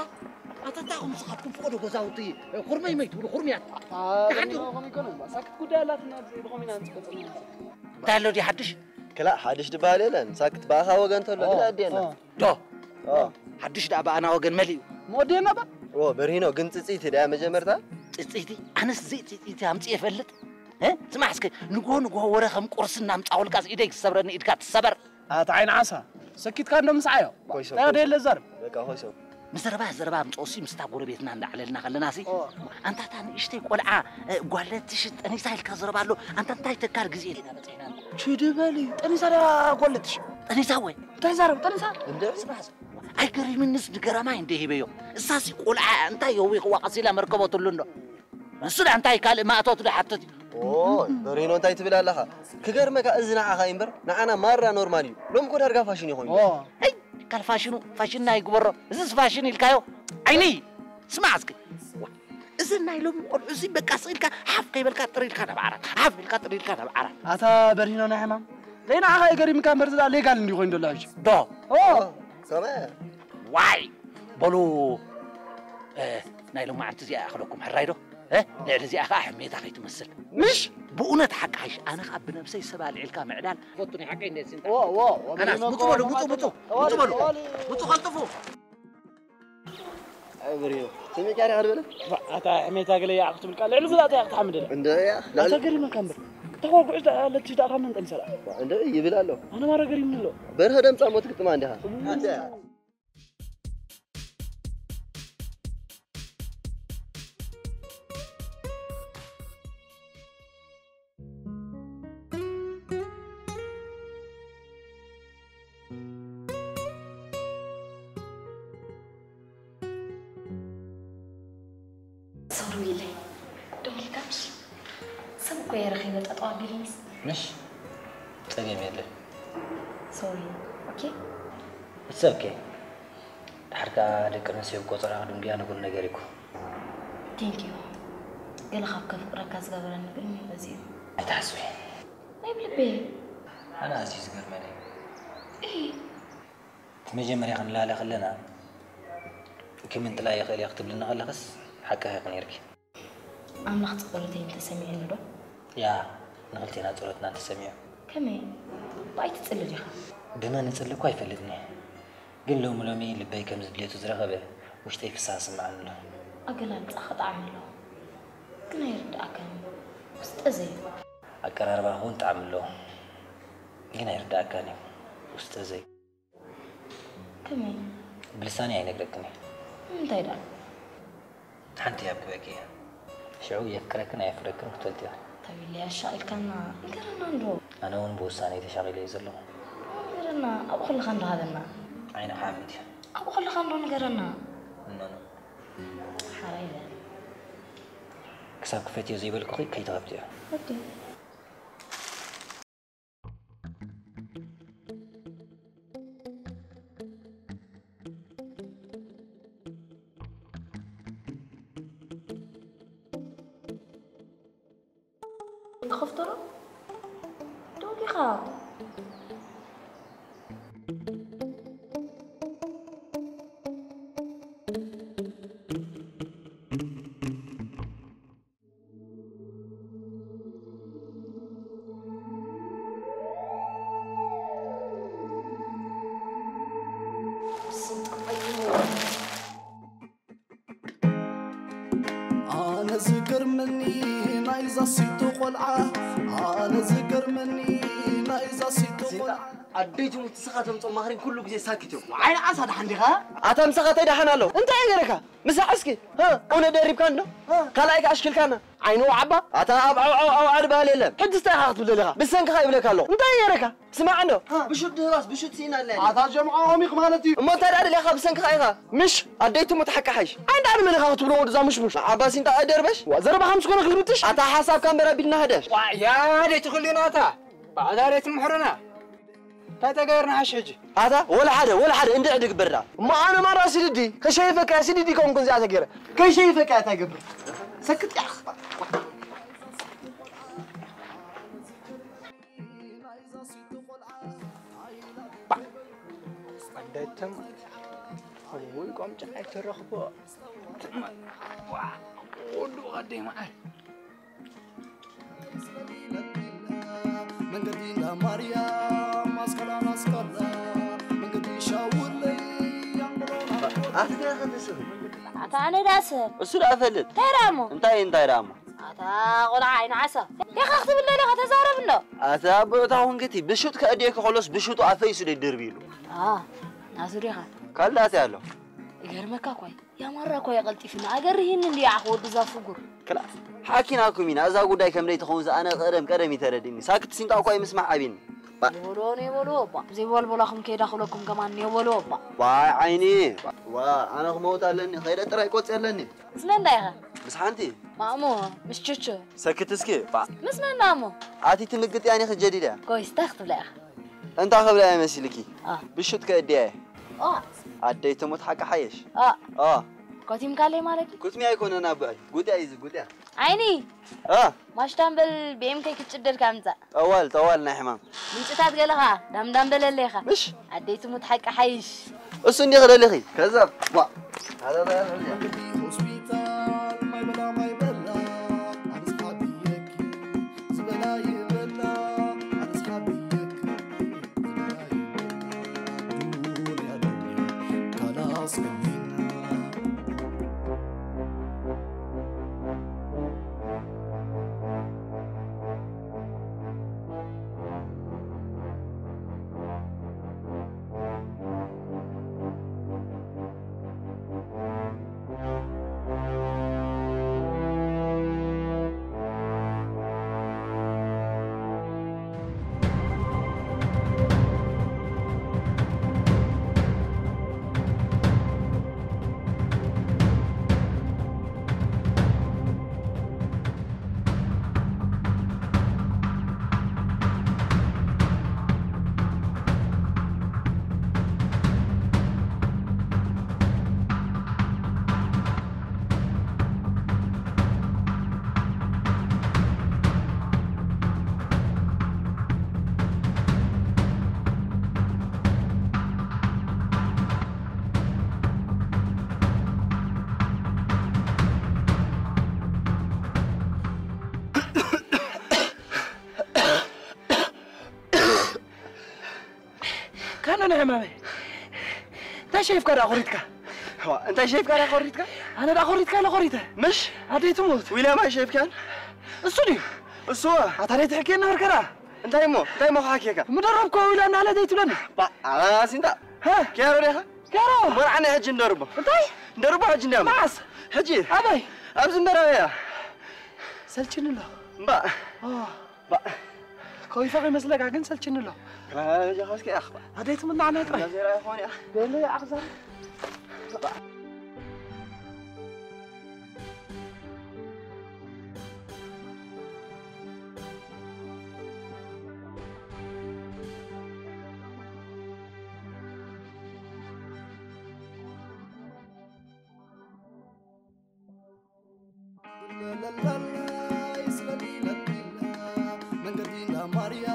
ኣታ እንታይ ኹም ስኻትኩም ፍቐዶ ገዛውቲ ኩርመይ መይ ትብሉ ኩርምያት ኣታ በርሂኖ ኹም ይኮነ ሳክት ጉዳይ ኣላትና ብኾም ኢና ንጽቀጽ እንታይ ኣሎ ዲ ሓድሽ ክላእ ሓድሽ ድበሃል የለን። ሳክት ብኣኻ ወገን ተሎ ግዳ ኣዴና። ዶ? ሓድሽ ደኣ ብኣና ወገን መሊኡ። መወዲእና ባ? ኦ በርሂኖ ግን ጽጽይቲ ድያ መጀመርታ? ጽጽይቲ? ኣነስ ዘይ ጽጽይቲ ኣምጽእ እፈልጥ? እ? ስማዕ እስከ ንግሆ ንግሆ ወረ ከም ቁርሲ እናምጻወልካ ኢደይ ክሰብረኒ ኢድካ ትሰበር። ኣታ ዓይኒ ዓሳ ሰኪትካ እንዶ ምስዓዮ። ኮይሶ። ታይ ወደ የለ ዘርብ። በቃ ኮይሶ። ንዘረባ ዘረባ ኣምፅኦሲ ምስታ ጎረቤትና እንዳዕለልና ከለናሲ ኣንታታ ንእሽተይ ቆልዓ ጓለት ትሽጥ ጠኒሳ ኢልካ ዘረባ ኣሎ ኣንታ እንታይ ተካል ግዜ ኢና በፂሕና ችድበል እዩ ጠኒሳ ዳ ጓለት ትሽጥ ጠኒሳ ወይ እንታይ ዛረብ ጠኒሳ እንደ ስማስ ኣይገሪምንስ ንገረማይ እንደ ሂበዮ እሳሲ ቆልዓ እንታይ የዊኽዋ ቀሲላ መርከቦትሉ እንዶ ንሱ ዳ እንታይ ካልእ ማእቶት ዶ ሓትት እዩ ኦይ በሪኖ እንታይ ትብል ኣለኻ ክገርመካ እዚ ንዓኻ እዩ እምበር ንዓና ማራ ኖርማል እዩ ሎም ኮ ዳርጋ ፋሽን ይኾን እዩ ካልፋሽኑ ፋሽንና ይግበሮ። እዚስ ፋሽን ኢልካዮ? ዓይኒ! ስማዕ እስኪ። እዚ ናይ ሎሚ ቆልዑ እዚ በቃ ስኢልካ ሓፍ ከይበልካ ጥር ኢልካ ናብ ዓራት ሓፍ ኢልካ ጥር ኢልካ ናብ ዓራት ኣታ በርሂኖ ናይ ሕማም ዘይንዓኻ እዩ ገሪምካ እምበር ዝዳ ሌጋል እንዲ ኮይኑ ደሎ ሕጂ ዶ ኦ ሰበ ዋይ በሉ እ፣ ናይ ሎማዓንቲ እዚኣ ይኣኽለኩም ሕራይ ዶ እ፣ ልዕሊ እዚኣ ከዓ ሕሜታ ከይትመስል ምሽ ብእውነት ሓቂ ሓይሽ ኣነ ከዓ ብነብሰይ ሰብ ኣልዒልካ ምዕዳል ፈቱ ናይ ሓቀይ እንደ ስንታ ዎ ዎ ኣናስ ምፁ በሉ ምፁ ምፁ ምፁ በሉ ምፁ ቀልጥፉ ኣይ ብሪዮ ስሚዕ ቃሪ ኣልበለ ኣታ ሕሜታ ገለ ይኣ ክትብል ቃል ልዕሊ ዝላተ ይኣ ክትሓምድ እንደ ያ ኣታ ገሪመካ እምበር ተጓጉዕ ኣለች ዳ ካብ መን ጠኒሰላ እንደ ይብል ኣሎ ኣነ ማራ ገሪምኒ ኣሎ በርሀ ደምፃ ሞት ግጥማ እንዲኻ ሶሪ ኢለይ ደው ኢልካ ምሽ ሰብ እኮ እየ ረኺበ ጠጠው ኣቢለይስ ምሽ ጸገም የለን ሶሪ ኦኬ It's okay ድሓር ከኣ ደቂ ኣንስትዮ ብቆጸራ ክድንጉያ ንቡር ነገር እዩ እኮ Thank you ገለ ካብ ከፍቅረካ ዝገበረኒ ግን እዚ እዩ ኣይትሓስቢ ናይ ብልበይ ኣነ ኣዝዩ ዝገርመኒ እዩ እቲ መጀመርያ ክንላለ ከለና ክምንጥላ ይኽእል እየ ክትብልኒ ከለኽስ ሓቅኺ ኢኺ ነይርኪ። ኣምላኽ ጸሎተይ እንተሰሚዕኒ ዶ? ያ ንኽልቴና ጸሎትና እንተሰሚዑ። ከመይ? ብኣይ ትጽሊ ዲኻ? ብመን እጽሊ እኳ ኣይፈልጥን እየ። ግን ሎሚ ሎሚ ልበይ ከምዚ ድሌቱ ዝረኸበ ውሽጠይ ፍስሃ ስምዓኒ ኣሎ። ኣገላልጻኻ ጣዕሚ ኣለዎ። ግን ኣይርድኣካን እዩ። ውስጠ ዘዩ። ኣቀራርባኻ እውን ጣዕሚ ኣለዎ። ግን ኣይርድኣካን እዩ። ውስጠ ዘዩ። ከመይ? ብልሳነይ ኣይነግረክን እየ። ንምንታይ ደኣ? ሓንቲ እያ ክበኪ እያ። ሽዑ የፍቅረክን ኣየፍቅረክን ክትፈልጢ ኢኺ። ተቢለይ ኣሻቒልካና ንገረና እንዶ። ኣነ እውን ብውሳነይ ተሻቒለ እየ ዘለኹ። ንገረና ኣብኡ ከለኻ እንዶ ሃበና። ዓይኒ ሓሚድ እያ። ኣብኡ ከለኻ እንዶ ንገረና። እኖኖ። ሓራይ በል። ክሳብ ክፈትዮ ዘይበልኩኺ ከይትኸብድዮ። ወዲ ክኸፍቶ ዶ? ደው ዲኻ? ኣነ ዝገርመኒ ናይዛ ሲቶ ቆልዓ ኣነ ዝገርመኒ ናይዛ ሲቶ ቆልዓ ኣደይ ትሙት ንስኻ ተምፅኦ ማኽሪን ኩሉ ግዜ ሳክት እዮም። ዓይኒ ዓሳ ደሓን ዲኻ? ኣታ ምሳኻ እንታይ ደሓን ኣሎ? እንታይ እየ ገረካ? ምሳሕ እስኪ እውነ ደሪብካ እንዶ ካልኣይ ኣሽክልካና ዓይኑ ዓባ ኣታ ኣብ ዓው ዓው ዓው ዓድ በሃል የለን ሕጂ እንታይ ኢኻ ክትብል ደሊኻ ብሰንክኻ ይብለካ ኣለኹ እንታይ እየ ገረካ? ስማዕ እንዶ። ብሹት ድህባስ ብሹት ስኢና ኣለና። ኣታ ጀምዓኦም ኢኽ ማለት እዩ። እሞ እንታይ ደኣ ደሊኻ ብሰንክኻ ኢኻ? ምሽ ኣደይ ትሙት ሓቂ ሓይሽ። ኣይ እንዳ ንመን ኢኻ ክትብሎ ወድዛ ምሽሙሽ? ንዓባሲ እንዳ ኣይደርበሽ? ዋ ዘረባኻ ምስ ኮነ ክልምጥሽ? ኣታ ሓሳብካ እምበር ኣቢልና ህደሽ። ዋያ ደይ ትኽልዩና ኣታ። ባዕዳ ደይ ትምሕሩና። እንታይ ተገይርና ሓሽ ሕጂ? ኣታ ወላ ሓደ ወላ ሓደ እንድዒ ድግበር ደኣ። እሞ ኣነ ማራ ሲድዲ ከሸይፈካ ሲድዲ ከውን ኩን ዚኣ ተገይረ። ከሸይፈካ እንታይ ገብር? ሰክት ያኽ። ኣደተም ወይ ቆምጫ ኣይተረኽቦ ወዱ ኣደይ መዓር መንገዲ ማርያም ኣስቀላ ኣስቀላ መንገዲ ሻውለይ ኣቲ እንታይ ኸተስብ ኣታ ኣነ ዳሰ እሱ ደኣ ፈልጥ እንታይ ደኣ እሞ እንታይ እንታይ ደኣ እሞ ኣታ ቆልዓ ዓይኒ ዓሳ ቴኻ ክትብል ደሊኻ ተዛረብ እንዶ ኣታ ኣቦታ ኩንክቲ ብሹጥ ከእድየኪ ከሎስ ብሹጡ ኣፈይሱ ደድርብ ኢሉ ናሱ ዲኻ ካልዳት ኣሎ ይገርመካ እኳ ያማራ እኳ የቐልጢፍና ኣገርሂኒ እንዲ ዓኽ ወዲ ዛ ፍጉር ክላስ ሓኪናኩም ኢና እዛ ጉዳይ ከም ደይ ትኸውን ዝኣነ ቀደም ቀደም ይተረድኒ ሳክት ሲንጣ እኳ ይምስማዕ ዓቢኒ ይበልዎ ነይበልዎ እባ ዘይበልቦላኹም ከይዳ ክለኩም ከማን ነይበልዎ እባ ዋይ ዓይኒ ዋ ኣነ ክመውት ኣለኒ ኸይደ ጥራይ ቆፅ ኣለኒ ስለ እንታይ ኢኻ ምስ ሓንቲ ማእሞ ምስ ችቹ ሰክት እስኪ ባ ምስ መን ማእሞ ኣቲ ትምግጥ ያኒ ክጀዲድ እያ ኮይስታ ክትብላ ኢኻ እንታይ ክብላ እያ መሲልኪ ብሹት ከእድያ እየ ኣደይ ትሙት ሓቂ ሓየሽ ኮቲምካ ኣለይ ማለት እዩ ኩትሚ ኣይኮነን ኣቦይ ጉጥያ እዩ እዚ ጉጥያ ዓይኒ ማሽታን በል ብኤምከይ ክትጭደድካ ምጻእ ጠዋል ጠዋል ናይ ሕማም ምንጭታት ገለ ኸዓ ዳምዳም በለለይ ኢኻ ምሽ ኣደይ ትሙት ሓቂ ሓይሽ እሱ እንዲኺ ደሊኺ ከዛ ካነ ንሕማመይ እንታይ ሸይፍካ ደኣ ኮሪትካ እንታይ ሸይፍካ ደኣ ኮሪትካ ኣነ ደኣ ኮሪትካ ኢለ ኮሪተ ምሽ ኣደይ ትሙት ዊልያም ኣይሸይፍካን እሱ ድዩ እሱ ኣታ ደይ ትሕክየና በርከራ እንታይ እሞ እንታይ እሞ ክሓክየካ ምደረብኮ ኢላ እናለ ደይ ትብለኒ ኣሲንታ ኪያሮ ዲኻ ኪያሮ መርዓ ናይ ሕጂ እንደርቦ እንታይ እንደርቦ ሕጂ እንዲያ መዓስ ሕጂ ኣበይ ኣብዚ እንደረበያ ሰልችኒ ኣሎ እምባ ከዊፈ ከይመስለካ ግን ሰልችኒ ኣሎ ኣደይ ትምናዕ ናይ ጥራይ ቤሎ ይዓኽዛ ለላላይ ስለኒ ለሊላ መንገዲ እንዳ ማርያ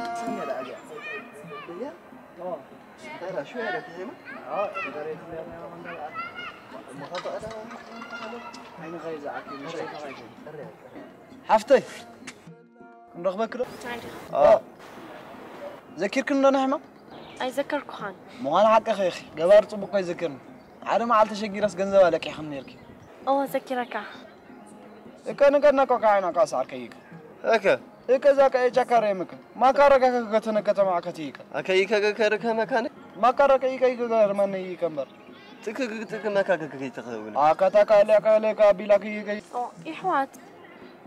ሓፍተይ ክንረኽበኪ ዶ? ዘኪርክን ዶ ንሕማ? ኣይዘከርኩኻን። ምዃኑ ሓቅኺ ኢኺ። ገባር ጽቡቕ እኮ ይዝክርኒ። ሓደ መዓልቲ ተሸጊረስ ገንዘብ ኣለቂሕክን ነርኪ። እወ ዘኪረካ። እከ ንገድና እኮ ካይና እኮ ኣስዓርከይከ። እከ። እከ እዛ ከ ጨካረ የምከ። ማካረከ ከተነ ከተማ ከትይከ። ኣከይከ ከርከ መካነ። ማካረከ ይከ ይከ ገርመን ይከ እምበር። ትክ ትክ መካከ ከይተኸውን። ኣካታ ካለ ካለ ካቢላ ከይከ። ኦ፣ ይሕዋት።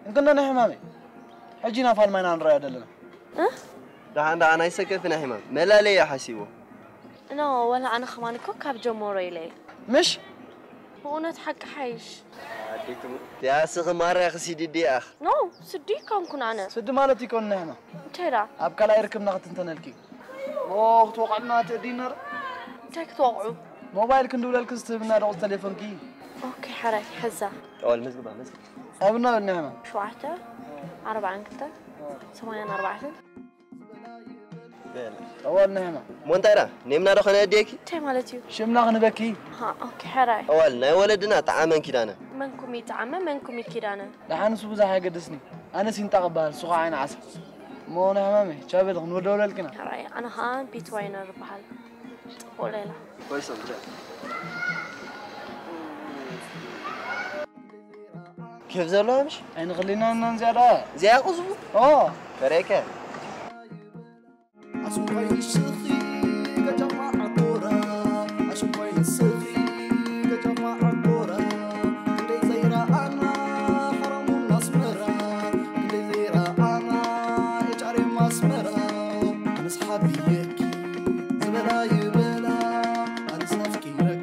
እንክንደ ናይ ሕማመይ። ሕጂ ኢና ፋልማይና ንረኣያ ዘለና። እ? ደሓን ደሓን ኣይሰከፍን ሕማም። መላለየ ሓሲቦ። ኖ፣ ወላ ኣነ ከማን እኮ ካብ ጀመሮ ኢለ እየ። ምሽ? ብእውነት ሓቂ ሓይሽ። ኣዴክሙ። ያስኺ ማርያ ክሲዲ ዲኣኽ። ኖ፣ ስዲ ኣይኮንኩን ኣነ። ስዲ ማለት ይኮን ንሕና። እንታይ ደኣ? ኣብ ካልኣይ ርክብና ክትንተነልኪ። ኦ፣ ክትወቕዕና ትእዲ ነር። እንታይ ክትወቕዑ? ሞባይል ክንድውለልኪ ዝትህብና ደቑ ተሌፎንኪ። ኦኬ፣ ሓራይ፣ ሕዛ። ጠዋል መዝግባ፣ መዝግባ። ኣብና ንሕና። ሸውዓተ፣ ኣርባዓን ክልተን፣ ሰማንያን ኣርባዕተን። ጠዋል ንሕና። እሞ እንታይ ደኣ? ኔምና ዶ ኸነ ኣዴኪ? እንታይ ማለት እዩ? ሽምና ክንበኪ። ሃ፣ ኦኬ፣ ሕራይ። ጠዋል ናይ ወለድና ጠዓመን ኪዳነ። መንኩም ይጠዓመ፣ መንኩም ይኪዳነ። ደሓን እሱ ብዙሕ ኣይገድስኒ። ኣነ ሲንጣ ክበሃል፣ እሱ ኸዓ ዓይኒ ዓሳ። እሞ ንሕማመይ፣ ቻበል ክንወደውለልክና። ሕራይ፣ ኣነ ኸዓ ቢት ዋይነር እበሃል። ጽቡቕ ሌላ። ወይ ሰምተ። ኬፍ ዘለዋ ምሽ? ኣይንኽሊና እና እዚኣ ደኣ። እዚኣ ቁዝቡ? ኦ። ከረይከ። ኣሽንኳይ ንስኺ ገጃማ ዓኮራ፣ ኣሽንኳይ ንስኺ ገጃማ ዓኮራ፣ ክንደይ ዘይረኣና ሓራሙን ኣስመራ፣ ክንደይ ዘይረኣና ኤጫሬም ኣስመራ፣ ኣነስ ሓብየኪ ዝበላ ይበላ፣ ኣነስ ኣፍቂረኪ።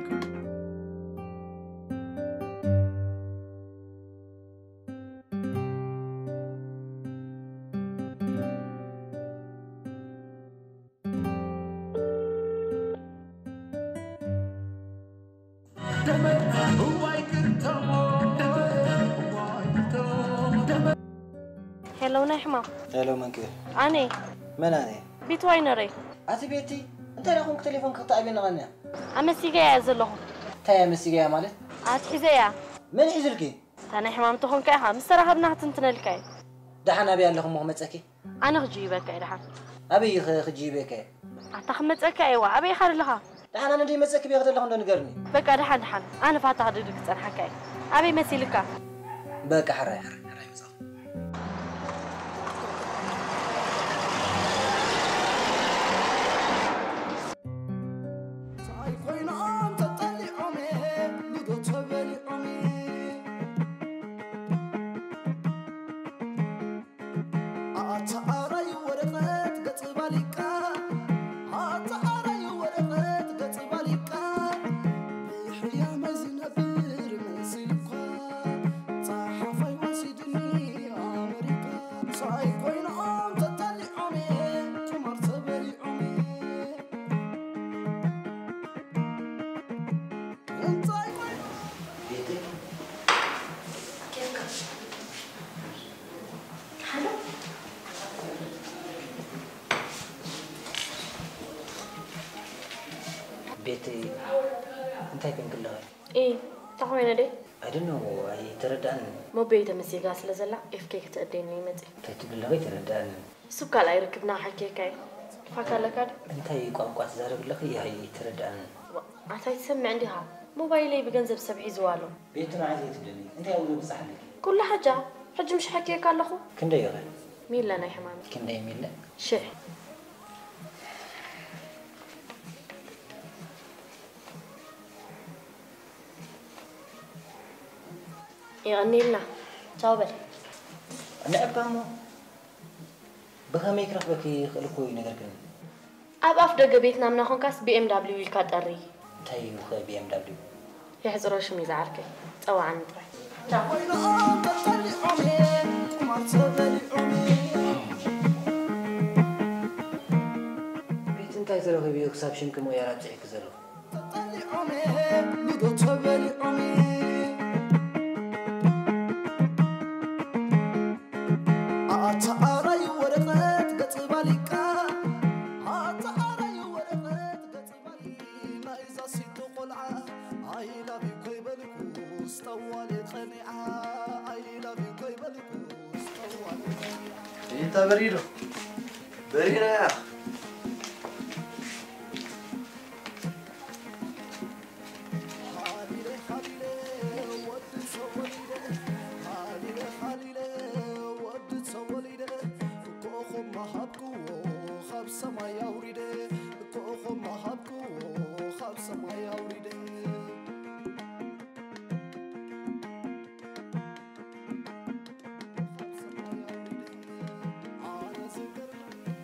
ሄሎ ናይ ሕማም። ሄሎ መንክር። ኣነ መን ኣነ? ቢት ዋይነረይ። ኣቲ ቤቲ እንታይ ደኹም ቴሌፎን ክትኣቢ ነቐንያ? ኣመሲገያ እየ ዘለኹ። እንታይ ኣመሲገያ ማለት? ኣትሒዘያ። መን ሒዙልኪ? እታ ናይ ሕማም ተኾንካ ኢኻ ምስ ተራኸብና ክትንትነልካ እዩ። ደሓን ኣበይ ኣለኹም እሞ ክመፀኪ? ኣነ ክጅይበካ እየ ደሓን። ኣበይ ኢኸ ክጅይበካ እየ? ኣታ ክመፀካ እየዋ ኣበይ ኢኻ ዘለኻ? ደሓን ኣነ ደይመፀኪ በይ ከደለኹ እንዶ ንገርኒ። በቃ ደሓን ደሓን ኣነ ፋታ ክድድ ክፀንሓካ እየ። ኣበይ መሲልካ? በቃ ሕራይ ሕራይ ሕራይ መፃኹ። ፀሓይ ኮይኖም ተጠሊዖም ሉዶ ተበሊዖም ኣታ ኣራይ ወረቐት ገጽ ባሊቃ ኣታ ኣራይ ወረቐት ገጽ ባሊቃ ብሕያመ ዝነብር መሲልኳ ጸሓፋይ ወሲድኒ ኣመሪካ ሳይ ኮይኖም ተጠሊዖም ጡማር ተበሊዖም እንታይ ኮይኖም ቤቲ እንታይ ኮንኪ ኣለኺ? ኢ እንታይ ኮይነ ደይ? I don't know ኣይተረዳእን። ሞቤይ ተመሲጋ ስለ ዘላ ኤፍኬ ክትእደኒ ይመጽእ። እንታይ ትብሊ ኣለኺ ኣይተረዳእን። እሱ ካልኣይ ርክብና ሓኬካ እዩ። ፋካ ኣለካ ዶ? እንታይ ቋንቋ ትዛረቢ ኣለኺ ኣይተረዳእን። ኣታ ኣይትሰምዕ እንዲኻ? ሞባይለይ ብገንዘብ ሰብ ሒዝዋ ኣሎ። ቤቲ ንዓይ ዘይትብለኒ እንታይ ኣውሎ ብዛሕ ኣለኪ? ኩሉ ሓጃ ሕጂ ምሽ ሓኬካ ኣለኹ። ክንደይ ኢኸ? ሚለ ናይ ሕማመይ። ክንደይ ሚለ? ሽሕ። የቐንየልና። ቻው በል። ንዕባ እሞ ብኸመይ ክረኽበኪ ይኽእል እኮ እዩ ነገርክን። ኣብ ኣፍ ደገ ቤትና ምናኾንካስ ቢ ኤም ዳብሊው ኢልካ ጠሪ። እንታይ እዩ ኸ ቢ ኤም ዳብሊው? የሕጽሮ ሽም እዩ ዝዓርከይ። ጸዋዓኒ ጥራይ። ቤቲ እንታይ ተረኺቡ እዩ ክሳብ ሽምኪ ምቕያር ኣብጺሑኪ ዘሎ? ተጠሊዖም ሉዶ ተበሊዖም እንታ በሪዶ በሪና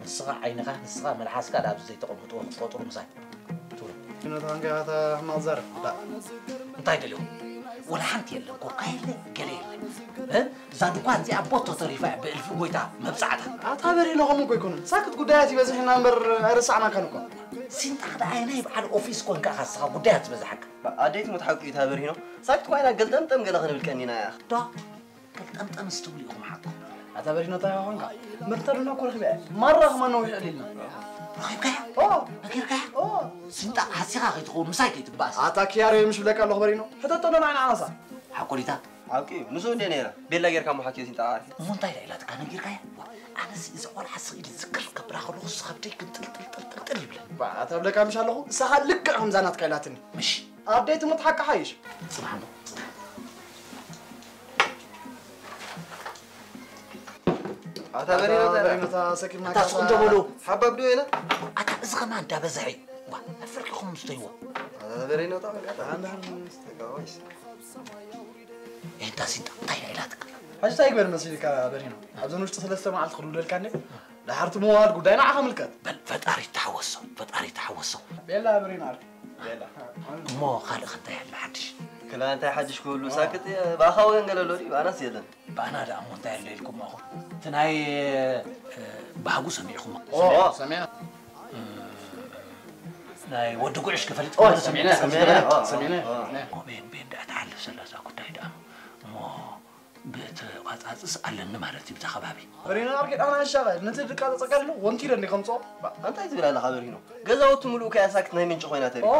ንስኻ ዓይንኻ ንስኻ መልሓስካ ዳብ ዘይተቐምጥዎ ክትቆጥሩ ምሳይ ትብሉ። ነታ ሕማቕ ዘረብ እንታይ ደልዮም? ወላ ሓንቲ የለን፣ ኮካ የለ፣ ገለ የለ። እ? እዛ ድኳን እዚኣ ቦቶ ተሪፋ እያ ብእልፊ ጎይታ መብጻዕታ። ኣታ በሪኖ ከምኡ እኮ ኣይኮነን። ሳክት ጉዳያት ይበዝሕና እምበር ኣይረሳዕናካን እኮ። ሲንጣ ደኣ ናይ በዓል ኦፊስ ኮንካ ኢኻ ንስኻ ጉዳያት ዝበዝሓካ። ኣደይ ትሙት ሓቂ እዩ እታ በሪኖ። ሳክት እኮ ኣይና ገልጠምጠም ገለ ክንብል ቀኒና እያ። ዶ? ገልጠምጠም ስትብሉ ኢኹም ሓቅኹም። ኣታ በሪኖ እንታይ ኮንካ? መርተሉና እኮ ረኺበ እያ። ማራ ከማን ነዊሕ ዕሊልና። ረኺብካያ? ኦ። ነጊርካያ? ኦ። ሲንጣ ሃሲኻ ከይትኸውን ምሳይ ከይትባኣስ። ኣታ ኪያሮ ምሽ ብለካ ኣለኹ በሪኖ። ሕተቶ ዶ ንዓና ዓሳ? ሓቁ ዲታ? ሓቂ እዩ። ንሱ እንደ ነይረ። ቤላ ጌርካ እሞ ሓኪ ሲንጣ ዓርኪ። እሞ እንታይ ኢላ ኢላትካ ነጊርካያ? ኣነስ እዚ ቆልዓ ስቕ ኢሉ ዝዝክር ከብራ ከለኹ ዝኸብደይ ግን ጥልጥልጥልጥልጥል ይብለኒ። ባ፣ ኣታ ብለካ ምሽ ኣለኹ። ንስኻ ልክዕ ከምዛ ናትካ ኢላትኒ። ምሽ? ኣደይ ትሙት ሓቂ ሓይሽ። ጽናሕ እሞ፣ ጽናሕ። ኣታ በሪኖ ኣታ በሪኖ፣ ኣታ ሰኪፍና ኣታ ካሳ ሱቕ እንዶ በሉ። ሓባብ ዶ ኢለ? ኣታ እዚ ከማን እንዳበዝሐ እዩ። ዋ፣ ኣፍርቂኹም ምስተይዎ። ኣታ በሪኖ፣ ኣታ በቃ፣ ኣታ። ኣንዳ ተጋዋይስ። ኤንታ ሲንጣ፣ እንታይ ኢላትካ? ሕጂ እንታይ ይግበር መሲልካ በሪኖ? ኣብዚ ውሽጢ ሰለስተ መዓልቲ ክልውለልካ እንዴ? ድሓርቲ ምዋል ጉዳይ ንዓኻ ምልከት። በል፣ ፈጣሪ ይተሓወሶ፣ ፈጣሪ ይተሓወሶ። ቤላ በሪኖ ዓርኪ። ቤላ። እሞ ካልእ ከ እንታይ ኣሎ ሓድሽ? ክላ እንታይ ሓድሽ ክህሉ? ሳክት እየ፣ ብኣኻ ወገን ገለ ኣሎ ድዩ? ኣነስ የለን። ብኣና ደኣ እሞ እንታይ ኣሎ ኢልኩም ኣኹም? እቲ ናይ፣ እ፣ ባህጉ ሰሚዕኹም? ኦ፣ ሰሚዐ። እ፣ ናይ ወዲ ጉዕሽ ክፈልጥ ኦ፣ ከሎ ሰሚዕና፣ ሰሚዕና፣ ሰሚዕና፣ ኦ፣ ሰሚዕና። ኦ። ኦ፣ ቤን፣ ቤን ደኣ ትሓልፍ ዘላ እዛ ጉዳይ ደኣ። እሞ ብእቲ ቋጻጽስ ኣለኒ ማለት እዩ ብዛ ከባቢ። በሪኖ ዓርኪ ደኣ ንዓሻቐ፣ ነቲ ድቃ ዘጸቀሉ ወንቲረ እንዲ ከምጽኦ። እንታይ ትብል ኣለኻ በሪኖ? ገዛውቲ ምሉእ ከያ ሳክት ናይ ምንጪ ኮይና ተሪፋ። ኦ።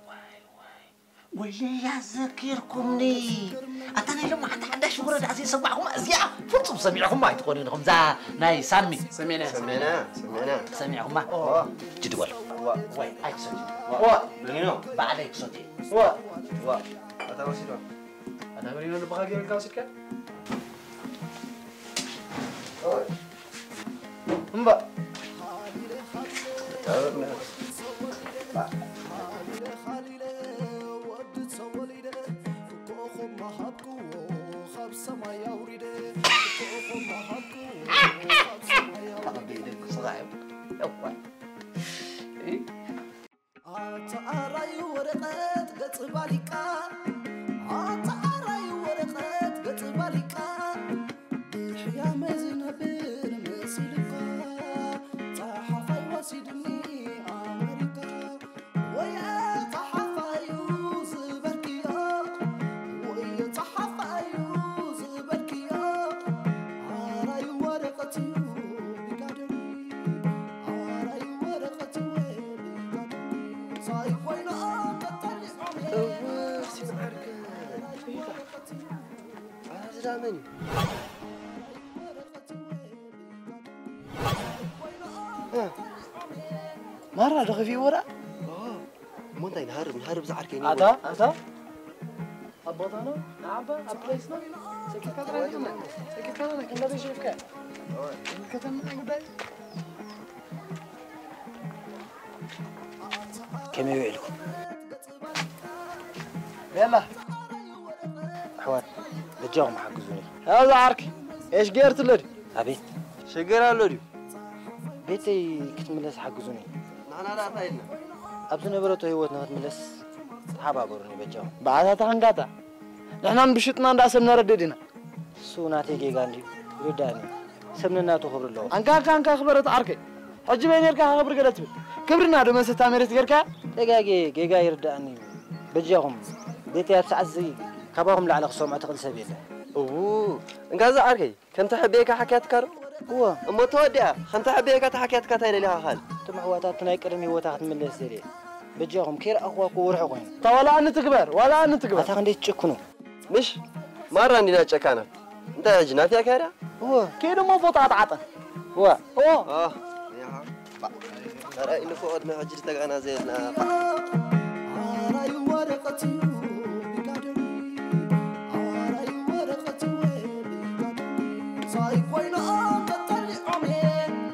ዋይ፣ ዋይ። ወይለይ ያዘኪርኩምኒ። ኣታ ናይ ሎማዓንቲ ሓዳሽ ወረ ደኣ ዘይሰማዕኹማ፣ እዚኣ ፍጹም ሰሚዕኹማ ኣይትኾኑን ኢኹም። እዛ ናይ ሳሚ። ሰሚዕና። ሰሚዕና፣ ሰሚዕና። ሰሚዕኹማ? ኦ። ጅድወል። ዋ። ወይ፣ ኣይትሰድዩ። ዋ። በሪኖ። ባዕለይ ክሰትዩ። ዋ። ዋ። ኣታ ወሲዶ። ኣታ በሪኖ ልብኻ ገይርካ ወሲድካ? ኦይ። እምባ። ኣታ ኣራዩ ወረቐት ገጽ ባሊቃ፣ ኣታ ኣራዩ ወረቐት ገጽ ባሊቃ፣ ብሕያመ ዝነብር መሲልካ፣ ጸሓፋይ ወሲድኒ ኣመሪካ። ወየ ጸሓፋዩ ዝበልክዮ፣ ወየ ጸሓፋዩ ዝበልክዮ፣ ኣራዩ ወረቐት እዩ ቢጋደኒ፣ ኣራዩ ወረቐት እዩ ቢጋደኒ፣ ሳይኮይኖ ቀጠሊ እውይ፣ እስቲ ንዓርክ፣ እዩታ። ኣዚ ደኣ መን እዩ? እ። ማራ ዶ ከፊእዎ ደኣ? ኦ፣ እሞ እንታይ ንሃርብ፣ ንሃርብ ዝዓርከይ ኣታ፣ ኣታ? ኣብ ቦታ ነው? ንዓባ፣ ኣብ ፕሌስ ነው? ሰኪትካ ጥራይ ንቕመጥ። ሰኪትካ ጥራይ ክንደበይ ሸፍካ? ዝምልከተና ጉዳይ። ከመይ ውዒልኩም? ቤላ። ኣሕዋት፣ በጃኹም ሓግዙኒ። ያው ዝዓርኪ፣ ኤሽ ጌርትሎ ድዩ? ኣቤት። ሽግር ኣሎ ድዩ? ቤተይ ክትምለስ ሓግዙኒ። ንሕና ደኣ እንታይ ኢልና? ኣብ ዝነበረቶ ህይወት ንኽትምለስ ተሓባበሩኒ በጃኹም። ብኣታታ ክንጋጣ፣ ንሕናን ብሽጥና እንዳ ሰብ ነረድእ ዲና? እሱ ናተይ ጌጋ እንድዩ፣ ይርዳእኒ። ሰብ ነናቱ ክብሪ ኣለዎ። ኣንካ፣ ኣንካ፣ ኣንካ ክበረት ዓርከይ። ሕጂ በይ ኔርካ ክብሪ ገለ ትብል? ክብርና ዶ መሰታ መሬት ጌርካ? ደጋጌ፣ ጌጋ ይርዳእኒ። በጃኹም፣ ቤተይ ኣብ ሰዓት እዚ ካባኹም ላዕሊ ክሰምዖ ትኽእል ሰብ የለን። እዉ፣ እንካ እዚ ዓርከይ፣ ከም ተሕብየካ ሓክያትካ ዶ? እወ። እሞ ተወዲኣ፣ ከም ተሕብየካ ተሓክያትካ እንታይ ደሊኻ ካል? እቶም ኣሕዋታ ኣብቲ ናይ ቀደም ህይወታ ክትምለስ ደልየ። በጃኹም፣ ከይረኣኽዋ እኮ ወርሒ ኮይኑ። እታ ዋላ ኣንትግበር፣ ዋላ ኣንትግበር። ኣታ ክንደይ ትጭክኑ? ምሽ? ማራ እንዲና ጨካናት። እንታይ ሕጂ ናትያ ካዳ? እወ፣ ከይደ እሞ ፎቶ ኣትዓጠ። እወ። እወ። ተራኢኑ እኮ ቅድሚ ሕጂ ዝተጋና ዘለና። ኣራይ ወረቐት እዩ ቢጋዶኒ ኣራይ ወረቐት እዩ ቢጋዶኒ ሳይ ኮይኖም ተጠሊዖም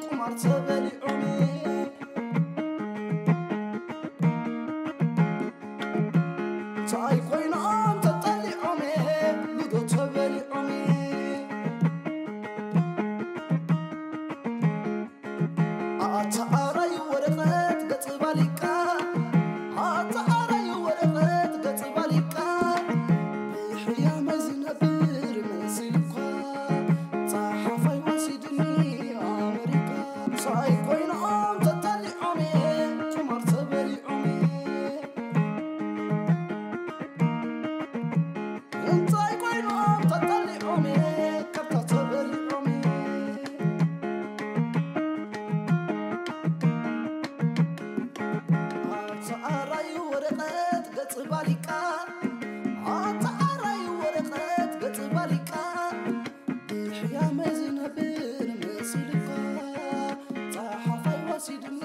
ቁማር ተበሊዖም ሳይ ኮይኖም ተጠሊዖም ሉዶ ተበሊዖም ኣታ ኣራይ ወረቐት ገጽ ባሊቃ ኣታ ኣራይ ወረቐት ገጽ ባሊቃ ብሕያመ ዝነብር መሲልኳ ጸሓፋይ ወሲድኒ ኣመሪካ ሳይ ኮይኖም ተጠሊዖም ቁማር ተበሊዖም እንታይ ኮይኖም ተጠሊዖም ከብታ ተበሊዖም ኣተኣራይ ወረቐት ገጽ ባሊቃ ኣተኣራይ ወረቐት ገጽ ባሊቃ ብሕያመ ዝነብር መሲልካ ጸሓፋይ ወሲድኒ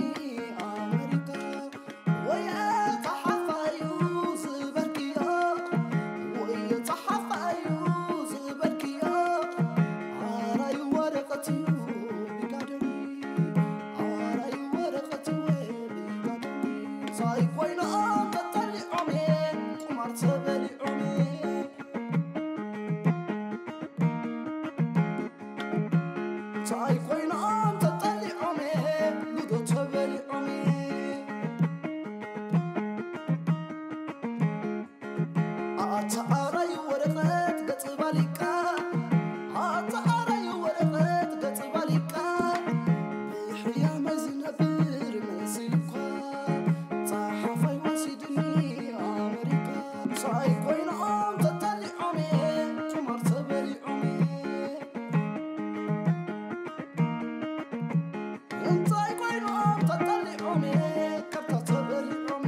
ኣመሪካ ወየ ጸሓፋዩ ዝበልክዮ ወየ ጸሓፋዩ ዝበልክዮ ኣራይ ወረቐት እዩ ቢጋደኒ ኣራይ ወረቐት እዩ ቢጋደኒ ሳይ ኮይኖም ተጠሊዖም ቁማር ተበሊዖም እንታይ ኮይኖም ተጠሊዖም ሉዶ ተበሊዖም ኣታ ኣራይ ወረቐት ገጽ ባሊቃ ኣታ ኣራይ ወረቐት ገጽ ባሊቃ ብሕያመ ዝነብር መሲልኳ ጸሓፋይ ወሲድኒ ኣመሪካ ሳይ ኮይኖም ተጠሊዖም ቁማር ተበሊዖም እንታይ ኮይኖም ተጠሊዖም ከብታ ተበሊዖም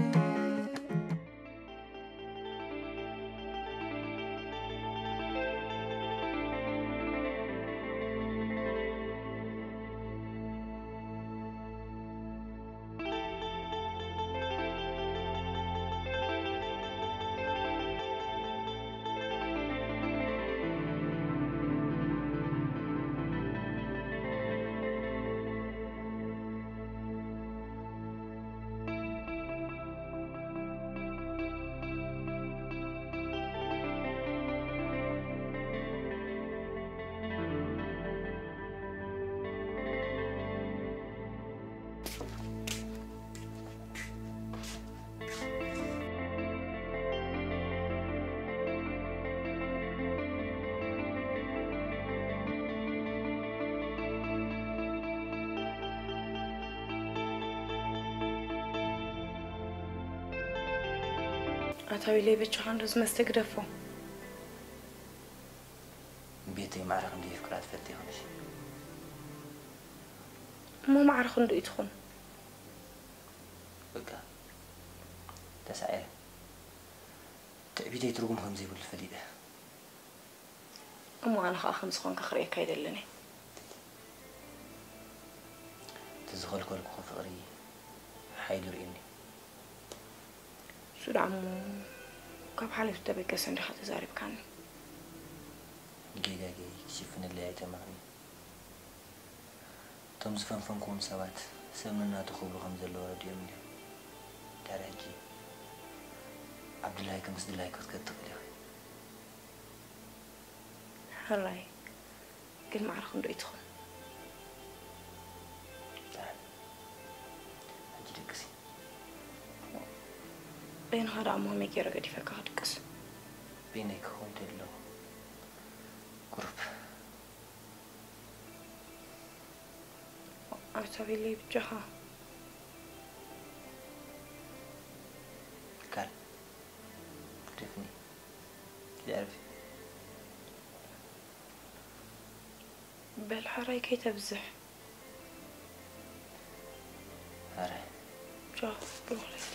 ኣታ ዊለይ በጃኻ እንዶ ዝመስተ ግደፎ። ቤተይ ማዕረ ክንደይ የፍቅራ ትፈልጢ ኢኺ። እሞ ማዕረ ክንደይ ትኹን? በቃ ተሳዒረ። ትዕቢተይ ትርጉም ከም ዘይብሉ ፈሊጠ። እሞ ኣነ ኸኣ ከም ዝኾንካ ክርእየካ ኣይደልን እየ። እቲ ዝኸልከልኩኺ ፍቕሪ ሓይሉ ርእዩኒ። እሱ ደኣ እሞ ካብ ሓሊፉ ዝተበገሰ እንዲኻ ተዛሪብካኒ። ጌጋገይ ክሽፍነለይ ኣይተመኽኒ። እቶም ዝፈንፈንክዎም ሰባት ሰብ ነናቱ ክብሩ ከም ዘለዎ ረዲኦም እንድዮም። ድሕሪ ሕጂ ኣብ ድላይኪ ምስ ድላይኪ ክትከዲ ትኽእሊ ኢኺ። ሕራይ ግን ማዕረ ክንደይ ትኾን? ደሓን። ሕጂ ድቅሲ። በይንኻ ደኣ እሞ ከመይ ገይረ ገዲፈካ ክድቅስ? በይነይ ክኸውን ተለኹ ቁሩብ ኣታ ቤለይ ብጃኻ። ካል ግደፍኒ። ይዕርፊ። በል ሕራይ ከይተብዝሕ። ሕራይ። ቻው ብሩኽ ለይቲ።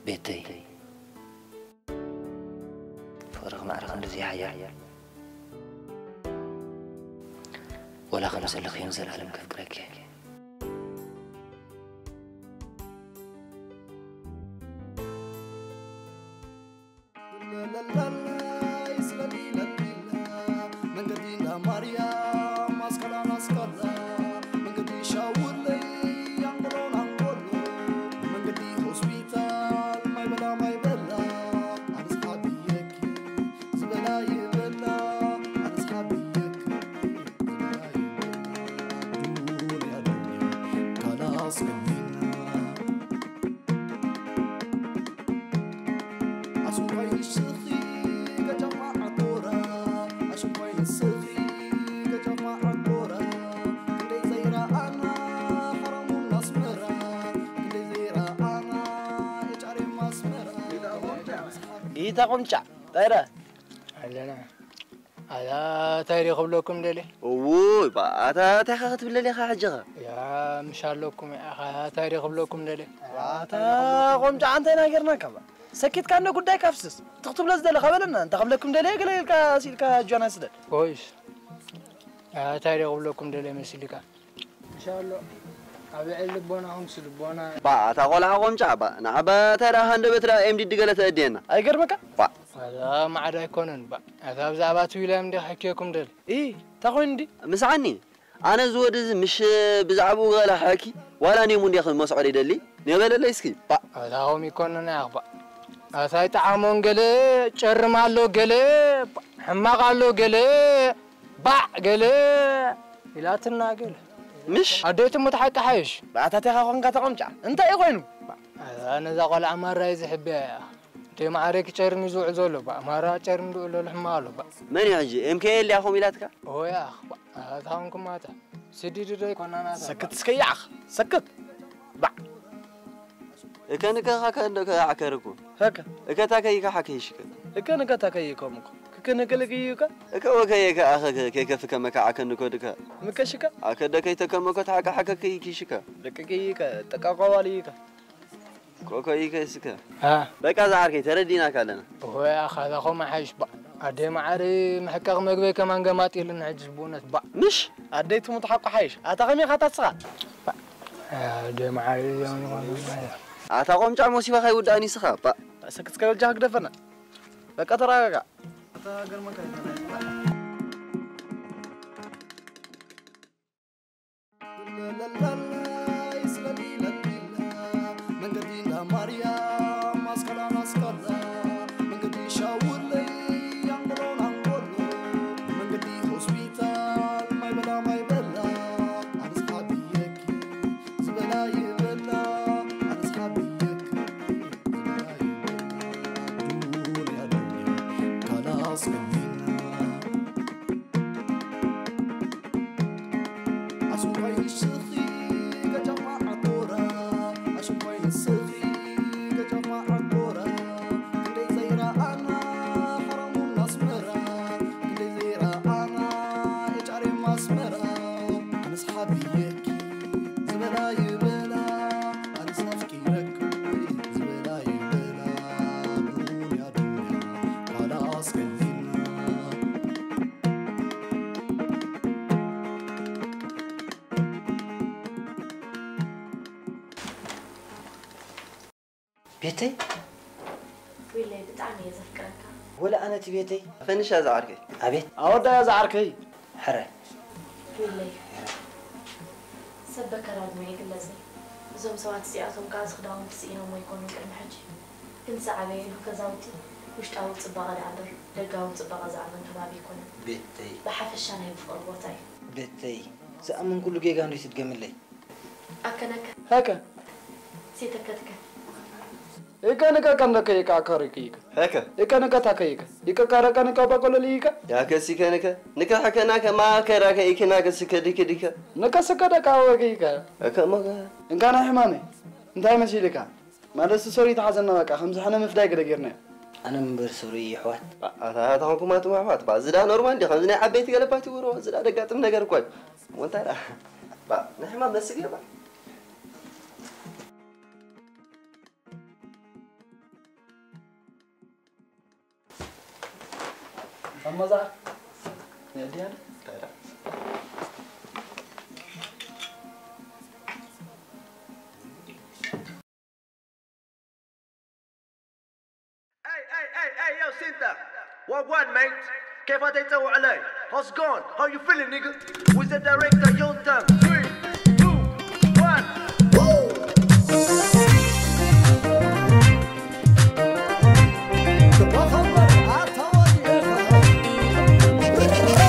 ቤተይ፣ ፍቕርኺ ማዕረ ክንድዚ ሓያል፣ ወላ ከም ዘለኽዮ ንዘለኣለም ከፍቅረኪ እየ። መንገዲ እንዳ ማርያም ኣስቀላን ኣስቀላ፣ መንገዲ ሻውለይ ኣንጎሎን ኣንጎሎ፣ መንገዲ ሆስፒታል ማይ በላ ማይ በላ፣ ኣነስ ሓብየኪ ዝበላ ይበላ፣ ኣነስ ሓብየኪ ዝበላ ይበላ፣ ዱንያ ዱንያ ካላስ ከሚና። ኣስንኳይ ንስኺ ገጫ ማዕኮራ፣ ኣስንኳይ ንስኺ ገጫ ማዕኮራ፣ ክንደይ ዘይረኣና ሓራሙን ኣስመራ፣ ክንደይ ዘይረኣና ኤጫሬም ኣስመራ። ኢታ ቁምጫ፣ ጠረ ኣለና። ኣታ እንታይ ድየ ክብለኩም ደልየ? እውይ፣ ባ-፣ ኣታ እንታይ ኢኻ ክትብል ደሊኻ ሕጂ ኸ? ያ፣ ምሽ ኣለኩም ኢኻ፣ እንታይ ድየ ክብለኩም ደልየ? ኣታ ቆምጫ፣ እንታይ ኢና ጌርናካ ባ? ሰኪትካ እንዶ ጉዳይካ ኣፍስስ። እቲ ክትብሎ ዝደለኻ በለና፣ እንታይ ክብለኩም ደልየ ገለ ኢልካ ሲልካ ጆና ስደድ። ወይስ፣ ኣታ እንታይ ድየ ክብለኩም ደልየ መሲልካ? ኢንሻኣሎ፣ ኣብ ልዕሊ ልቦናኹምስ ልቦና። ባ፣ ኣታ ቆልዓ ቆምጫ፣ ባ፣ ንዓባ እንታይ ደኣ ሃንደበት ደኣ ኤምዲዲ ገለ ተእድየና። ኣይገርመካ? ባ። ኣታ ማዕዳ ኣይኮነን፣ ባ። ኣታ ብዛዕባ እቲ ዊልያም እንዲኻ ሕክየኩም ደል። ኢ፣ እንታይ ኮይኑ እንዲ? ምስዓኒ፣ ኣነ እዚ ወዲ እዚ ምሽ ብዛዕባኡ ገለ ሓኪ፣ ዋላ ኔሙ እንዲኻ መስዖ ይደሊ፣ ነበለለይ እስኪ፣ ባ። ኣታ ኸም ይኮነን ያኽ፣ ባ። ኣታ ኣይጠዓሞን ገለ፣ ጨርም ኣሎ ገለ፣ ባ፣ ሕማቕ ኣሎ ገለ፣ ባዕ ገለ ኢላትና ገለ። ምሽ? ኣደይ ትሙት ሓቂ ሓይሽ። ብኣታቴኻ ኾንካ ተቐምጫ። እንታይ እዩ ኮይኑ? ኣዛ ነዛ ቆልዓ ማራ እዩ ዝሕብያ እያ። ደይ ማዕረ ክጨርም እዩ ዝውዕል ዘሎ። ባ፣ ማራ ጨርም ዝውዕል ዘሎ ሕማቕ ኣሎ። ባ። መን እዩ ሕጂ? ኤም ኬ ኤል ድያ ከምኡ ኢላትካ? ኦያ፣ ባ፣ ኣታ ኾንኩም ኣታ። ስዲድ ዶ ይኮናና ኣታ። ሰክት እስከ ይዓኽ። ሰክት። ባዕ። እከ ንከ ኻከ እንደ ከ ዓከርኩ። ኸከ። እከ ታከይ ከ ሓከይሽከ። እከ ንከ ታከይ ኮምኩ። ክክ ንክል ክይከ። እከ ወከየ ከ ኣኸ ከ ከይከፍ ከመ ከ ዓከ ንኮ ድከ። ምከሽከ። ኣከ ደከይ ተከመኮ ተሓቀ ሓከ ከይኪሽከ። ደቂ ከይከ። ጠቃቋዋል ይከ። ኮኮ ይከ ስከ። አ። በቃ ዝዓርከይ ተረዲናካ ኣለና። ወይ ኣኻ ዛኾ መሓይሽ ባ። ኣደ መዓሪ ምሕቃቕ መግበይ ከማን ገማጥ የለን ሕጅ ብእውነት ባ። ምሽ? ኣደይ ትሙት ሓቁ ሓይሽ። ኣታ ከመይ ኢኻ ታስኻ? ኣደ መዓሪ ኣታ ቆምጫ ሞሲባኻ ይውዳእኒ ስኻ ባ። ሰክት ከበጃ ክግደፈና። በቃ ተረጋጋ። መንገዲ እንዳ ማርያም ኣስቀላ ኣስቀላ፣ መንገዲ ሻውለይ ኣንጎሎ ኣንጎሎ፣ መንገዲ ሆስፒታል ማይ በላ ማይ በላ፣ ኣነስ ሓብየኪ ዝበላ ይበላ፣ ኣነስ ሓብየኪ ዝበላ ይበላ፣ ዱንያ ዱንያ ካላስ ከሚና። ኣሽንኳይ ንስኺ ገጫ ማዕኮራ፣ ኣሽንኳይ ንስኺ ገጫ ማዕኮራ፣ ክንደይ ዘይረኣና ሓራሙን ኣስመራ፣ ክንደይ ዘይረኣና ኤጫሬም ኣስመራ፣ ኣነስ ሓብየኪ ዝበላ ይበላ፣ ኣነስ ኣፍቂረኪ ዝበላ ይበላ፣ ዱንያ ዱንያ ካላስ ከሚና። ቤተይ? ዊለይ፣ ብጣዕሚ እየ ዘፍቅረካ። ወላ ኣነ እቲ ቤተይ? ፈንሻ ዝዓርከይ። ኣቤት። ኣወዳያ ዝዓርከይ። ሕረ። ዊለይ፣ ሰብ በከራ ዕድመ ይግለጽ። እዞም ሰባት እዚኣቶም ከኣ እዚ ክዳውንቲ ስኢኖሞ ኣይኮኑን ቅድሚ ሕጂ። ግን ዝዓበየሉ ገዛውቲ ውሽጣዊ ጽባቐ ደኣ እምበር ደጋዊ ጽባቐ ዝኣምን ከባቢ ኣይኮነን። ቤተይ። ብሓፈሻ ናይ ፍቕሪ ቦታ እዩ። ቤተይ፣ ዝኣመንኩሉ ጌጋ እንዶ ትድገምለይ? ኣከነከ። ሀከ። ሴተከትከ። እከ ንከ ከንደከ ይካ ከሪክ ይከ። ሀከ። እከ ንከ ታከ ይከ። ይከ ካረከ ንከ በቆሎ ይከ። ያከ ሲከ ንከ። ንከ ሐከ ናከ ማከ ራከ ኢኪ ናከ ስከ ድኪ ድከ። ንከ ስከ ደካ ወገ ይከ። እከ መገ። እንካና ሕማመ። እንታይ መሲልካ? ማለት ሶሪ ተሓዘና በቃ፣ ከምዚ ሕነ ምፍዳይ ገለ ጌርናዮ። ኣነ እምበር ሶሪ ይሕዋት። ኣታ፣ ኣታ ኾንኩም ኣቱም ኣሕዋት፣ ባ፣ ዝዳ ኖርማል እንዲ፣ ከምዚ ናይ ዓበይቲ ገለባት ይውሮ፣ ዝዳ ደጋጥም ነገር እኮ እዩ። ወንታ ዳ፣ ባ፣ ንሕማም መስል እየ፣ ባ። ኣማዛ ነዲያን ታይራ Hey, hey, hey, hey, yo, Sinta. What, what, mate? كيف هتتسوق علي؟ How's it going? How you feeling, nigga? With the director, Young Thug. Three, two, one.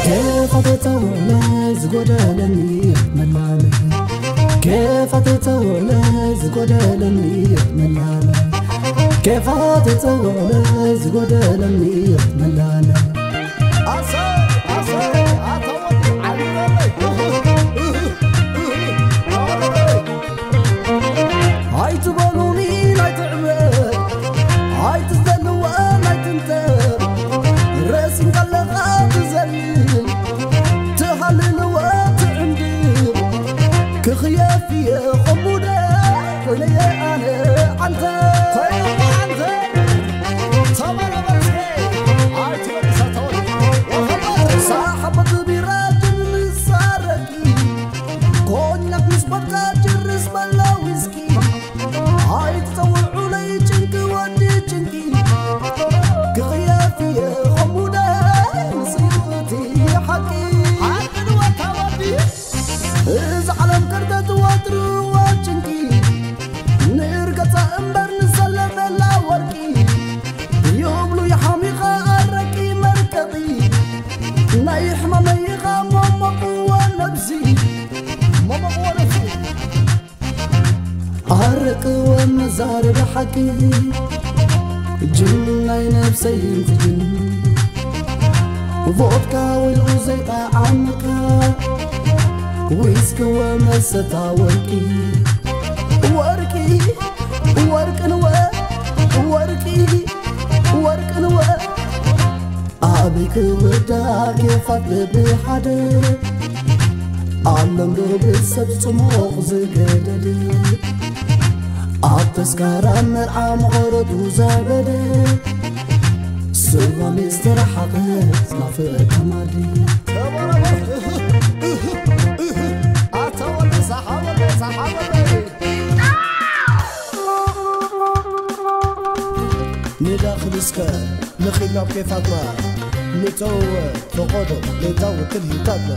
كيف تتولى زقود لني ملالك كيف تتولى زقود لني ملالك كيف تتولى زقود لني ملالك ኣይትበሉኒ ናይ ትዕበ ኣይትዘልዋ ናይ ትንተ ረሲን ከለኻ ትዘልል ትሃልልዋ ትዕንድር ክኽየፍ እየ ኸሙደ ኮይነየ ኣነ ዓንተ ኮይነ ዓንተ ተመለበስከ ኣይትበልሰተወ ሳሓበት ቢራጅን ንሳረቂ ኮኛክ ምስ በድካ ጅርስ በላ ዊስኪ ኣይትፀውዑለይ ጭንቂ ወዲ ጭንቂ ክኽየፍ እየ ኸሙደ ምስዩቲ ሓቂ ሓቂ ንወታ ወዲ እዛ ዓለም ከርተት ወትርዋ ጭንቂ ንእርገፃ እምበር ንሰለበላ ወርቂ ይብሉ ይሓሚኻ ኣረቂ መርቀቂ ናይ ሕማመይኻ መመቕዋ ነብሲ መመቕዋ ነብሲ ኣረቂ ወመዛረቢ ሓቂ ጅን ናይ ነብሰይ እንትጅን ቮድካ ወይልኡ ዘይጣዓምካ ዊስኪ ወመሰታ ወርቂ ወርቂ ወርቂ ንወ ወርቂ ወርቂ ንወ ኣበይ ክውዳ ኬፋት ልቢ ሓደ ኣለም ዶ ብሰብ ጽሙቕ ዝገደደ ኣብ ተስካራ መርዓ መቐረቱ ዘበደ ስዋ ሚስተር ሓቐ ናፍቀ ከማዲ ሜዳ ክልስከ ንኺድ ናብ ኬፋትና ንተወወ ፈቐዶ ሌታዊ ትልሂታትና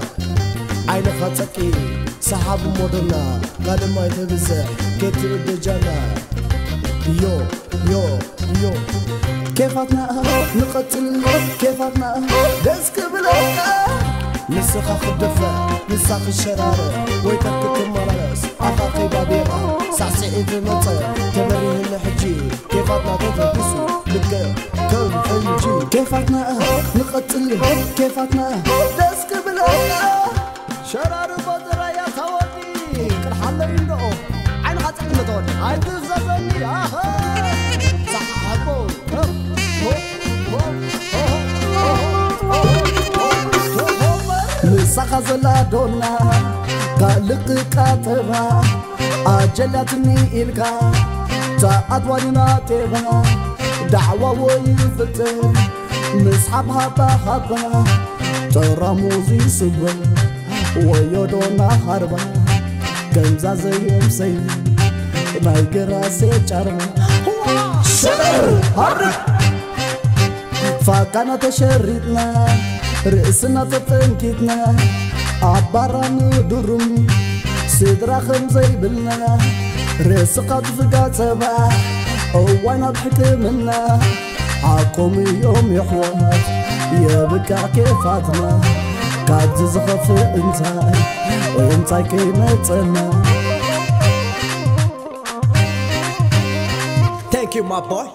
ዓይንኻ ጸቂ ሰሓብ ሞዶና ጋልማይ ተብዝሕ ከትእደጃና ዮ ዮ ዮ ኬፋትና ንቐጽል ኬፋትና ደስ ክብለካ ንስኻ ክትደፍእ ንሳ ክትሸራረ ወይ ተርክ ትመላለስ ኣኻ ከይባቤራ ሳዕስዒ ትመጸ ተበሪህኒ ሕጂ ኬፋትና ተተኩሱ ልክዕ ከም ፈንጂ ኬፋትና ንቐጽል ኬፋትና ደስ ክብለካ ሸራርቦ ጥራይ ኣታ ወዲ ቅርሓለይ እንዶ ዓይንኻ ጸልመ ተወዲ ኣይትፍዘዘኒ ኣኸ ሰሓቦ ምሳኻ ዘላ ዶና ካልቕ ቃጠባ ኣጀላትኒ ኢልካ ተኣትዋኒና ጤባ ዳዕዋ ወይ ፍጥር ምስሓብ ሃባ ሃባ ጠራሙዝ ይስበር ወዮ ዶና ሃርባ ከምዛ ዘየምሰይ ናይ ገራሴ ጫርባ ሸር ሃርብ ፋካና ተሸሪጥና ርእስና ተጠንኪትና ኣብ ባራ ንዱሩም ስድራ ከም ዘይብልና ርእስኻ ትፍጋ ጸባ እዋይ ናብ ሕክምና ሓቆም እዮም የሕዋት የብቃ ኬፋትና ካብዚ ዝኸፍእ እንታይ እንታይ ከይመጸና Thank you, my boy.